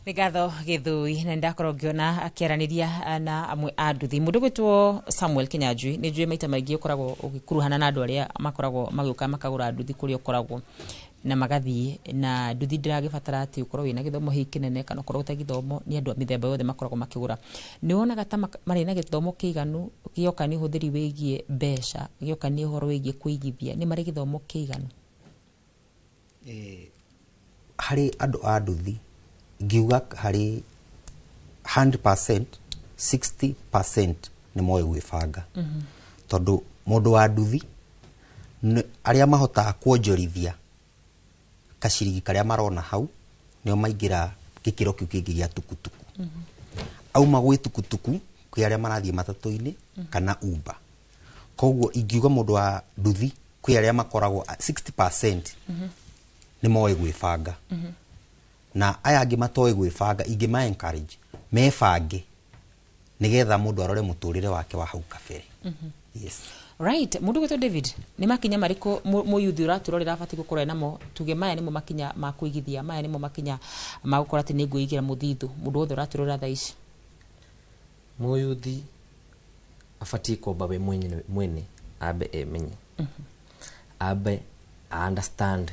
Nĩ ngatho Gĩthui, na nĩndakorwo ngĩona akĩaranĩria na amwe a nduthi. Mũndũ gwĩtwo Samuel Kinyanjui, nĩ njũĩ maita maingĩ ũkoragwo ũgĩkuruhana na andũ arĩa makoragwo magĩũka makagũra nduthi kũrĩa ũkoragwo na magathiĩ, na nduthi ndĩragĩbatara atĩ ũkorwo wĩna gĩthomo hihi kĩnene kana ũkorwo ũtarĩ gĩthomo, nĩ andũ a mĩthemba yothe makoragwo makĩgũra. Nĩ wonaga ta marĩ na gĩthomo kĩiganu gĩoka nĩ ũhũthĩri wĩgiĩ mbeca, gĩoka nĩ ũhoro wĩgiĩ kũigithia, nĩ marĩ gĩthomo kĩiganu? Harĩ andũ a nduthi ngiuga harĩ 100% 60% nĩ moĩ gwĩbanga, tondũ mũndũ wa nduthi arĩa mahotaga kuonjorithia kaciringi karĩa marona hau nĩo maingĩra gĩkĩro kĩu kĩngĩ gĩa tukutuku. Auma gwĩ tukutuku kwĩ arĩa marathiĩ matatũ-inĩ kana Uber. Koguo ingiuga mũndũ wa nduthi kwĩ arĩa makoragwo 60% nĩ moĩ gwĩbanga. Na aya angĩ matoĩ gwĩbanga, ingĩma encourage mebange nĩgetha mũndũ arore mũtũrĩre wake wa hau kabere. Yes. Right, mundu gwitwo David, nĩ makinya marĩkũ mũyuthi ũratũrorera abatiĩ gũkorwo enamo? Tuge maya nĩmo makinya ma kũigithia, maya nĩmo makinya ma gũkorwo atĩ nĩ ngwĩigĩra mũthithũ, mũndũ wothe ũratũrorera thaa ici. Mũyuthi abatiĩ kwamba we mwene ambe emenye, ambe a understand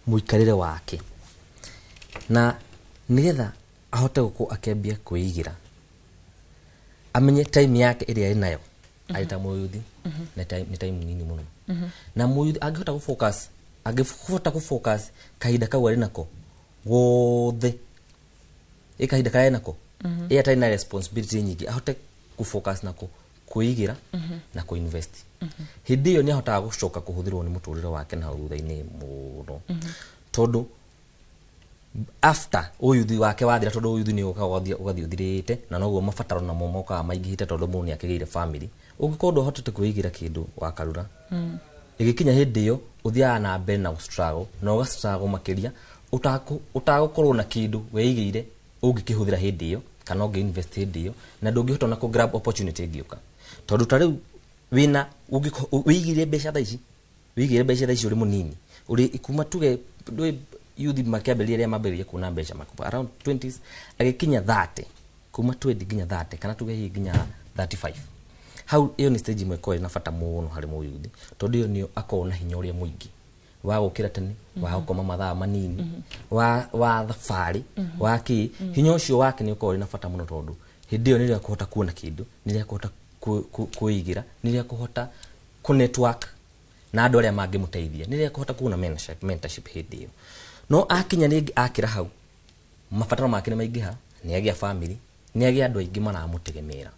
mũikarĩre wake, na nĩgetha ahote gũkorwo akĩambia kwĩigĩra, amenye time yake ĩrĩa ĩnayo arĩ ta mũyuthi nĩ time nini mũno. Na mũyuthi angĩhota gũ-focus kahinda kau arĩ nako gothe, ĩ kahinda karĩa arĩ nako ĩ atarĩ na responsibility nyingĩ, ahote gũ-focus nako kwĩigĩra na kũ-invest, hĩndĩ ĩyo nĩ ahotaga gũcoka kũhũthĩrwo nĩ mũtũrĩre wake na hau thutha-inĩ mũno, tondũ after ũyuthi wake wathira, tondũ ũyuthi nĩ ũkaga ũgathiĩ ũthirĩte, na noguo mabataro namo mokaga maingĩhĩte, tondũ mũndũ nĩ akĩgĩire family. Ũngĩkorwo ndũhotete kwĩigĩra kĩndũ wakarura, ĩgĩkinya hĩndĩ ĩyo ũthiaga na mbere na gũ-struggle, na ũga-struggle makĩria ũtagũkorwo na kĩndũ weigĩire ũngĩkĩhũthĩra hĩndĩ ĩyo kana ũngĩ invest hĩndĩ ĩyo, na ndũngĩhota ona kũ grab opportunity ĩngĩũka, tondũ ta rĩu wĩna wĩigĩire mbeca thaa ici, wĩigĩire mbeca thaa ici ũrĩ mũnini, ũrĩ kuma tuge ndũĩ yuthi makĩambĩrĩria arĩa mambĩrĩria kuona mbeca makuba around 20s agĩkinya 30, kuma 20 nginya 30 kana tuge hihi nginya 35, hau ĩyo nĩ stage ĩmwe ĩkoragwo ĩna bata mũno harĩ mũyuthi, tondũ ĩyo nĩyo akoragwo na hinya ũrĩa mũingĩ wa gũkĩra tene, wa gũkoma mathaa manini, wa thabarĩ, wa kĩ, hinya ũcio wake nĩ ũkoragwo wĩna bata mũno, tondũ hĩndĩ ĩyo nĩrĩo akũhota kuona kĩndũ, nĩrĩo akũhota kwĩigĩra, nĩrĩo akũhota kũ network na andũ arĩa mangĩmũteithia, nĩrĩo akũhota kuona mentorship hĩndĩ ĩyo. No akinya rĩngĩ akĩra hau, mabataro make nĩ maingĩha, nĩ agĩa family, nĩ agĩa andũ aingĩ maramũtegemera,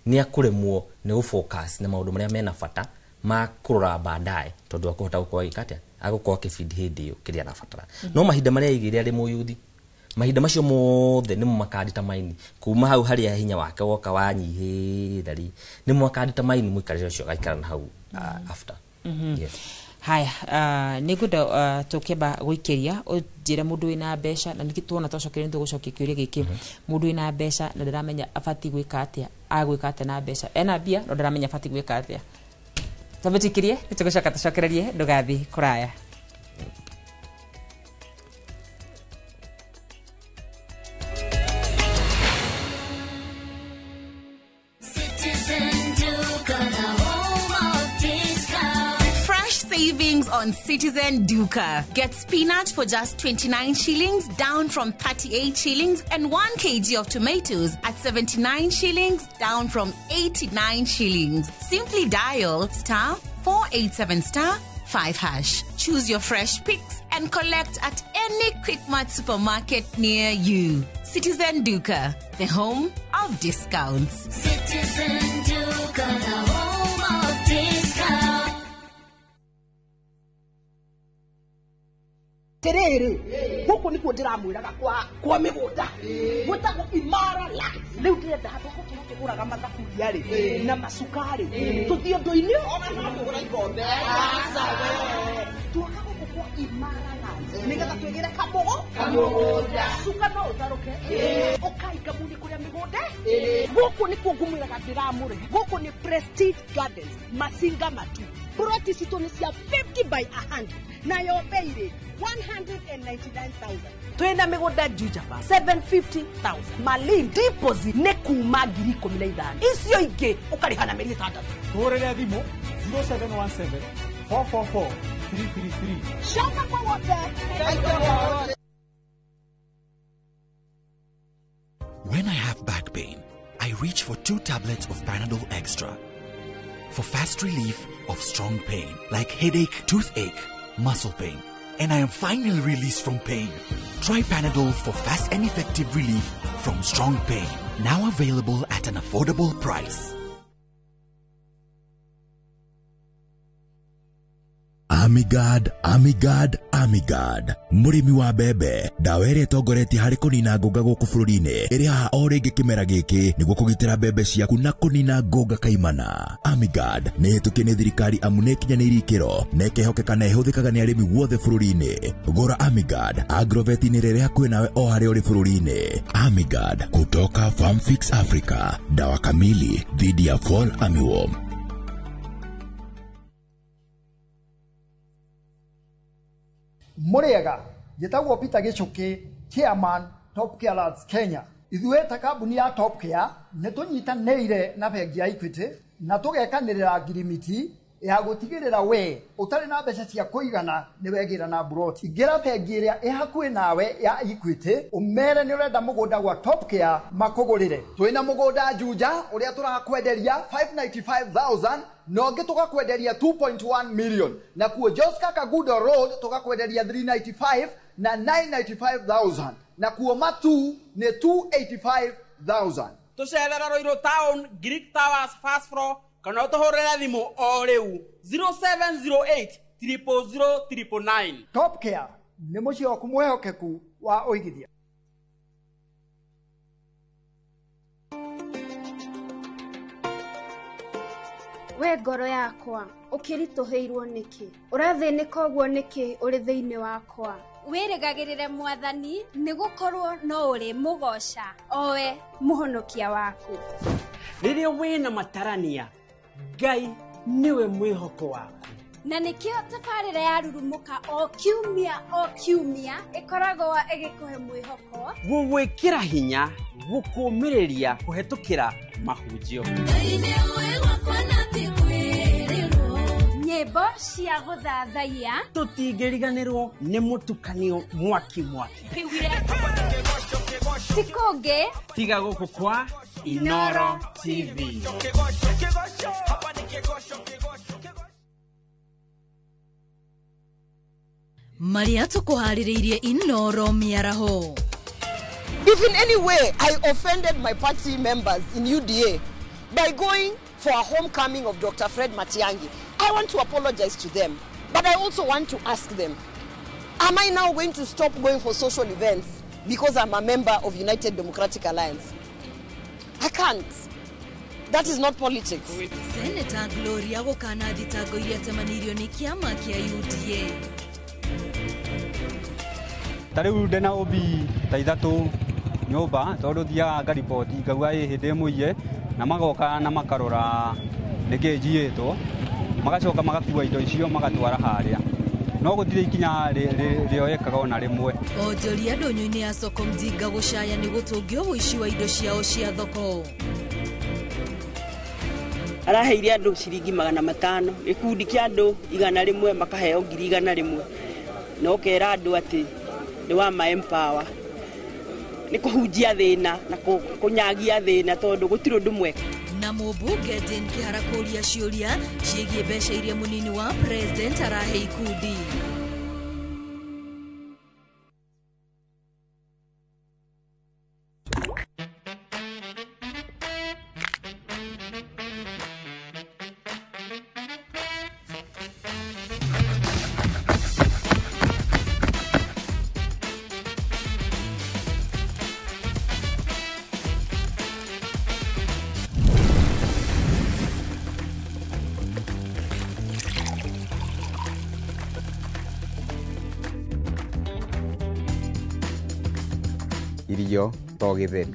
nĩ akũremwo nĩ gũ-focus na maũndũ marĩa mena bata ma kũrora baadaye, tondũ akũhota gũkorwo agĩka atĩa, agũkorwo akĩbidi hĩndĩ ĩyo kĩrĩa arabatara. No mahinda marĩa aigĩire arĩ mũyuthi, mahinda macio mothe nĩmo makadetermine kuma hau harĩa hinya wake woka wanyihĩra rĩ, nĩmo makadetermine mũikarĩre ũcio agaikara na hau after. Yes. Haya, nĩ ngwenda tũkĩamba gũikĩria ũnjĩre mũndũ wĩna mbeca, na nĩkĩ tuona twacokeria nĩ tũgũcokia kĩũria gĩkĩ, mũndũ wĩna mbeca na ndaramenya abatiĩ gwĩka atĩa, agwĩka atĩa na mbeca, ena mbia no ndaramenya abatiĩ gwĩka atĩa. Twambe tũikĩrie, nĩ tũgũcoka tũcokererie, ndũgathiĩ kũraya. Citizen Duka, the home of discount. Fresh savings on Citizen Duka. Get spinach for just 29 shillings, down from 38 shillings, and 1 kg of tomatoes at 79 shillings, down from 89 shillings. Simply dial *487*5#. Choose your fresh picks and collect at any Quickmart supermarket near you. Citizen Duka, the home of discounts. Citizen Duka, the home of discounts. Terere guku nikuo ndiramwiraga kwa migunda gwitagwo Imara Lands. Riu ndirenda handu guku tukiguraga mathaburia ri na macukari tuthie ndu-ini ona no tugura ikombe. Aca we tuoka guku kwa Imara Lands nigetha twigire kamugunda cuka no utaruke ukainga muni kuria migunda. Guku nikuo ngumwiraga ndiramũrehe. Guku ni Prestige Gardens Masinga Matu. Ploti citũ nĩ cia 50 by 100 nayo bei rĩ 199,000. Twina migunda Juja 750,000. Malin deposit nĩ kuma 15,000. Icio ingĩ ũkarĩha na mĩeri 6. Tũhũrĩre thimũ 0717 444 333. Coka kwa wote. When I have back pain, I reach for 2 tablets of Panadol Extra for fast relief of strong pain like headache, toothache, muscle pain, and I am finally released from pain. Try Panadol for fast and effective relief from strong pain. Now available at an affordable price. Amigard, Amigard, Amigard. Mũrĩmi wa mbembe, ndawa ĩrĩa ĩtongoretie harĩ kũnina ngũnga gũkũ bũrũri-inĩ ĩrĩ haha o rĩngĩ kĩmera gĩkĩ nĩguo kũgitĩra mbembe ciaku na kũnina ngũnga kaimana. Amigard nĩ ĩhĩtũkie nĩ thirikari amu nĩ ĩkinyanĩirie ikĩro na ĩkehokeka na ĩhũthĩkaga nĩ arĩmi guothe bũrũri-inĩ. Gũra Amigard Agrovet-inĩ rĩrĩ hakuhĩ nawe o harĩa ũrĩ bũrũri-inĩ. Amigard kutoka Farmfix Africa, dawa kamili dhidi ya fall armyworm. Mũrĩega, njĩtagwo Peter Gĩchũkĩ, chairman Top Care Lads Kenya. Ithuĩ ta kambuni ya Top Care nĩ tũnyitanĩire na bengi ya Equity na tũgekanĩrĩra ngirimiti ya gũtigĩrĩra we ũtarĩ na mbeca cia kũigana nĩ wegĩra na mburoti. Ingĩra bengi ĩrĩa ĩ hakuhĩ nawe ya Equity ũmere nĩ ũrenda mũgũnda gwa Top Care makũgũrĩre. Twĩna mũgũnda Juja ũrĩa tũrakwenderia 595,000 na ũngĩ tũgakwenderia 2.1 million, na kuo Joska Kagudo Road tũgakwenderia 395 na 995,000, na kuo Matu nĩ 285,000. Tũcerera Ruiru Town, Greek Towers first floor, kana ũtũhũrĩre thimũ o rĩu 0708 000 999. Top Care nĩ mũciĩ waku mwĩhokeku wa ũigithia. We ngoro yakwa, ũkĩritũhĩirwo nĩkĩ? Ũrathĩnĩka ũguo nĩkĩ ũrĩ thĩinĩ wakwa? Wĩrĩgagĩrĩre Mwathani, nĩgũkorwo no ũrĩmũgooca, owe mũhonokia waku. Rĩrĩa wĩna matarania, Ngai nĩwe mwĩhoko waku. Na nĩkĩo tabarĩra ya Rurumũka o kiumia o kiumia ĩkoragwo ĩgĩkũhe mwĩhoko, gũgwĩkĩra hinya, gũkũmĩrĩria kũhetũkĩra mahunjio, nyĩmbo cia gũthathaiya, tũtingĩriganĩrwo nĩ mũtukanio mwaki mwaki. Ti kũngĩ tiga gũkũ kwa Inoro TV. Maria tũkũharĩrĩirie Inoro mĩaraho. If in any way I offended my party members in UDA by going for a homecoming of Dr. Fred Matiang'i, I want to apologize to them. But I also want to ask them, am I now going to stop going for social events because I'm a member of United Democratic Alliance? I can't. That is not politics. Senator Gloria gũkana thitango iria temanĩirio nĩ kĩama kĩa UDA. Ta rĩu ndĩna ũbi ta ithatũ nyũmba tondũ thiaga ngariboti ngauga ĩ hĩndĩ ĩmũiye, na magoka na makarora nĩkĩ njiyĩtwo, magacoka magakua indo icio magatwara harĩa, no gũtirĩ ikinya rĩoyekaga ona rĩmwe. Onjoria ndũnyũ-inĩ ya soko Mjinga gũcaya nĩ gũtũngio ũici wa indo ciao cia thoko. Araheire andũ ciringi 500, gĩkundi kĩa andũ 100 makaheo 100,000, na ũkera andũ atĩ nĩ wa ma empower, nĩ kũhunjia thĩna na kũnyagia thĩna tondũ gũtirĩ ũndũ mwega. Na mũmbunge Jane Kĩhara kũũria ciũria ciĩgiĩ mbeca iria mũnini wa president arahe ikundi. Irio to gĩtheri.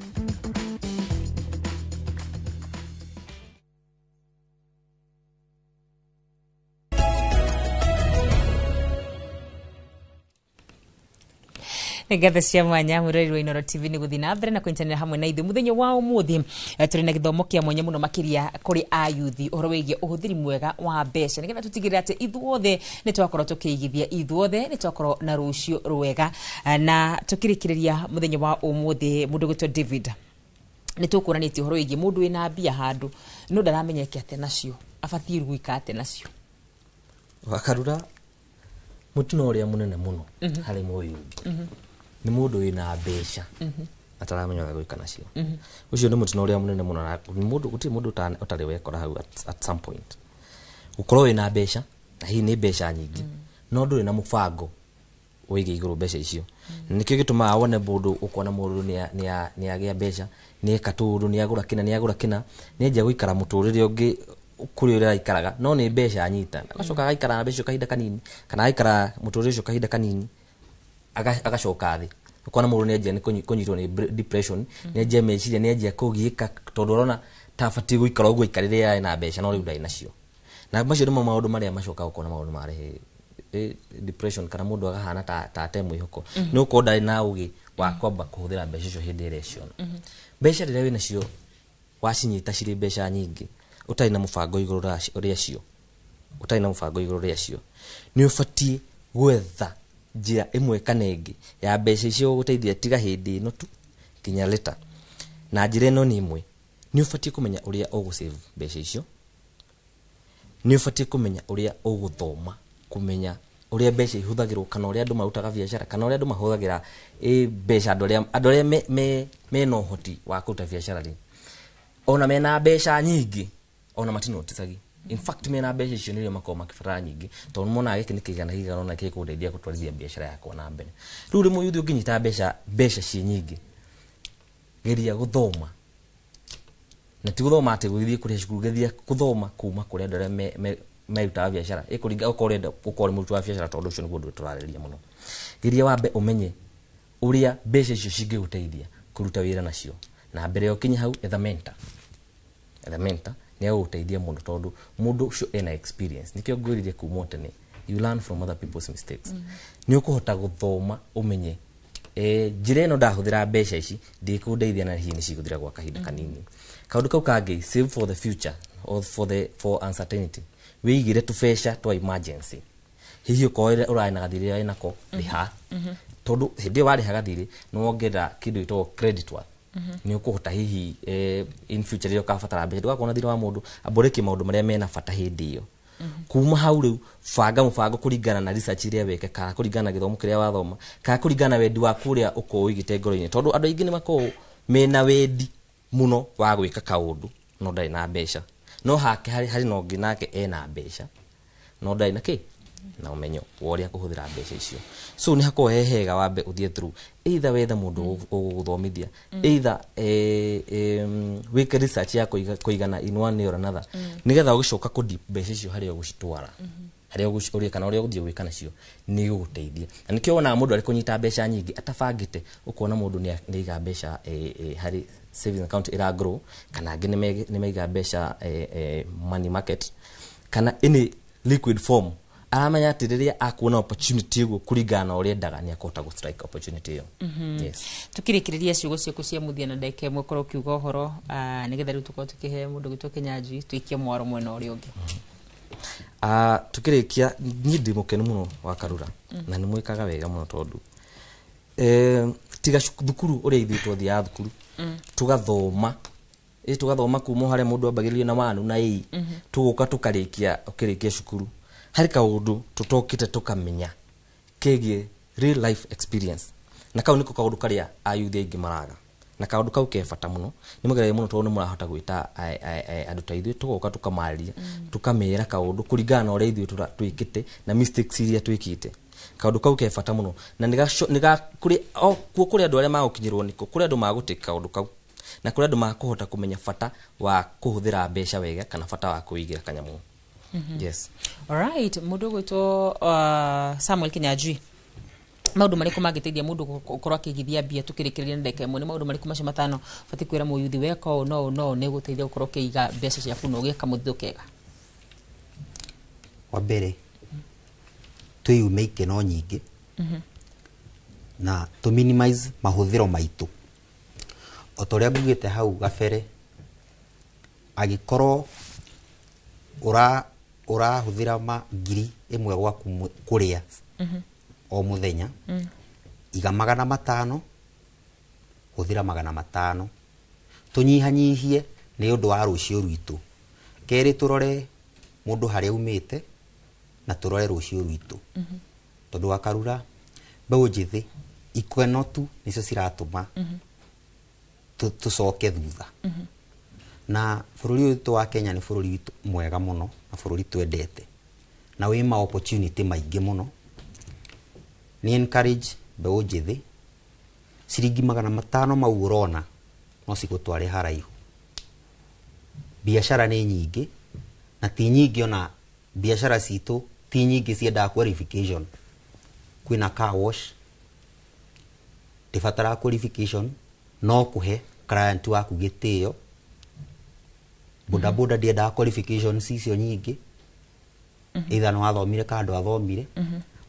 Ngatho cia mwanya mũrori wa Inoro TV nĩ gũthiĩ na mbere na kũnyitanĩra hamwe na ithuĩ mũthenya wa ũmũthĩ. Tũrĩ na gĩthomo kĩa mwanya mũno makĩria kũrĩ ayuthi ũhoro wĩgiĩ ũhũthĩri mwega wa mbeca nĩgetha tũtigĩrĩre atĩ ithuothe nĩ twakorwo tũkĩigithia, ithuothe nĩ twakorwo na rũciũ rwega. Na tũkĩrĩkĩrĩria mũthenya wa ũmũthĩ, mũndũ gwĩtwo David nĩ tũkũranĩtie ũhoro wĩgiĩ mũndũ wĩna mbia handũ no ndaramenyeke atĩa nacio, abatiĩ gwĩka atĩa nacio. Wakarura mũtino ũrĩa mũnene mũno harĩ mũyuthi nĩ mũndũ wĩna mbeca ataramenya ũrĩa gwĩka nacio. Ũcio nĩ mũtino ũrĩa mũnene mũno, na mũndũ gũtirĩ mũndũ ũtarĩ wekora hau at some point. Gũkorwo wĩna mbeca Na hihi nĩ mbeca nyingĩ, no ndũrĩ na mũbango wĩgiĩ igũrũ mbeca icio. Nĩkĩo gĩtũmaga wone mũndũ, ũkona mũndũ nĩ agĩa mbeca, nĩ eka tũũndũ, nĩ agũra kĩna, nĩ agũra kĩna, nĩ anjia gũikara mũtũrĩre ũngĩ kũrĩ ũrĩa araikaraga, no nĩ mbeca anyita. Agacoka agaikara na mbeca icio kahinda kanini, kana agaikara mũtũrĩre ũcio kahinda kanini, agacoka thĩ. Ũkona mũndũ nĩ anjia nĩ kũnyitwo nĩ depression, nĩ anjia meciria, nĩ anjia kũgiĩka tondũ arona ta abatiĩ gũikara ũguo aikarĩre arĩ na mbeca, no rĩu ndarĩ nacio. Na macio nĩmo maũndũ marĩa macokaga ũkona maũndũ marehe depression, kana mũndũ agahana ta ate mwĩhoko, nĩ gũkorwo ndarĩ na ũgĩ wa kwamba kũhũthĩra mbeca icio hĩndĩ ĩrĩa ciona. Mbeca rĩrĩa wĩna cio wacinyita cirĩ mbeca nyingĩ, ũtarĩ na mũbango igũrũ rĩacio, ũtarĩ na mũbango igũrũ rĩacio, nĩ ũbatiĩ gwetha njĩra ĩmwe kana ĩngĩ ya mbeca icio gũgũteithia tiga hĩndĩ ĩno tu nginya later. Na njĩra ĩno nĩ ĩmwe, nĩ ũbatiĩ kũmenya ũrĩa ũgũsave mbeca icio, nĩ ũbatiĩ kũmenya ũrĩa ũgũthoma, kũmenya ũrĩa mbeca ihũthagĩrwo, kana ũrĩa andũ marutaga biacara, kana ũrĩa andũ mahũthagĩra mbeca, andũ arĩa mena ũhoti wa kũruta biacara rĩ, ona mena mbeca nyingĩ ona matinoticagi. In fact, mena mbeca icio nĩrĩo makoragwo makĩbatara nyingĩ, tondũ monaga gĩkĩ nĩ kĩigana kĩigana ona gĩkũndeithia gũtwarithia biacara yakwa na mbere. Rĩu rĩmwe yuthi ũngĩnyita mbeca ciĩ nyingĩ, geria gũthoma, na ti gũthoma atĩ gũthiĩ kũrĩa cukuru, geria gũthoma kuma kũrĩ andũ arĩa merutaga biacara, ĩkũringa okorwo ũrenda gũkorwo ũrĩ mũruti wa biacara, tondũ ũcio nĩguo ũndũ tũrarĩrĩria mũno. Geria wambe ũmenye ũrĩa mbeca icio cingĩgũteithia kũruta wĩra nacio, na mbere ya ũkinye hau etha mentor. Etha mentor nĩ egũgũteithia mũno, tondũ mũndũ ũcio ena experience. Nĩkĩo ngwĩrire kuma tene, you learn from other people's mistakes. Nĩ ũkũhota gũthoma ũmenye njĩra ĩno ndahũthĩra mbeca ici ndĩkũndeithia na hihi nĩ cigũthira gwa kahinda kanini. Kaũndũ kau kangĩ, save for the future or for uncertainty. Wĩigĩre tũbeca twa emergency. Hihi ũkorwo ũrarĩ na gathirĩ ũrarĩ nako, rĩha. Tondũ hĩndĩ ĩyo warĩha gathirĩ nĩ wongerera kĩndũ gĩtagwo credit worth. Nĩ ũkũhota hihi in future rĩrĩa ũkabatara mbeca ndũgakorwo na thirĩ wa mũndũ, amba ũrĩkie maũndũ marĩa mena bata hĩndĩ ĩyo. Kuma hau rĩu banga mũbango kũringana na research ĩrĩa weka, kana kũringana na gĩthomo kĩrĩa wathoma, kana kũringana na wendi waku ũrĩa ũkoragwo ũigĩte ngoro-inĩ, tondũ andũ aingĩ nĩ makoragwo mena wendi mũno wa gwĩka kaũndũ no ndarĩ na mbeca, no hake harĩ na ũngĩ nake ena mbeca no ndarĩ na kĩ na ũmenyo wa ũrĩa kũhũthĩra mbeca icio. So nĩ hakoragwo he hega wambe ũthiĩ through, either wethe mũndũ ũgũgũthomithia, either wĩke research ya kũigana in one or another, nĩgetha ũgĩcoka kũ deep mbeca icio harĩa ũgũcitwara, harĩa ũgũciũria kana ũrĩa ũgũthiĩ gwĩka nacio nĩ gũgũteithia. Na nĩkĩo wonaga mũndũ arĩ kũnyita mbeca nyingĩ atabangĩte, ũkona mũndũ nĩ aiga mbeca harĩ savings account ĩra grow, kana angĩ nĩ maiga mbeca money market, kana any liquid form. Aramenya atĩ rĩrĩa akuona opportunity ũguo kũringana na ũrĩa endaga nĩ akũhota gũ strike opportunity ĩyo. Yes. Tukĩrĩkĩrĩria ciugo ciaku cia mũthia na ndagĩka ĩmwe, ũkorwo ũkiuga ũhoro nĩgetha rĩu tũkorwo tũkĩhe mũndũ gwitũ Kĩnyanjui tũikie mwaro mwena ũrĩa ũngĩ. Tukĩrĩkia, niĩ ndĩ mũkenu mũno wa Karura, na nĩ mwĩkaga wega mũno tondũ tiga thukuru ũrĩa ithuĩ twathiaga thukuru, tũgathoma tũgathoma kuma harĩa mũndũ ambagĩrĩria na wanu na ĩi, tũgoka tũkarĩkia ũkĩrĩkia cukuru, harĩ kaũndũ tũtokĩte tũkamenya kegiĩ real life experience, na kau nĩko kaũndũ karĩa ayuthi aingĩ maraga, na kaũndũ kau ke bata mũno. Nĩ mũgeragia mũno tondũ nĩ mũrahota gwĩta andũ ta ithuĩ, tũgoka tũkamarĩria, tũkamera kaũndũ kũringana na ũrĩa ithuĩ twĩkĩte na mistakes iria twĩkĩte. Kaũndũ kau ke bata mũno, na kũrĩ andũ arĩa magũkinyĩrwo nĩko, kũrĩ andũ magũtĩka kaũndũ kau, na kũrĩ andũ makũhota kũmenya bata wa kũhũthĩra mbeca wega, kana bata wa kũigĩra kanyamũ. Yes. All right, mũndũ ũgwĩtwo Samuel Kĩnyanjui, maũndũ marĩkũ mangĩteithia mũndũ gũkorwo akĩigithia mbia? Tũkĩrĩkĩrĩria na ndagĩka ĩmwe, nĩ maũndũ marĩkũ macio matano ũbatiĩ kwĩra mũyuthi weka ũũ no ũũ no ũũ nĩ gũteithia gũkorwo ũkĩiga mbeca ciaku na ũgĩe kamũthithũ kega? Wa mbere, twĩyume ikeno nyingĩ na tũ minimize mahũthĩro maitũ. O ta ũrĩa ngugĩte hau gabere, angĩkorwo ũrahũthĩra ma 1,000 gwaku kũrĩa o mũthenya, iga 500, hũthĩra 500, tũnyihanyihie nĩ ũndũ wa rũciũ rwitũ. Kerĩ, tũrore mũndũ harĩa umĩte na tũrore rũciũ rwitũ, tondũ wa Karura mbeũ njĩthĩ ikeno tu nĩcio ciratũma tũcoke thutha. Na bũrũri ũyũ witũ wa Kenya nĩ bũrũri witũ mwega mũno, na bũrũri twendete, Na wĩ ma opportunity maingĩ mũno. Nĩ encourage mbeũ njĩthĩ, ciringi 500 mau ũrona no cigũtware haraihu. Biacara nĩ nyingĩ na ti nyingĩ, ona biacara citũ ti nyingĩ ciendaga qualification. Kwĩna car wash ndĩbataraga qualification, no kũhe client waku gĩtĩo. Bodaboda ndĩendaga qualifications icio nyingĩ, either nĩ wathomire kana ndwathomire,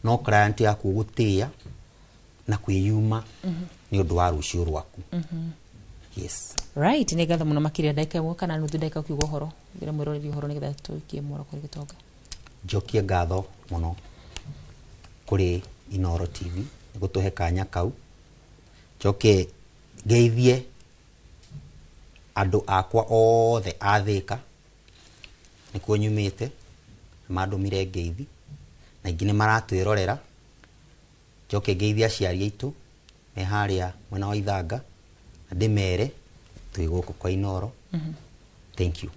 no client yaku ũgũtĩĩa na kwĩyuma nĩ ũndũ wa rũciũ rwaku. Yes. Right, nĩ ngatho mũno makĩria. Ndagĩka ĩmwe kana nuthu ndagĩka ũkiuga ũhoro, ĩra mwĩroreri ũhoro nĩgetha tũikie mwaro kũrĩ gĩtonga. Njokie ngatho mũno kũrĩ Inooro TV nĩ gũtũhe kanya kau. Njoke ngeithie andũ akwa othe a Thĩka, nĩkuo nyumĩte, mandũmire ngeithi na ingĩ nĩ maratwĩrorera. Njoke ngeithie aciari aitũ me harĩa mwena wa Ithanga na ndĩmere twĩ gũkũ kwa Inooro. Thank you.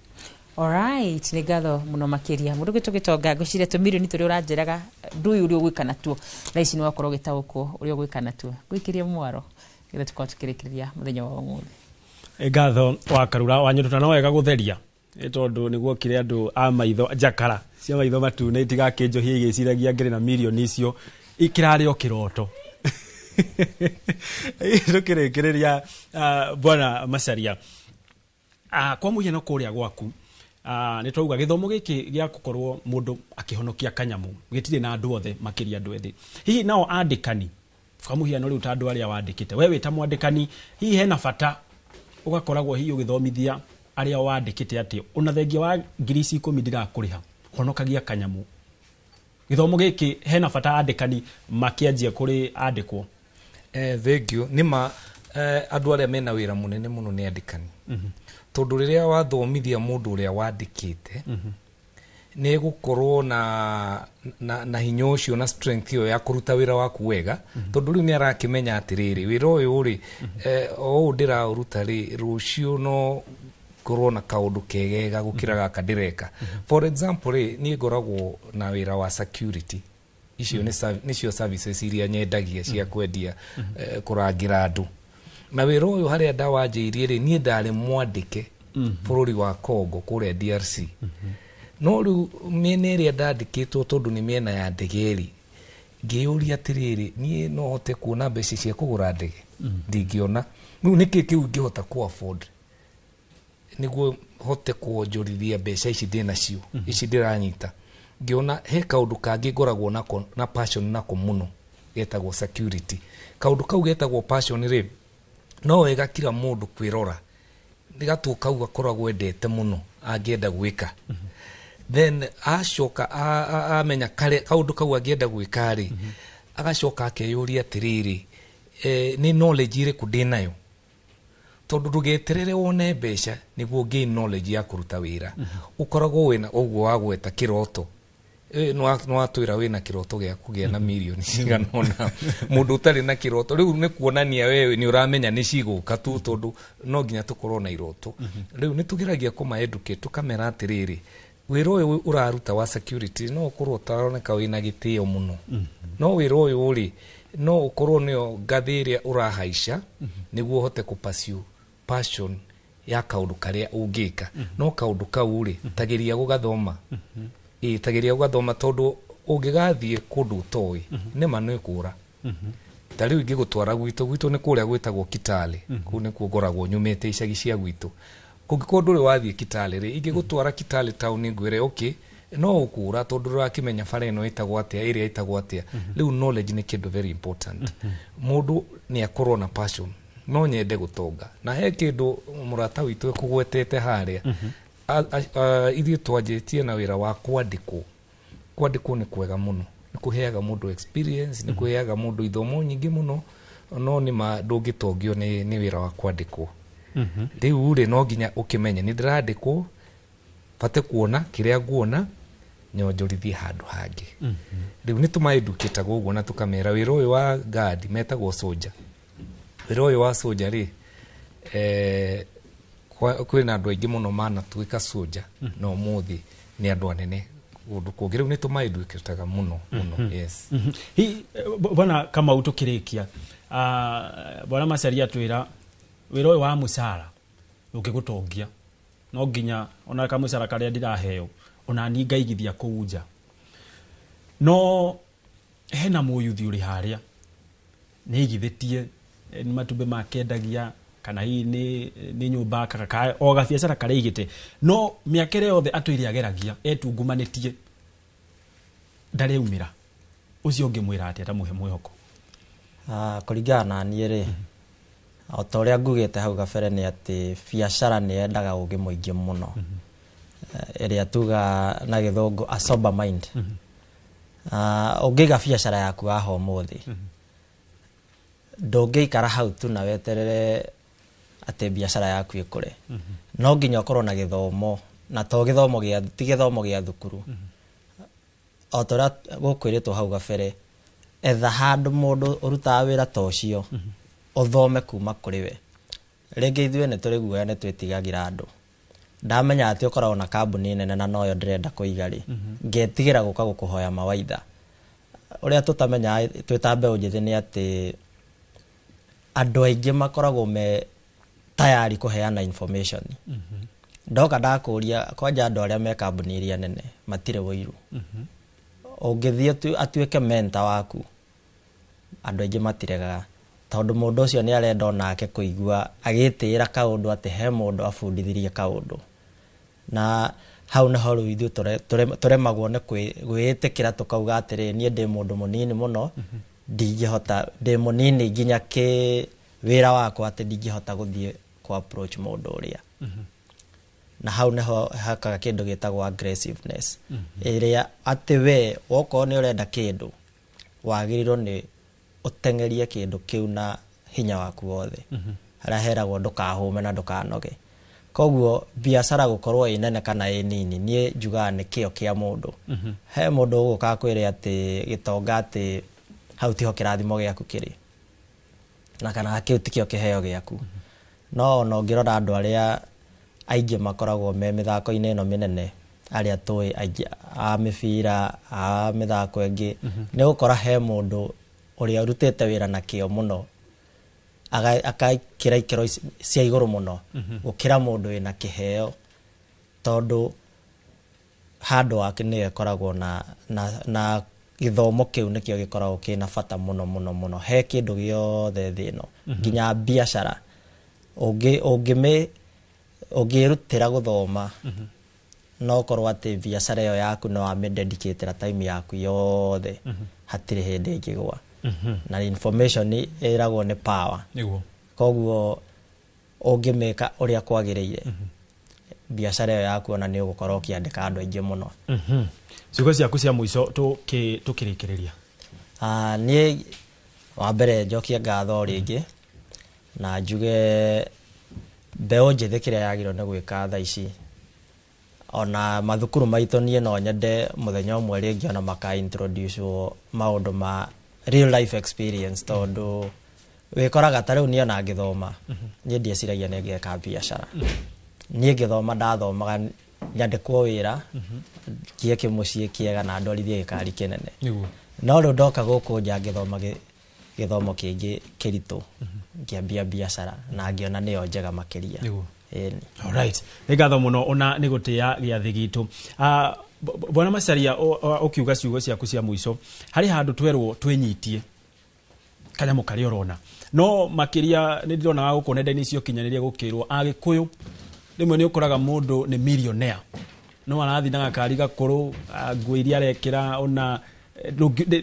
Alright, nĩ ngatho mũno makĩria mũndũ gwĩtwo gĩtonga. Ngwĩciria tũmirioni tũrĩa ũranjĩraga ndũĩ ũrĩa ũgwĩka natuo, thaa ici nĩ wakorwo ũgĩtaũkwo ũrĩa ũgwĩka natuo. Gwĩkĩrie mwaro nĩgetha tũkorwo tũkĩrĩkĩrĩria mũthenya wa ũmũthĩ. Ngatho wa Karura wa Nyondo, no wega gũtheria nĩ tondũ nĩguo kire andũ a maitho njakara cia maitho matune itigakĩnjohie igĩciragia ngĩrĩ na mirioni icio ikĩrarĩ o kĩroto. Tũkĩrĩkĩrĩria, bwana Macharia, kwa mũhiano kũrĩa gwaku, nĩ twauga gĩthomo gĩkĩ gĩa gũkorwo mũndũ akĩhonokia kanyamũ gĩtirĩ na andũ othe, makĩria andũ ethĩ. Hihi nao andĩkani, kwa mũhiano rĩu ta andũ arĩa wandĩkĩte we wĩ ta mwandĩkani, hihi hena bata ũgakoragwo hihi ũgĩthomithia arĩa wandĩkĩte atĩ ona thengia wa ngiri ici 10 ndirakũrĩha, honokagia kanyamũ? Gĩthomo gĩkĩ hena bata andĩkani makĩanjia kũrĩ andĩkwo? Thank you. Nĩma andũ arĩa mena wĩra mũnene mũno nĩ andĩkani, tondũ rĩrĩa wathomithia mũndũ ũrĩa wandĩkĩte, nĩ egũkorwo na hinya ũcio na strength ĩyo ya kũruta wĩra waku wega, tondũ rĩu nĩ arakĩmenya atĩrĩrĩ, wĩra ũyũ rĩ, o ũũ ndĩraũruta rĩ, rũciũ no ngorwo na kaũndũ kegega gũkĩra gaka ndĩreka. For example rĩ, niĩ ngoragwo na wĩra wa security. Icio nĩcio services iria nyendagia cia kwendia, kũrangĩra andũ. Na wĩra ũyũ harĩa ndawanjĩirie rĩ, niĩ ndarĩ mwandĩke bũrũri wa Congo kũrĩa DRC. No rĩu mĩena ĩrĩa ndandĩkĩtwo, tondũ nĩ mĩena ya ndege rĩ, ngĩyũria atĩrĩrĩ, niĩ no hote kuona mbeca cia kũgũra ndege? Ndingĩona. Rĩu nĩkĩ kĩu ingĩhota kũ afford nĩguo hote kuonjorithia mbeca ici ndĩnacio, ici ndĩranyita? Ngĩona he kaũndũ kangĩ ngoragwo nako na passion nako mũno getagwo security. Kaũndũ kau getagwo passion rĩ, no wega kila mũndũ kwĩrora nĩ gatua kau gakoragwo endete mũno angĩenda gwĩka. Then acoka amenya kaũndũ kau angĩenda gwĩka rĩ, agacoka akeyũria atĩrĩrĩ, nĩ knowledge ĩrĩkũ ndĩnayo? Tondũ ndũgeterere wone mbeca nĩguo gain knowledge ya kũruta wĩra. Ũkoragwo wĩna ũguo wagweta kĩroto, nĩwatwĩra wĩna kĩroto gĩa kũgĩa na mirioni cigana ũna. Mũndũ ũtarĩ na kĩroto rĩu nĩ kuonania wewe nĩ ũramenya nĩ cigũka tu, tondũ no nginya tũkorwo na iroto. Rĩu nĩ tũgeragia kũma educate, tũkamera atĩrĩrĩ, wĩra ũyũ ũraruta wa security no ũkorwo ũtaroneka wĩna gĩtĩo mũno, no wĩra ũyũ rĩ, no ũkorwo nĩyo ngathĩ ĩrĩa ũrahaica nĩguo ũhote kũ pursue passion ya kaũndũ karĩa ũngĩka. No kaũndũ kau rĩ, tageria gũgathoma. Ĩĩ, tageria gũgathoma, tondũ ũngĩgathiĩ kũndũ ũtoĩ, nĩma nĩ kũra. Ta rĩu ingĩgũtwara gwitũ nĩ kũrĩa gwĩtagwo Kitale, kũu nĩkuo ngoragwo nyumĩte, icagi cia gwitũ. Kũngĩkorwo ndũrĩ wathiĩ Kitale rĩ, ingĩgũtwara Kitale town ngwĩre okay, no ũkũra tondũ ndũrakĩmenya bara ĩno ĩtagwo atĩa, ĩrĩa ĩtagwo atĩa. Rĩu knowledge nĩ kĩndũ very important. Mũndũ nĩ akorwo na passion, no nyende gũtonga. Na he kĩndũ mũrata witũ ekũgwetete harĩa, ithuĩ twanjĩtie na wĩra wa kwandĩkwo. Kwandĩkwo nĩ kwega mũno, nĩ kũheaga mũndũ experience, nĩ kũheaga mũndũ ithomo nyingĩ mũno, no nĩ ma ndũngĩtongio nĩ wĩra wa kwandĩkwo. Rĩu rĩ, no nginya ũkĩmenye nĩ ndĩrandĩkwo, bate kuona kĩrĩa nguona nyonjorithie handũ hangĩ. Rĩu nĩ tũmaedukĩtaga ũguo na tũkamera wĩra ũyũ wa guard metagwo soldier. Wĩra ũyũ wa soldier rĩ, kwĩna andũ aingĩ mũno manatuĩka soldier, na ũmũthĩ nĩ andũ anene kũndũ kũngĩ. Rĩu nĩ tũmaeducataga mũno mũno. Yes. Hi bwana Kamau, tũkĩrĩkia, bwana Macharia twĩra wĩra ũyũ wa mũcara ũngĩgũtongia no nginya ona kamũcara karĩa ndĩraheo ona ni ngaigithia kũu nja, no hena mũyuthi ũrĩ harĩa nĩaigithĩtie nĩ matumbĩ makendagia kana hihi nĩ nyũmba akaga o gabiacara karĩa aigĩte, no mĩaka ĩrĩa yothe atũire ageragia etungumanĩtie ndareumĩra. Ũcio ũngĩmwĩra atĩa ta mũhe mwĩhoko? Kũringana na niĩ rĩ, o ta ũrĩa ngugĩte hau gabere nĩ atĩ biacara nĩ yendaga ũgĩ mũingĩ mũno, ĩrĩa tuga na gĩthũngũ a sober mind. Ũngĩiga biacara yaku haha ũmũthĩ, ndũngĩikara hau tu na weterere atĩ biacara yaku ĩkũre. No nginya ũkorwo na gĩthomo, na to gĩthomo gĩa ti gĩthomo gĩa thukuru. O ta ũrĩa gũkwĩrĩtwo hau gabere, etha handũ mũndũ ũrutaga wĩra ta ũcio, ũthome kuma kũrĩ we. Rĩngĩ ithuĩ nĩ tũrĩ guoya, nĩ twĩtigagĩra andũ. Ndamenya atĩ ũkoragwo na kambuni nene na noyo ndĩrenda kũiga rĩ, ngetigĩra gũka gũkũhoya mawaitha. Ũrĩa tũtamenyaga twĩ ta mbeũ njĩthĩ nĩ atĩ andũ aingĩ makoragwo me tayari kũheana information. Ndoka ndakũria kwanja andũ arĩa me kambuni iria nene matirĩ ũiru. Ũngĩthiĩ atuĩke mentor waku, andũ aingĩ matiregaga, tondũ mũndũ ũcio nĩ arenda onake kũigua agĩtĩĩra kaũndũ atĩ he mũndũ abundithirie kaũndũ. Na hau nĩho rĩu ithuĩ tũremagwo nĩ gwĩtĩkĩra tũkauga atĩrĩ, niĩ ndĩ mũndũ mũnini mũno, ndingĩhota, ndĩ mũnini nginya kĩ wĩra wakwa atĩ ndingĩhota gũthiĩ kũ approach mũndũ ũrĩa. Na hau nĩho hakaga kĩndũ gĩtagwo aggressiveness, ĩrĩa atĩ we wokorwo nĩ ũrenda kĩndũ wagĩrĩirwo nĩ ũteng'erie kĩndũ kĩu na hinya waku wothe. Harĩa heragwo ndũkahũme na ndũkanoge. Koguo biacara gũkorwo ĩ nene kana ĩ nini, niĩ njugaga nĩ kĩo kĩa mũndũ. He mũndũ ũgũka akwĩre atĩ gĩtonga atĩ hau tiho kĩrathimo gĩaku kĩrĩ, na kana kĩu tikĩo kĩheo gĩaku. No ona ũngĩrora andũ arĩa aingĩ makoragwo me mĩthako-inĩ ĩno mĩnene, arĩa tũĩ aingĩ a mĩbira, a mĩthako ĩngĩ, nĩ ũgũkora he mũndũ ũrĩa ũrutĩte wĩra na kĩo mũno, akaikĩra ikĩro cia igũrũ mũno gũkĩra mũndũ wĩna kĩheo, tondũ handũ wake nĩyo ĩkoragwo na gĩthomo kĩu nĩkĩo gĩkoragwo kĩna bata mũno mũno mũno he kĩndũ gĩothe thĩ ĩno, nginya biacara ũngĩrutĩra gũthoma, no ũkorwo atĩ biacara ĩyo yaku no wamĩdedicatĩra time yaku yothe, hatirĩ hĩndĩ ĩngĩgwa. Na information ĩragwo nĩ power. Koguo ũngĩmĩka ũrĩa kwagĩrĩire, biacara ĩyo yaku ona nĩ ũgũkorwo ũkĩandĩka andũ aingĩ mũno. Ciugo ciaku cia mũico tũkĩrĩkĩrĩria. Niĩ wa mbere njokie ngatho rĩngĩ na njuge mbeũ njĩthĩ kĩrĩa yagĩrĩirwo nĩ gwĩka thaa ici, ona mathukuru maitũ niĩ no nyende mũthenya ũmwe rĩngĩ ona maka introduce maũndũ ma real life experience, tondũ wĩkoraga ta rĩu niĩ ona ngĩthoma, niĩ ndieciragia nĩ ngeka biacara. Niĩ ngĩthoma ndathomaga nyandĩkwo wĩra, ngie kĩmũciĩ kĩega na ndwarithie gĩkari kĩnene. No rĩu ndoka gũkũ nja ngĩthoma gĩthomo kĩngĩ kĩritũ, ngĩambia biacara na ngĩona nĩyo njega makĩria. Alright. Nĩ ngatho mũno ona nĩ gũtĩĩa gĩathĩ gitũ. Bwana Macharia, ũkiuga ciugo ciaku cia mũico, harĩ handũ twerwo twĩnyitie kanyamũ karĩa ũrona, no makĩria nĩ ndĩronaga gũkũ nenda-inĩ cia ũkinyanĩria gũkĩrwo Agĩkũyũ rĩmwe nĩ ũkoraga mũndũ nĩ millionaire no arathiĩ na gakari gakũrũ, nguo iria arekĩra ona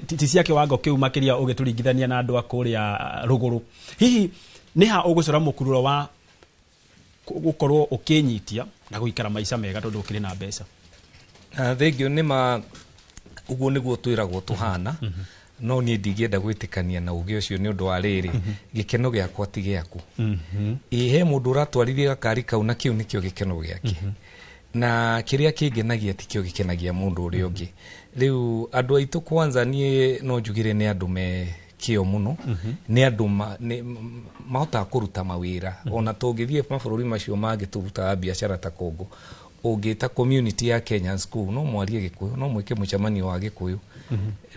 ti cia kĩwango kĩu makĩria ũgĩtũringithania na andũ a kũrĩa rũgũrũ. Hihi nĩ ha ũgũcora mũkururo wa gũkorwo ũkĩnyitia na gũikara maica mega tondũ ũkĩrĩ na mbeca? Thengiũ nĩ ma ũguo nĩguo twĩragwo tũhana, no niĩ ndingĩenda gwĩtĩkania na ũgĩ ũcio nĩ ũndũ wa rĩrĩ, gĩkeno gĩakwa ti gĩaku. Ĩ he mũndũ ũratwarithia gakari kau na kĩu nĩkĩo gĩkeno gĩake, na kĩrĩa kĩngenagia tikĩo gĩkenagia mũndũ ũrĩa ũngĩ. Rĩu andũ aitũ kwanza niĩ no njugire nĩ andũ me kĩo mũno, nĩ andũ mahotaga kũruta mawĩra. Ona tũngĩthiĩ mabũrũri macio mangĩ tũrutaga biacara ta Congo, Ũngĩta community ya Kenyans kũu, no mwarie Gĩkũyũ, no mwĩke mũcemanio wa Gĩkũyũ.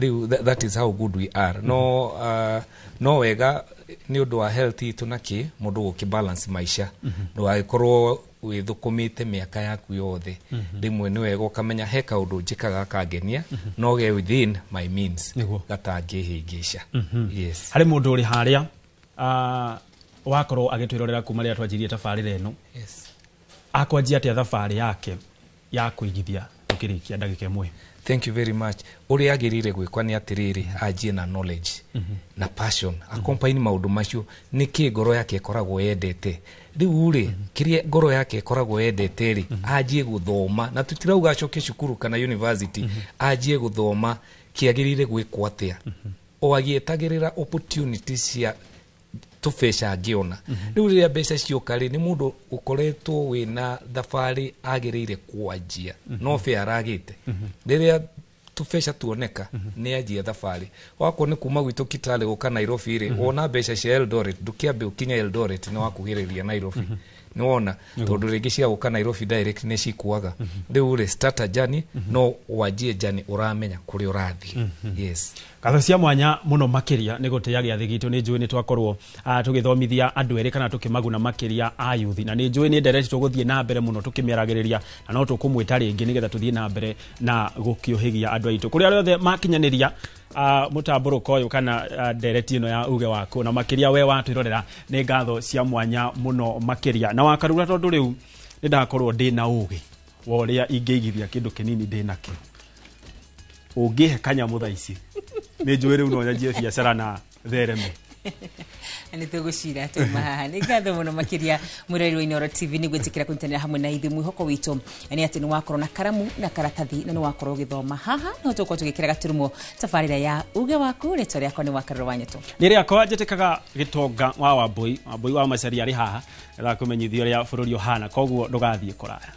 Rĩu that is how good we are. No no wega nĩ ũndũ wa health itũ na kĩ mũndũ gũkĩ balance maica, ndũgagĩkorwo wĩthũkũmĩte mĩaka yaku yothe. Rĩmwe nĩ wega ũkamenya he kaũndũ njĩkaga gakangenia, no ge within my means, gatangĩhĩngĩca. Yes. Harĩ mũndũ ũrĩ harĩa wakorwo agĩtwĩrorera kuma rĩrĩa twanjirie tabarĩra ĩno, akwanjia atĩa thabarĩ yake ya kũigithia, tũkĩrĩkia ndagĩka ĩmwe? Thank you very much. Ũrĩa agĩrĩire gwĩkwa nĩ atĩrĩrĩ, anjie na knowledge na passion, akompaini maũndũ macio. Nĩkĩ ngoro yake ĩkoragwo yendete? Rĩu rĩ, kĩrĩa ngoro yake ĩkoragwo yendete rĩ, anjie gũthoma, na tũtirauga acoke cukuru kana university, anjie gũthoma kĩagĩrĩire gwĩkwo atĩa, o agĩetagĩrĩra opportunity cia tũbeca angĩona. Rĩu rĩrĩa mbeca cioka rĩ, nĩ mũndũ ũkoretwo wĩna thabarĩ agĩrĩire kwanjia, no bĩa aragĩte. Rĩrĩa tũbeca tuoneka, nĩ anjia thabarĩ. Wakorwo nĩ kuma gwitũ Kitale gũka Nairobi rĩ, wona mbeca cia Eldoret, ndũkĩambe ũkinye Eldoret nĩ wakuhĩrĩria Nairobi. Nĩ wona, tondũ rĩngĩ cia gũka Nairobi direct nĩ cikuaga. Rĩu rĩ, start a journey, no wanjie journey ũramenya kũrĩa ũrathiĩ. Yes. Ngatho cia mwanya mũno makĩria nĩ gũtĩa gĩathĩ gitũ. Nĩ njũĩ nĩ twakorwo tũgĩthomithia andũ erĩ kana tũkĩmaguna makĩria a yuthi, na nĩ njũĩ nĩ ndereti tũgũthiĩ na mbere mũno tũkĩmĩaragĩrĩria, na no tũkũmwĩta rĩngĩ nĩgetha tũthiĩ na mbere na gũkĩũhĩgia andũ aitũ kũrĩa arĩa othe makinyanĩria mũtambũrũko ũyũ kana ndereti ĩno ya uge waku, na makĩria we watwĩrorera, nĩ ngatho cia mwanya mũno makĩria na wakarura, tondũ rĩu nĩ ndakorwo ndĩ na ũgĩ wa ũrĩa ingĩigithia kĩndũ kĩnini ndĩ nakĩo. Ũngĩhe kanyamũ thaa ici, nĩ njũĩ rĩu no nyanjie biacara na thereme. Nĩ tũgũcira tuma haha. Nĩ ngatho mũno makĩria, mwĩroreri wa Inooro TV, nĩ gwĩtĩkĩra kũnyitanĩra hamwe na ithuĩ. Mwĩhoko witũ nĩ atĩ nĩ wakorwo na karamu na karatathi na nĩ wakorwo ũgĩthoma. Haha no tũkorwo tũgĩkĩra gaturumo tabarĩra ya uge waku. Rĩtwa rĩakwa nĩ Wakarũrũ wa Nyeto. Nĩ rĩakwa njĩtĩkaga gĩtonga wa Wambui, Wambui wa Macaria arĩ haha getha kũmenyithia ũrĩa bũrũri ũhana, koguo ndũgathiĩ kũraya.